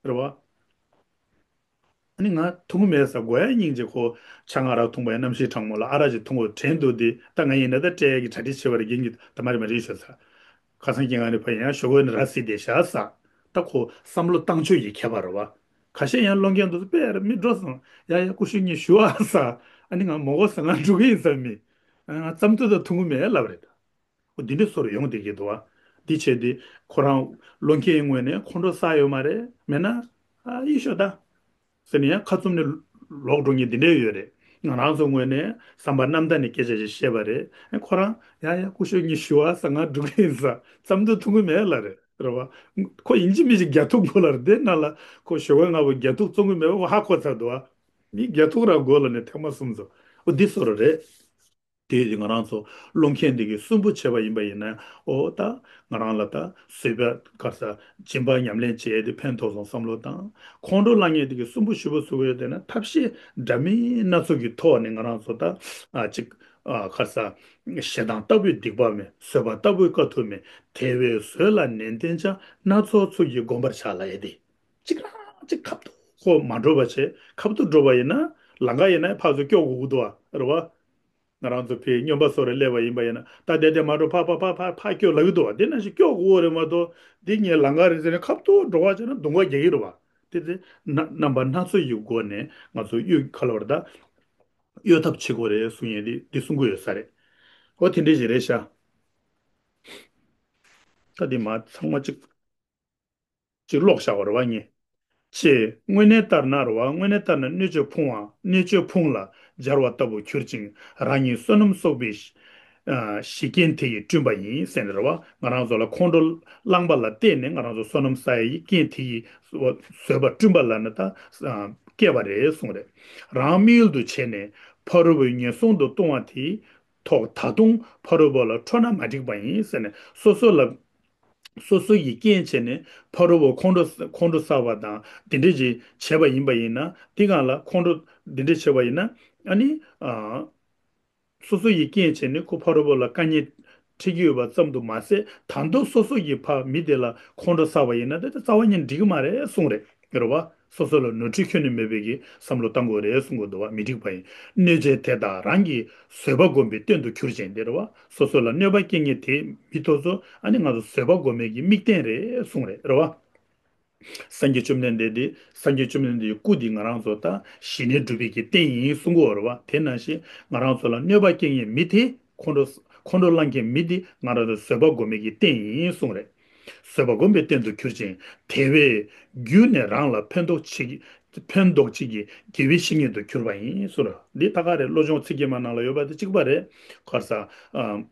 རེད་བ། ཨ་ནི་ང་འཐུང་གི་མེད་ཟེར་དགོས་ཡ་སྙིང་རྗེ་ཁོ་ཆང་ང་རག་འཐུང་བ་ཡ་གནམ་གཤིས་གྲང་མོ་ལ་ཨ་རག་ཅིག་འཐུང་དགོས་དྲན་འདུག་འདི་ད་ང་ཡིན་ན་ད་སྤྲད་ཡ་གི་གྲ་སྒྲིག་བྱེད་པ་རེད་རྒན་གྱིས་ད་མ་རེད་མ་རེད་ཤོད་ཟེར། ཁ་སང་ཁྱེད་ང་ནི་ཕ་ཡིན་ཡང་ཞོགས་པ་ནི་ར་སྲིད་བསྡད་ཤག་ས། ད་ཁོ་བསམ་བློ་བཏང་ཆོས་ཀྱི་ཁྱད་པར་རེད་བ། ཁ་ཤས་ཡང་སློང་མཁན་འདུག་དཔེ་ཡར་མི་འགྲོ་སོང་། ཡ་ཡ་ཀུ་ཤུ་གཉིས་ཞུ་ཨ་ས། ཨ་ནི་ང་མོ་གོ་ས་ང་འགྲོ་གི་ཡིན་ས་མི། ང་རྩམ་ཐུག་ད་འཐུང་གི་མེད་ལབ་རེད། འོ་འདི་འདྲའི་སོར་ཡོང་བསྡད་ཀྱི་འདུག་བ། འདི་བྱས་ཏེ་ཁོ་རང་སློང་མཁན་ངོས་ནས་ཁོང་ཁྲོ་ཟ་ཡོད་མ་རེད་མེད་ན། ཨ་ཡི་ཤོད་ད། ཟེར་ནས་ཡང་ཁ་བཙུམ་ནས་ལོག་འགྲོ་མཁན་འདི་འདྲས་ཡོད་རེད། ང་རང་ཚོ་ངོས་ནས་བསམ་པ་རྣམ་དག་ནས་སྐད་ཆ་ཞིག་བཤད་པ་རེད། ཨེ་ཁོ་རང་ཡ་ཡ་ཀུ་ཤུ་གཉིས་ཞུ་ཨ་ས་ང་འགྲོ་གི་ཡིན་ས་རྩམ་ཐུག་འཐུང་གི་མེད་ལབ་རེད། རེད་བ། ཁོ་ཡིན་གཅིག་མིན་གཅིག་རྒྱ་ཐུག་དགོས་ལ་རེད། དེ་ན་ལ་ཁོ་ཞོགས་ཀས་སྔ་པོ་རྒྱ་ཐུག་བཙོང་གི་མེད་པ་ཁོ་ཧ་གོ་ཚར་འདུག་བ། མི་རྒྱ་ཐུག་རང་དགོས་ལ་ནས་ཐེངས་མ་གསུམ་ཚོ་འོ་འདི་བཟོ་འདྲ་རེད། དེ་ཡིན་དུས་ང་རང་ཚོ་སློང་མཁན་འདི་གིས་གསོན་པོ་བྱས་པ་ཡིན་པ་ཡིན་ན་འོ་ད་ང་རང་ལ་ད་བཟོད་པ་ག་རེ་ཟ་སྦྱིན་པ་ཉམས་ལེན་བྱས་ཏེ་ཕན་ཐོགས་སོང་བསམ་བློ་བཏང་། ཁོང་ཁྲོ་ལངས་མཁན་འདི་གིས་གསོན་པོ་ཞེ་པོ་བཟོ་གི་ཡོད་དེ་ན་ཐབས་ཤེས་འདྲ་མིན་སྣ་ཚོགས་ཀྱི་ཐོག་ནས་ང་རང་ཚོ་ད་ཨ་ཅིག་ཨ་ག་རེ་ཟ་ཞེ་སྡང་ལྟ་བུའི་སྡིག་པ་མེད། བཟོད་པ་ལྟ་བུའི་དཀའ་ཐུབ་མེད། དེ་བས་བཟོད་ལ་ནན་ཏན་བྱ། སྣ་ཚོགས་ཚུལ་གྱིས་བསྒོམ་པར་བྱ་ལབ་ཡས་དེ། གཅིག་རང་གཅིག་ཁ་ཐུག་ཁོ་མ་འགྲོ་བ་བྱས། ཁ་ཐུག་འགྲོ་བ་ཡིན་ན་ལམ་ཁ་ཡིན་ན་ཕར་ཚུར་སྐྱོག་དགོས་ཀྱི་འདུག་བ། རེད་བ། ང་རང་ཚོ་ཕའི་སྨྱོན་པ་ཚོ་རེ་སླེབས་པ་ཡིན་པ་ཡིན་ན་ད་དེ་དེ་མ་འགྲོ་ཕ་ཕ་ཕ་ཕ་ཕ་སྐྱོ་ལབ་ཀྱི་འདུག་བ། དེ་ནང་བཞིན་སྐྱོ་དགོས་རེད་མ་གཏོགས་འདི་ངའི་ལམ་ཁ་རེད་ཟེར་ནས་ཁ་ཐུག་འགྲོ་བ་བྱས་ན་གདོང་པ་རྒྱག་གི་རེད་བ། དེ་ཚེ་ན་རྣམ་པ་སྣ་ཚོགས་ཀྱི་སྒོ་ནས་ང་ཚོ་གཡོལ་ག་ལབ་རེད་ད། གཡོལ་ཐབས་བྱེད་དགོས་རེད་གསུང་ཡས་འདི་འདི་གསུང་གི་ཡོད་ས་རེད། ཨོ་དེ་འདྲས་ཞིག་རེད་ཤག་ད་འདི་མ་ཚང་མ་གཅིག་གཅིག་ཀློག་བཞག་པ་རེད་བ་ངས། ཅེས་དངོས་གནས་ལྟར་ན་རེད་བ། དངོས་གནས་ལྟར་ན་སྣོད་བཅུད་ཕུང་བ་སྣོད་བཅུད་ཕུང་ལ་སྦྱར་བ་ལྟ་བུར་གྱུར་ཅིང་། རང་ཉིད་བསོད་ནམས་གསོག་པའི་གཞི་རྐྱེན་དེ་ཡིས་བསྐྲུན་པ་ཡིན་ཟེར་ནས་རེད་བ། ང་རང་ཚོ་ལ་ཁོང་ཁྲོ་ལངས་པ་ལ་བརྟེན་ནས་ང་རང་ཚོ་བསོད་ནམས་བསགས་ཡས་ཀྱི་རྐྱེན་དེ་ཡིས་བཟོད་པ་བསྐྲུན་པ་ལ་ནི་ད་སྐྱེས་པ་རེད་གསུངས་རེད། རང་དམིགས་ཡུལ་དུ་བྱས་ནས་ཕ་རོལ་པོས་ངན་སོང་དུ་ལྟུང་བ་དེའི་ཐོག་ད་དུང་ཕ་རོལ་པོ་ལ་ཁྲོ་ན་མ་འགྲིག་པ་ཡིན་ཟེར་ནས་སོ་སོ་ལ། སོ་སོ་ཡི་རྐྱེན་བྱས་ནས་ཕ་རོལ་པོ་ཁོང་ཁྲོ་ཁོང་ཁྲོ་ཟ་བ་དང་དེ་འདྲས་ཅིག་བྱས་པ་ཡིན་པ་ཡིན་ན་དེ་གང་ལ་ཁོང་ཁྲོ་དེ་འདྲས་བྱས་པ་ཡིན་ན་ཨ་ནི་ཨ། སོ་སོ་ཡི་རྐྱེན་བྱས་ནས་ཁོ་ཕ་རོལ་པོ་ལ་དཀའ་ངལ་འཕྲད་ཀྱི་ཡོད་པ་ཙམ་དུ་མ་ཟད་ད་དུང་སོ་སོ་ཡི་ཕ་མི་དེ་ལ་ཁོང་ཁྲོ་ཟ་བ་ཡིན་ན་དེ་རྩ་བ་ཉིད་འགྲིག་གི་མ་རེད་གསུངས་རེད། རེད་བ། སོ་སོ་ལ་ནོར་འཁྲུལ་ཁྱོན་ནས་མེད་པའི་གི་བསམ་བློ་བཏང་དགོས་རེད་གསུང་གི་འདུག་བ། མི་འགྲིག་པ་ཡིན། གནོད་བྱེད་དེ་དག་རང་གི་བཟོད་པ་སྒོམ་པའི་རྟེན་དུ་གྱུར་ཅིང་དེ་རེད་བ། སོ་སོ་ལ་གནོད་པ་སྐྱེལ་མཁན་དེ་མི་ཐོག་ཚོ་ཨ་ནི་ང་ཚོ་བཟོད་པ་སྒོམ་པའི་གི་དམིགས་རྟེན་རེད་གསུངས་རེད། རེད་བ། སངས་རྒྱས་བཅོམ་ལྡན་འདས་དེ་སངས་རྒྱས་བཅོམ་ལྡན་འདས་ཀྱི་སྐུ་དེ་ང་རང་ཚོ་ད་ཞི་གནས་སྒྲུབ་པའི་གི་རྟེན་ཡིན་གསུང་གི་ཡོད་རེད་བ། དེ་ནང་བཞིན་ང་རང་ཚོ་ལ་གནོད་པ་སྐྱེལ་མཁན་མི་དེ་ཁོང་ཁྲོ་ཁོང་ཁྲོ་ལངས་མཁན་མི་དེ་ང་རང་ཚོ་བཟོད་པ་སྒོམ་པའི་གི་རྟེན་ཡིན་གསུངས་རེད། བཟོད་པ་སྒོམ་པའི་རྟེན་དུ་གྱུར་ཅིང་དེ་བས་བརྒྱུད་ནས་རང་ལ་ཕན་འདོགས་བྱེད་ཕན་འདོགས་བྱེད་ཀྱི་དགེ་བའི་བཤེས་གཉེན་དུ་གྱུར་པ་ཡིན་གསུངས་རེད། འདི་ད་ག་རེད། བློ་སྦྱོང་ཚིག་བརྒྱད་མ་ནང་ལ་ཡོད་པ་དེ་གཅིག་པ་རེད། ག་རེ་ཟ། ཨ།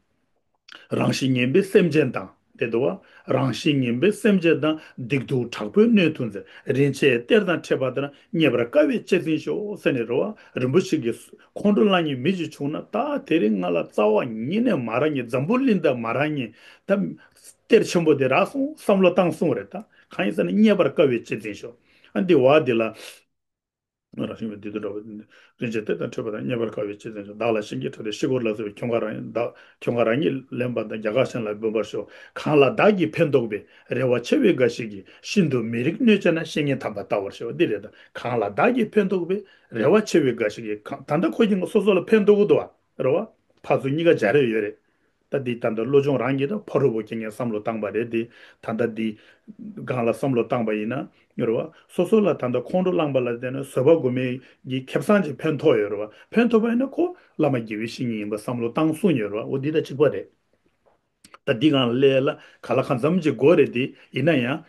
རང་བཞིན་ངན་པའི་སེམས་ཅན་དང་དེ་འདུག་བ། རང་བཞིན་ངན་པའི་སེམས་ཅན་དང་། སྡིག་སྡུག་དྲག་པོའི་སྣོད་དུ་འཛིན། རིན་ཆེན་གཏེར་དང་འཕྲད་པ་དེ་ན། རྙེད་པར་དཀའ་བའི་གཅེས་འཛིན་ཤོག་ཟེར་ནས་རེད་བ། རིན་པོ་ཆེ་གིས་ཁོང་ཁྲོ་ལངས་མཁན་མི་ཅིག་བྱུང་ན་ད་དེ་རིང་ང་ལ་རྩ་བ་ཉིད་ནས་མ་རག་མཁན། འཛམ་བུ་གླིང་འདིར་མ་རག་མཁན་ད་གཏེར་ཆེན་པོ་དེ་རག་སོང་བསམ་བློ་བཏང་སོང་རེད། ད་གང་ཡིན་ཟེར་ན་རྙེད་པར་དཀའ་བའི་གཅེས་འཛིན་ཤོག་ཨ་འདི་བ་འདི་ལ། རང་བཞིན་མེད་བདེ་སྡུག་འདྲ་བ། རིན་ཆེན་གཏེར་དང་འཕྲད་པ་དང་། རྙེད་པར་དཀའ་བའི་གཅེས་འཛིན་ཤོག་བདག་ལ་བྱིན་གྱིས་བརླབས་ཏེ་ཤི་འཁོར་ལ་སོགས་པའི། ཁྱོད་འགའ་རང་ཉིད་བདག་ཁྱོད་འགའ་རང་ཉིད་ལེན་པ་དང་། རྒྱ་གར་གཞན་ལ་འབུལ་བར་ཤོག་གང་ལ་བདག་གིས་ཕན་འདོགས་པའི། རེ་བ་ཆེ་བའི་འགའ་ཞིག་གིས། ཤིན་ཏུ་མི་རིགས་གནོད་བྱས་ན། བཤེས་གཉེན་དམ་པ་ལྟ་བར་ཤོག་འདི་རེད་ད། གང་ལ་བདག་གིས་ཕན་འདོགས་པའི། རེ་བ་ཆེ་བའི་འགའ་ཞིག་གིས། གང་ད་ལྟ་ཁོ་གིས་སོ་སོ་ལ་ཕན་འདོགས་ཀྱི་འདུག་བ། རེད་བ། ཕར་ཚུར་གཉིས་ཀ་སྦྱར་ཡོད་རེད། ད་འདི་ད་ལྟ་བློ་སྦྱོང་རང་གིས་ད་ཕ་རོལ་པོ་སྐྱེ་མཁན་བསམ་བློ་བཏང་པ་རེད་དེ། ད་ལྟ་འདི་སྒང་ལ་བསམ་བློ་བཏང་པ་ཡིན་ན་རེད་བ། སོ་སོ་ལ་ད་ལྟ་ཁོང་ཁྲོ་ལངས་པ་ལ་བརྟེན་ནས་བཟོད་པ་སྒོམ་མཁན་གྱི་ཁེ་བཟང་ཅིག་ཕན་ཐོགས་ཡོད་རེད་བ། ཕན་ཐོགས་པ་ཡིན་ན་ཁོ་བླ་མ་དགེ་བའི་བཤེས་གཉེན་ཡིན་པ་བསམ་བློ་བཏང་གསུངས་ཡོད་རེད་བ། འོ་འདི་ད་གཅིག་པ་རེད། ད་འདི་སྒང་ལ་སླེབས་ལ་ག་ལ་གང་འཚམ་ཅིག་དགོས་རེད་དེ། ཡིན་ན་ཡང་།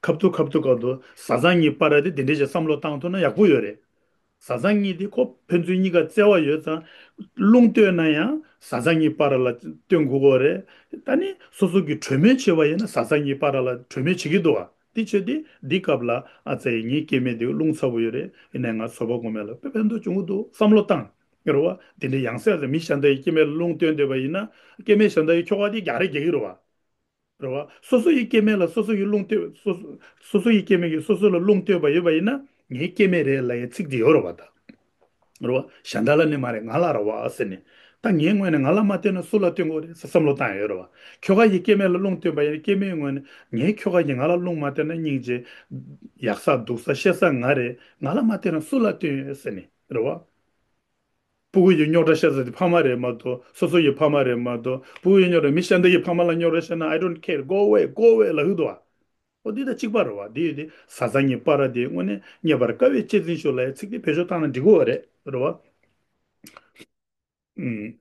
ཁབ་ཏུ་ཁབ་ཏུ་ཁབ་ཏུ་བཟའ་ཚང་གཉིས་བར་དེ་འདི་འདྲས་ཅིག་བསམ་བློ་བཏང་ཐུབ་ན་ཡག་པོ་ཡོད་རེད། བཟའ་ཚང་གཉིས་དེ་ཁོ་ཕན་ཚུན་གཉིས་ཀ་བརྩེ་བ་ཡོད་ཙང་། རླུང་བཏོན་ན་ཡང་བཟའ་ཚང་གཉིས་བར་ལ་བཏོན་དགོས་ཀྱི་རེད། ད་ནི་སོ་སོ་གིས་གྲོས་མོལ་བྱས་པ་ཡིན་ན་བཟའ་ཚང་གཉིས་བར་ལ་གྲོས་མོལ་བྱེད་ཀྱི་འདུག་བ། དེ་བྱས་ཏེ་འདི་སྐབས་ལ་ཨ་ཙི་ངའི་སྐྱེ་དམན་དེ་རླུང་ཚ་པོ་ཡོད་རེད། ཡིན་ནའི་ང་བཟོད་པ་སྒོམ་མཁན་ལ་དཔེ་ཕན་ཐོགས་བྱུང་གི་འདུག་བསམ་བློ་བཏང་། རེད་བ། དེ་འདྲའི་ཡང་སེ་ཡང་སེ་མི་གཞན་དག་གི་སྐྱེ་དམན་ལ་རླུང་བཏོན་བསྡད་པ་ཡིན་ན་སྐྱེ་དམན་གཞན་དག་གིས་ཁྱོ་ག་དེ་རྒྱག་རེས་རྒྱག་གི་རེད་བ། རེད་བ། སོ་སོ་ཡི་སྐྱེ་དམན་ལ་སོ་སོ་ཡི་རླུང་བཏོན། སོ་སོ་སོ་སོ་ཡི་སྐྱེ་དམན་གྱིས་སོ་སོ་ལ་རླུང་བཏོན་པ་ཡོད་པ་ཡིན་ན་ངའི་སྐྱེ་དམན་རེད་ལབ་ཡའི་ཚིག་དེ་ཡོད་རེད་བ་ད། རེད་བ། གཞན་དག་ལ་ནི་མ་རེད། ང་ལ་རེད་བ་ཟེར་ནས། ད་ངའི་ངོས་ནས་ང་ལ་མ་བསྟན་ན་སུ་ལ་བསྟན་དགོས་རེད་ཟེར་བསམ་བློ་བཏང་ཡོད་རེད་བ། ཁྱོ་ག་ཡི་སྐྱེ་དམན་ལ་རླུང་བཏོན་པ་ཡིན་ན་སྐྱེ་དམན་ངོས་ནས་ངའི་ཁྱོ་ག་ཡིས་ང་ལ་རླུང་མ་བཏོན་ན་སྙིང་རྗེ། ཡག་ས་སྡུག་ས་ཤེས་ས་ང་རེད། ང་ལ་མ་བསྟན་ན་སུ་ལ་བསྟན་ཡོད་ཟེར་ནས་རེད་བ། སྤུ་གུ་ཡི་རྙོག་དྲ་བཤད་ས་དེ་ཕ་མ་རེད་མ་གཏོགས་སོ་སོ་ཡི་ཕ་མ་རེད་མ་གཏོགས། སྤུ་གུ་ཡི་རྙོག་དྲ་མི་གཞན་དག་གི་ཕ་མ་ལ་རྙོག་དྲ་བཤད་ན། I don't care, go away, go away ལབ་ཀྱི་འདུག་བ། འོ་འདི་དང་གཅིག་པ་རེད་བ། འདི་ཡོད་དེ་བཟའ་ཚང་གཉིས་བར་དེ་དངོས་གནས་རྙེད་པར་དཀའ་བའི་གཅེས་འཛིན་ཤོག་ལབ་ཡའི་ཚིག་དེ་བེད་སྤྱོད་བཏང་ན་འགྲིག་གི་རེད། རེད་བ། ཨུམ།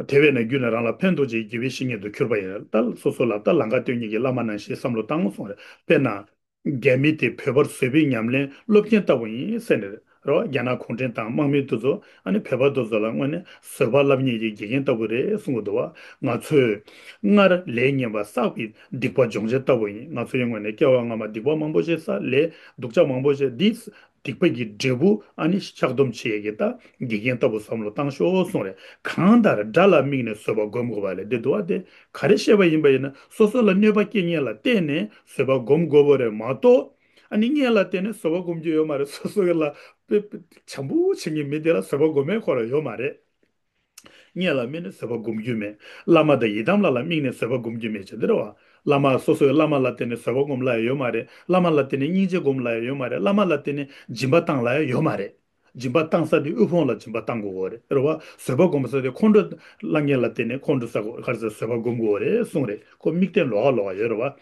དེ་བས་ན་བརྒྱུད་ནས་རང་ལ་ཕན་འདོགས་བྱེད་དགེ་བའི་བཤེས་གཉེན་དུ་གྱུར་པ་ཡིན། ད་སོ་སོ་ལ་ད་ལམ་ཁ་སྟོན་མཁན་གྱི་བླ་མ་ནང་བཞིན་བསམ་བློ་བཏང་གསུངས་རེད། དཔེར་ན། རྒྱ་མི་དེ་བོད་པར་བཟོད་པའི་ཉམས་ལེན་སློབ་མཁན་ལྟ་བུ་ཡིན་ཟེར་ནས་རེད། རེད་བ། རྒྱ་ནག་གུང་ཁྲན་ཏང་དམག་མི་དེ་ཚོ། ཨ་ནི་བོད་པ་དེ་ཚོ་ལ་དངོས་གནས་བཟོད་པ་བསླབ་མཁན་གྱི་དགེ་རྒན་ལྟ་བུ་རེད་གསུང་གི་འདུག་བ། ང་ཚོས་སྔར་ལས་ངན་པ་བསགས་པའི་སྡིག་པ་སྦྱོང་བྱེད་ལྟ་བུ་ཡིན། ང་ཚོ་ཡང་དངོས་གནས་སྐྱེ་བ་སྔ་མ་སྡིག་པ་མང་པོ་ཞིག་བསགས། ལས་སྡུག་ཅག་མང་པོ་ཞིག། འདི་སྡིག་པ་གི་འབྲས་བུ་ཨ་ནི་བཤགས་སྡོམ་བྱེད་ཡས་ཀྱི་ད་དགེ་རྒན་ལྟ་བུ་བསམ་བློ་བཏང་ཤོག་གསུངས་རེད། གང་ལྟར་དགྲ་ལ་དམིགས་ནས་བཟོད་པ་སྒོམ་དགོས་པ་ལས་འདི་འདུག་བ། དེ་ག་རེ་བཤད་པ་ཡིན་པ་ཡིན་ན། སོ་སོ་ལ་གནོད་པ་སྐྱེལ་མཁན་ལ་བརྟེན་ནས་བཟོད་པ་སྒོམ་དགོས་པ་རེད་མ་གཏོགས། ཨ་ནི་སྔོན་ལ་བརྟེན་ནས་བཟོད་པ་སྒོམ་རྒྱུ་ཡོད་མ་རེད། སོ་སོ་ལ་དཔེ་དཔེ་བྱམས་པོ་བྱེད་མཁན་མི་དེ་ལ་བཟོད་པ་སྒོམ་མཁན་ཁོ་རང་ཡོད་མ་རེད། སྔོན་ལ་དམིགས་ནས་བཟོད་པ་སྒོམ་རྒྱུ་མེད། བླ་མ་དང་ཡི་དམ་ལྷ་ལ་དམིགས་ནས་བཟོད་པ་སྒོམ་རྒྱུ་མེད་ཅེས་འདི་རེད་བ། བླ་མ་སོ་སོའི་བླ་མ་ལ་བརྟེན་ནས་བཟོད་པ་སྒོམ་ལ་ཡང་ཡོད་མ་རེད། བླ་མ་ལ་བརྟེན་ནས་སྙིང་རྗེ་སྒོམ་ལ་ཡང་ཡོད་མ་རེད། བླ་མ་ལ་བརྟེན་ནས་སྦྱིན་པ་བཏང་ལ་ཡང་ཡོད་མ་རེད། སྦྱིན་པ་བཏང་ས་དེ་དབུལ་ཕོངས་ལ་སྦྱིན་པ་བཏང་དགོས་གོ་རེད། རེད་བ། བཟོད་པ་སྒོམ་ས་དེ་ཁོང་ཁྲོ་ལངས་མཁན་ལ་བརྟེན་ནས་ཁོང་ཁྲོ་ཟ་དགོས། ག་རེ་ཟ། བཟོད་པ་སྒོམ་དགོས་རེད་གསུངས་རེད། ཁོ་དམིགས་རྟེན་ལོགས་ཀ་ལོགས་ཀ་ཡོད་རེད་བ།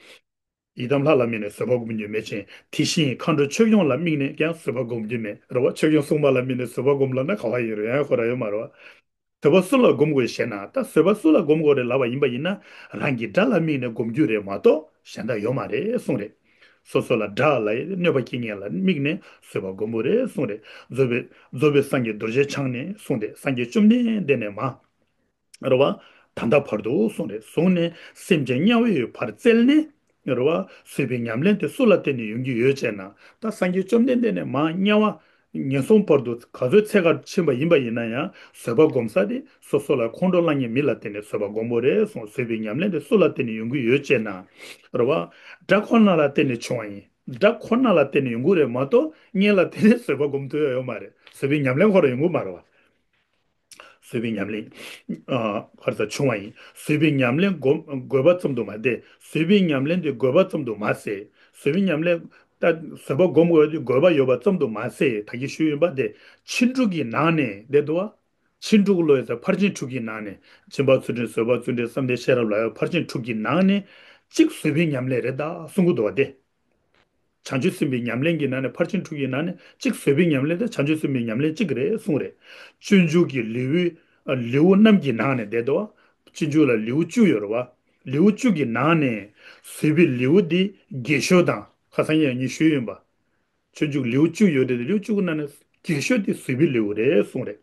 ཡི་དམ་ལྷ་ལ་དམིགས་ནས་བཟོད་པ་སྒོམ་རྒྱུ་མེད་ཅིང་། དེ་བཞིན་མཁའ་འགྲོ་ཆོས་སྐྱོང་ལ་དམིགས་ནས་ཀྱང་བཟོད་པ་སྒོམ་རྒྱུ་མེད། རེད་བ། ཆོས་སྐྱོང་སྲུང་མ་ལ་དམིགས་ནས་བཟོད་པ་སྒོམ་ལབ་ན་ག་བ་ཡིན་རུང་ཡང་ཁོ་རང་ཡོད་མ་རེད་བ། བཟོད་པ་སུ་ལ་སྒོམ་དགོས་ཞེ་ན། ད་བཟོད་པ་སུ་ལ་སྒོམ་དགོས་རེད་ལབ་པ་ཡིན་པ་ཡིན་ན། རང་གི་དགྲ་ལ་དམིགས་ནས་སྒོམ་རྒྱུ་རེད་མ་གཏོགས་གཞན་དག་ཡོད་མ་རེད་གསུངས་རེད། སོ་སོ་ལ་དགྲ་ལ་གནོད་པ་སྐྱེལ་མཁན་ལ་དམིགས་ནས་བཟོད་པ་སྒོམ་དགོས་རེད་གསུངས་རེད། རྫོགས་པའི་རྫོགས་པའི་སངས་རྒྱས་རྡོ་རྗེ་འཆང་ནས་གསུངས་ཏེ། སངས་རྒྱས་བཅོམ་ལྡན་འདས་ནས་མ། རེད་བ། ད་ལྟ་བར་དུ་གསུངས་རེད། བཟུང་ནས་སེམས་ཅན་དམྱལ་བའི་བར་བཙལ་ནས། རེད་བ། བཟོད་པའི་ཉམས་ལེན་དེ་སུ་ལ་བརྟེན་ནས་ཡོང་གི་ཡོད་ཅེ་ན། ད་སངས་རྒྱས་བཅོམ་ལྡན་འདས་ནས་མ་དམྱལ་བ་ངན་སོང་བར་དུ་ག་ཚོད་ཚད་ཀར་ཕྱིན་པ་ཡིན་པ་ཡིན་ན་ཡང་བཟོད་པ་སྒོམ་ས་དེ་སོ་སོ་ལ་ཁོང་ཁྲོ་ལངས་མཁན་མི་ལ་བརྟེན་ནས་བཟོད་པ་སྒོམ་དགོས་རེད་གསུངས། བཟོད་པའི་ཉམས་ལེན་དེ་སུ་ལ་བརྟེན་ནས་ཡོང་གི་ཡོད་ཅེ་ན། རེད་བ། དགྲ་ཁོ་ན་ལ་བརྟེན་ནས་བྱུང་བ་ཡིན། དགྲ་ཁོ་ན་ལ་བརྟེན་ནས་ཡོང་གི་རེད་མ་གཏོགས་སྔོན་ལ་དེ་ནས་བཟོད་པ་སྒོམ་ཐུབ་ཡ་ཡོད་མ་རེད། བཟོད་པའི་ཉམས་ལེན་ཁོ་རང་ཡོང་གི་མ་རེད་བ། བཟོད་པའི་ཉམས་ལེན། ཨ། ག་རེ་ཟ། བྱུང་བ་ཡིན། བཟོད་པའི་ཉམས་ལེན་སྒོམ་དགོས་པ་ཙམ་དུ་མ་ཟད། བཟོད་པའི་ཉམས་ལེན་དེ་དགོས་པ་ཙམ་དུ་མ་ཟད། བཟོད་པའི་ཉམས་ལེན་ད་བཟོད་པ་སྒོམ་དགོས་པ་དེ་དགོས་པ་ཡོད་པ་ཙམ་དུ་མ་ཟད། ད་གིན་ཞུས་ཡིན་པ་དེ། ཕྱིན་དྲུག་གི་ནང་ནས་དེ་འདུག་བ། ཕྱིན་དྲུག་ལོ་ཡི་ས་ཕར་ཕྱིན་དྲུག་གི་ནང་ནས། སྦྱིན་པ་ཚུལ་ཁྲིམས་བཟོད་པ་བརྩོན་འགྲུས་བསམ་གཏན་ཤེས་རབ་ལ་ཡོད་ཕར་ཕྱིན་དྲུག་གི་ནང་ནས་གཅིག་བཟོད་པའི་ཉམས་ལེན་རེད་ད་གསུང་གི་འདུག་བ་དེ། བྱང་ཆུབ་སེམས་དཔའི་ཉམས་ལེན་གྱི་ནང་ནས་ཕར་ཕྱིན་དྲུག་གི་ནང་ནས་གཅིག་བཟོད་པའི་ཉམས་ལེན་དེ་བྱང་ཆུབ་སེམས་དཔའི་ཉམས་ལེན་གཅིག་རེད་གསུངས་རེད། སྤྱོད་འཇུག་གི་ལེའུ་ཨ་ལེའུ་རྣམས་ཀྱི་ནང་ནས་དེ་འདུག་བ། སྤྱོད་འཇུག་ལ་ལེའུ་བཅུ་ཡོད་རེད་བ། ལེའུ་བཅུ་གི་ནང་ནས་བཟོད་པའི་ལེའུ་འདི་རྒས་ཤོས་དང་། ཁ་སང་ཡང་ངས་ཞུས་ཡིན་པ། སྤྱོད་འཇུག་ལེའུ་བཅུ་ཡོད་རེད་དེ། ལེའུ་བཅུ་གི་ནང་ནས་རྒས་ཤོས་དེ་བཟོད་པའི་ལེའུ་རེད་གསུངས་རེད།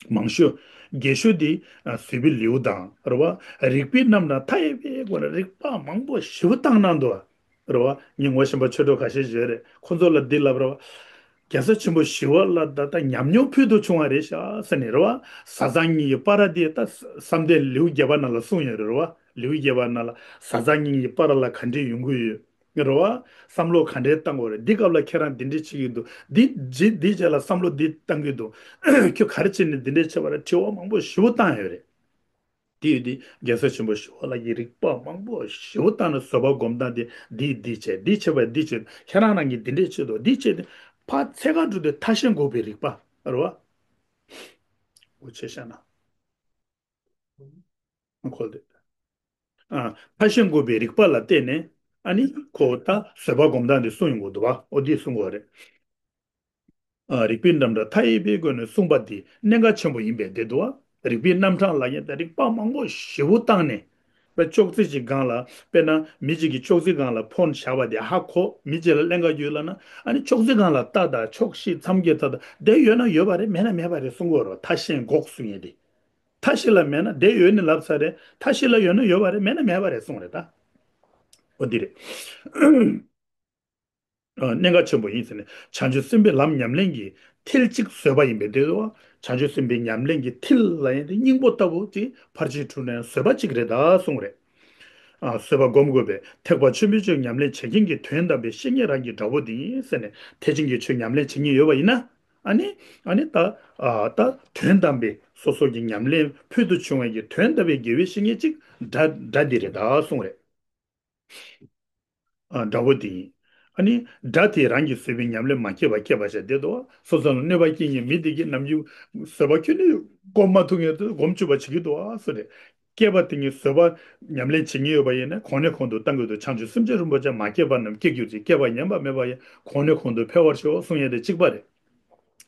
མང་ཤོས། རྒས་ཤོས་དེ་ཨ་བཟོད་པའི་ལེའུ་དང་རེད་བ། རིགས་པའི་རྣམ་གྲངས་མཐའ་ཡས་པའི་སྒོ་ནས་རིགས་པ་མང་པོ་ཞེ་པོ་བཏང་གནང་འདུག་བ། རེད་བ། ངས་ངོ་ཤེས་པ་ཆོས་གྲོགས་ཁ་ཤས་ཤིག་ཡོད་རེད། ཁོ་ཚོ་ལ་འདི་ལབ་རེད་བ། རྒྱལ་སྲས་ཆེན་པོ་ཞི་བ་ལྷ་ད་ལྟ་ཉམས་མྱོང་ཕུལ་དུ་བྱུང་བ་རེད་ཤག་ཟེར་ནས་རེད་བ། བཟའ་ཚང་གཉིས་ཀྱི་བར་དེ་ད་བསམ་གཏན་ལེའུ་བརྒྱད་པ་ནང་ལ་གསུངས་ཡོད་རེད་བ། ལེའུ་བརྒྱད་པ་ནང་ལ་བཟའ་ཚང་གཉིས་ཀྱི་བར་ལ་ག་འདྲས་ཡོང་གི་ཡོད། རེད་བ། བསམ་བློ་ག་འདྲས་བཏང་དགོས་རེད། འདི་སྐབས་ལ་ཁྱེད་རང་འདི་འདྲས་བྱེད་ཀྱི་འདུག་འདི་འདི་འདིའི་རྗེས་ལ་བསམ་བློ་འདི་བཏང་གི་འདུག་ཁྱོད་ག་རེ་བྱས་ནས་འདི་འདྲས་བྱས་པ་རེད། དྲི་བ་མང་པོ་ཞེ་པོ་བཏང་ཡོད་རེད། དེ་ཡོད་དེ་རྒྱལ་སྲས་ཆེན་པོ་ཞི་བ་ལྷ་གིས་རིགས་པ་མང་པོ་ཞེ་པོ་བཏང་ནས་བཟོད་པ་སྒོམ་སྟངས་དེ་འདི་འདི་བྱས། འདི་བྱས་པ་འདི་བྱས། ཁྱེད་རང་རང་གིས་འདི་འདྲས་བྱེད་དོ། འདི་བྱས་ཏེ་ཕར་ཚད་ཀར་འགྲོ་དུས་མཐའ་གཞན་འགོག་པའི་རིགས་པ་རེད་བ། འོ་ཆེ་བཤད་ན། ཁོ་དེ། ཨ། ཕར་ཕྱིན་འགོག་པའི་རིགས་པ་ལ་བརྟེན་ནས་ཨ་ནི་ཁོ་ད་བཟོད་པ་སྒོམ་སྟངས་འདི་གསུངས་ཡོང་གི་འདུག་བ། འོ་འདི་གསུང་གི་ཡོད་རེད། ཨ། རིགས་པའི་རྣམ་གྲངས་མཐའ་ཡས་པའི་སྒོ་ནས་གསུངས་པ་འདི་གནད་འགག་ཆེན་པོ་ཡིན་པས་དེ་འདུག་བ། རིགས་པའི་རྣམ་གྲངས་ལབ་མཁན་དེ་རིགས་པ་མང་པོ་ཞེ་པོ་བཏང་ནས། དཔེ་ཅོག་ཙེ་གཅིག་སྒང་ལ་དཔེར་ན་མི་གཅིག་གིས་ཅོག་ཙེ་སྒང་ལ་ཕོན་བཞག་པ་དེ་ཧ་གོ། མི་གཅིག་ལ་ཀླན་ཀ་རྒྱུས་ལབ་ན། ཨ་ནི་ཅོག་ཙེ་སྒང་ལ་ལྟ་དང་། ཕྱོགས་བཞི་མཚམས་བརྒྱད་ལྟ་དང་། དེ་ཡོད་ན་ཡོད་པ་རེད། མེད་ན་མེད་པ་རེད་གསུང་གི་ཡོད་རེད། མཐའ་གཞན་འགོག་གསུང་མཁན་དེ། མཐའ་གཞན་ལ་མེད་ན་དེ་ཡོད་ནི་ལབ་ས་རེད། མཐའ་གཞན་ལ་ཡོད་ན་ཡོད་པ་རེད། མེད་ན་མེད་པ་རེད་གསུང་རེད་ད། འོ་འདི་རེད། ཨ། གནད་འགག་ཆེན་པོ་ཡིན་ཟེར་ནས། བྱང་ཆུབ་སེམས་དཔའི་ལམ་ཉམས་ལེན་གྱི་མཐིལ་གཅིག་བཟོད་པ་ཡིན་པས་དེ་འདུག་བ། བྱང་ཆུབ་སེམས་དཔའི་ཉམས་ལེན་གྱི་མཐིལ་ལབ་མཁན་དེ་སྙིང་པོ་ལྟ་བུ་དེ་ཕར་ཕྱིན་དྲུག་ནས་བཟོད་པ་གཅིག་རེད་ད་གསུངས་རེད། ཨ། བཟོད་པ་སྒོམ་དགོས་པས་ཐེག་པ་ཆེན་པོའི་ཆོས་ཉམས་ལེན་བྱེད་མཁན་གྱི་དོན་དམ་པའི་བཤེས་གཉེན་རང་གི་དགྲ་བོ་དེ་ཡིན་ཟེར་ནས། ཐེག་ཆེན་གྱི་ཆོས་ཉམས་ལེན་བྱེད་མཁན་ཡོད་པ་ཡིན་ན། ཨ་ནི། ཨ་ནི་ད། ཨ། ད་དོན་དམ་པའི་སོ་སོ་གི་ཉམས་ལེན་ཕུལ་དུ་བྱུང་བའི་གི་དོན་དམ་པའི་དགེ་བའི་བཤེས་གཉེན་གཅིག་དགྲ་དགྲ་འདི་རེད་ད་གསུངས་རེད། ཨ། དགྲ་བོ་དེ་ཡིན། ཨ་ནི་དགྲ་དེས་རང་གི་བཟོད་པའི་ཉམས་ལེན་མ་སྐྱེས་པ་སྐྱེས་པ་བྱས་བསྡད་དོ། སོ་སོ་ལ་གནོད་པ་སྐྱེལ་མཁན་མི་དེ་གིས་ནམ་རྒྱུན་བཟོད་པ་ཁྱོན་ནས་སྒོམ་མ་ཐུབ་མཁན་དེ་སྒོམ་བཅུག་པ་བྱེད་ཀྱི་འདུག་ཨ་སོ་རེད། སྐྱེས་པ་དེ་གིས་བཟོད་པ་ཉམས་ལེན་བྱེད་མཁན་ཡོད་པ་ཡིན་ན་གོང་ནས་གོང་དུ་བཏང་གི་འདུག་བྱང་ཆུབ་སེམས་མཆོག་རིན་པོ་ཆེ། མ་སྐྱེས་པ་རྣམས་སྐྱེ་གྱུར་ཅིག་སྐྱེས་པ་ཉམས་པ་མེད་པ་ཡིན། གོང་ནས་གོང་དུ་འཕེལ་བར་ཤོག་གསུང་ཡས་དེ་གཅིག་པ་རེད།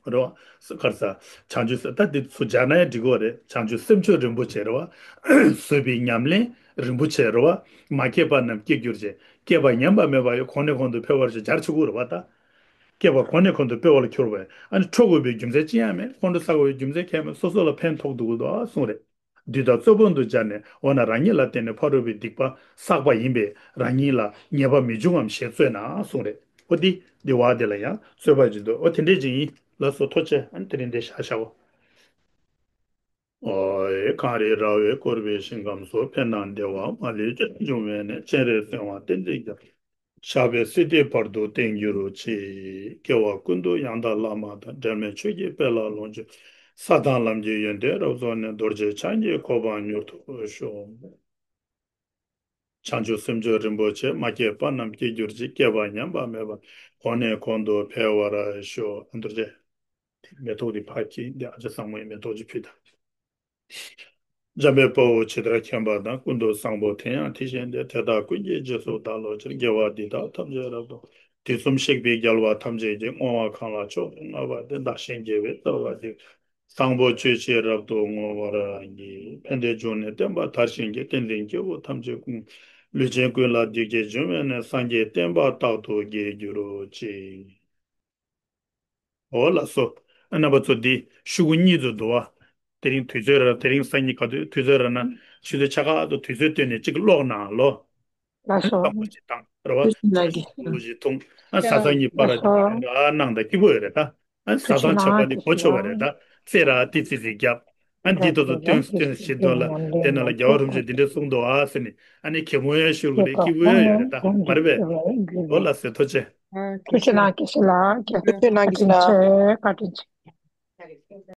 རེད་བ། ག་རེ་ཟ། བྱང་ཆུབ་སེམས། ད་འདི་ཚོ་སྦྱར་ན་ཡང་འགྲིག་གི་རེད། བྱང་ཆུབ་སེམས་མཆོག་རིན་པོ་ཆེ་རེད་བ། བཟོད་པའི་ཉམས་ལེན་རིན་པོ་ཆེ་རེད་བ། མ་སྐྱེས་པ་རྣམས་སྐྱེ་གྱུར་ཅིག་སྐྱེས་པ་ཉམས་པ་མེད་པ་ཡོད། གོང་ནས་གོང་དུ་འཕེལ་བར་ཤོག་སྦྱར་ཆོག་གི་རེད་བ་ད། སྐྱེ་བ་གོང་ནས་གོང་དུ་འཕེལ་བ་ལ་གྱུར་པས། ཨ་ནི་འཕྲོག་དགོས་པའི་རྒྱུ་མཚན་ཅི་ཡང་མེད། ཁོང་ཁྲོ་ཟ་དགོས་པའི་རྒྱུ་མཚན་གང་ཡང་མེད། སོ་སོ་ལ་ཕན་ཐོགས་འདུག་གོ་གསུངས་རེད། བདུད་དང་རྩོད་པ་དུ་སྦྱར་ནས། འོ་ན་རང་ཉིད་ལ་བརྟེན་ནས་ཕ་རོལ་པོའི་སྡིག་པ་བསགས་པ་ཡིན་པས། རང་ཉིད་ལ་ཉེས་པ་མི་འབྱུང་ངམ་ཞེས་རྩོད་ན་གསུངས་རེད། འོ་འདི་འདི་བ་འདི་ལ་ཡང་རྩོད་པ་ཅིག་འདུག་འོ་དེ་འདྲས་ཅིག་ཡིན། ལགས་སོ། ཐུགས་རྗེ་ཆེ། ཨ་ནི་དེ་རིང་འདི་བཞག་བཞག་གོ། ཨོ་ཡེ། གངས་རི་ར་བས་བསྐོར་བའི་ཞིང་ཁམས་སུ། ཕན་དང་བདེ་བ་མ་ལུས་ཅི་འབྱུང་བའི་གནས། སྤྱན་རས་གཟིགས་དབང་བསྟན་འཛིན་རྒྱལ། ཞབས་པད་སྲིད་མཐའི་བར་དུ་བརྟན་གྱུར་ཅིག་སྐྱེ་བ་ཀུན་ཏུ་ཡང་དག་བླ་མ་དང་། འབྲལ་མེད་ཆོས་ཀྱི་དཔལ་ལ་ལོངས་སྤྱོད། ས་དང་ལམ་གྱི་ཡོན་ཏན་རབ་རྫོགས་ནས། རྡོ་རྗེ་འཆང་གི་གོ་འཕང་མྱུར་ཐོབ་ཤོག་བྱང་ཆུབ་སེམས་མཆོག་རིན་པོ་ཆེ། མ་སྐྱེས་པ་རྣམས་སྐྱེ་གྱུར་ཅིག་སྐྱེས་པ་ཉམས་པ་མེད་པར། གོང་ནས་གོང་དུ་འཕེལ་བར་ཤོག་ཨ་རྡོ་རྗེ། མེ་ཏོག་འདི་ཕར་བཀྱེ། འདི་ཨ་ཅག་བཟང་མོ་ཡི་མེ་ཏོག་ཅིག་ཕུལ་དང་། འཇམ་དཔལ་དཔའ་བོས་ཇི་ལྟར་མཁྱེན་པ་དང་། ཀུན་ཏུ་བཟང་པོ་དེ་ཡང་དེ་བཞིན་ཏེ། དེ་དག་ཀུན་གྱི་རྗེས་སུ་བདག་སློབ་ཕྱིར། དགེ་བ་འདི་དག་ཐམས་ཅད་རབ་ཏུ། དུས་གསུམ་གཤེགས་པའི་རྒྱལ་བ་ཐམས་ཅད་ཀྱིས། བསྔོ་བ་གང་ལ་མཆོག་ཏུ་བསྔགས་པ་དེས། བདག་གཞན་དགེ་བའི་རྩ་བ་འདི། བཟང་པོ་སྤྱོད་ཕྱིར་རབ་ཏུ་བསྔོ་བར་བགྱི། ཕན་བདེའི་འབྱུང་གནས་བསྟན་པ་དར་ཞིང་རྒྱས། བསྟན་འཛིན་སྐྱེས་བུ་ཐམས་ཅད་ཀུན། ལུས་ཅན་ཀུན་ལ་བདེ་སྐྱིད་འབྱུང་བའི་གནས། སངས་རྒྱས་བསྟན་པ་རྟག་ཏུ་རྒྱས་གྱུར་ཅིག་འོ་ལགས་སོ། ཨ་རྣམ་པ་ཚོ་འདི་ཤོག་གུ་གཉིས་ཚོ་འདུག་བ། དེ་རིང་དུས་ཚོད་ར། དེ་རིང་སང་ཉིན་ག་དུས་དུས་ཚོད་ར་ན། ཆུ་ཚོད་ཆ་ག་ཏུ་དུས་ཚོད་བཏོན་ནས་གཅིག་ཀློག་གནང་ལོ། ལགས་སོ། བསམ་བློ་ཅིག་བཏང་ར་བ། ཐུགས་རྗེ་གནང་གི། བསམ་བློ་ཅིག་ཐོངས། ཨ་ས་སང་ཉིན་པར་ལགས་སོ། ཨ་གནང་དང་སྐྱིད་པོ་ཡོད་རེད་ད། ཨ་ས་ཐུགས་རྗེ་སང་ཆོག་པ་གནང་། འདི་གོ་ཆོག་པ་རེད་ད། རྩེ་ར་ཏི་ཙི་ཙི་རྒྱབ། ཨ་འདི་ཏོ་ཏོ་སྟོན་སྟོན་བཞིན་དོན་ལ་དེ་ནང་ལ་རྒྱལ་བ་རིན་པོ་ཆེ་འདི་འདྲས་གསུངས་འདུག་ཨ་ཟེར་ནས། ཨ་ནི་གད་མོ་ཡང་ཤོར་གི་རེད། སྐྱིད་པོ་ཡང་ཡོད་རེད་ད། མ་རེད་པས། འོ་ལགས་སེ། ཐུགས་རྗེ། ཐུགས་རྗེ་གནང་། དགེ་བཤེས་ལགས། ཐུགས་རྗེ་གནང་། དགེ་བཤེས་ལགས། བཀའ་དྲིན་ཆེ། བཀའ་དྲིན་ཆེ།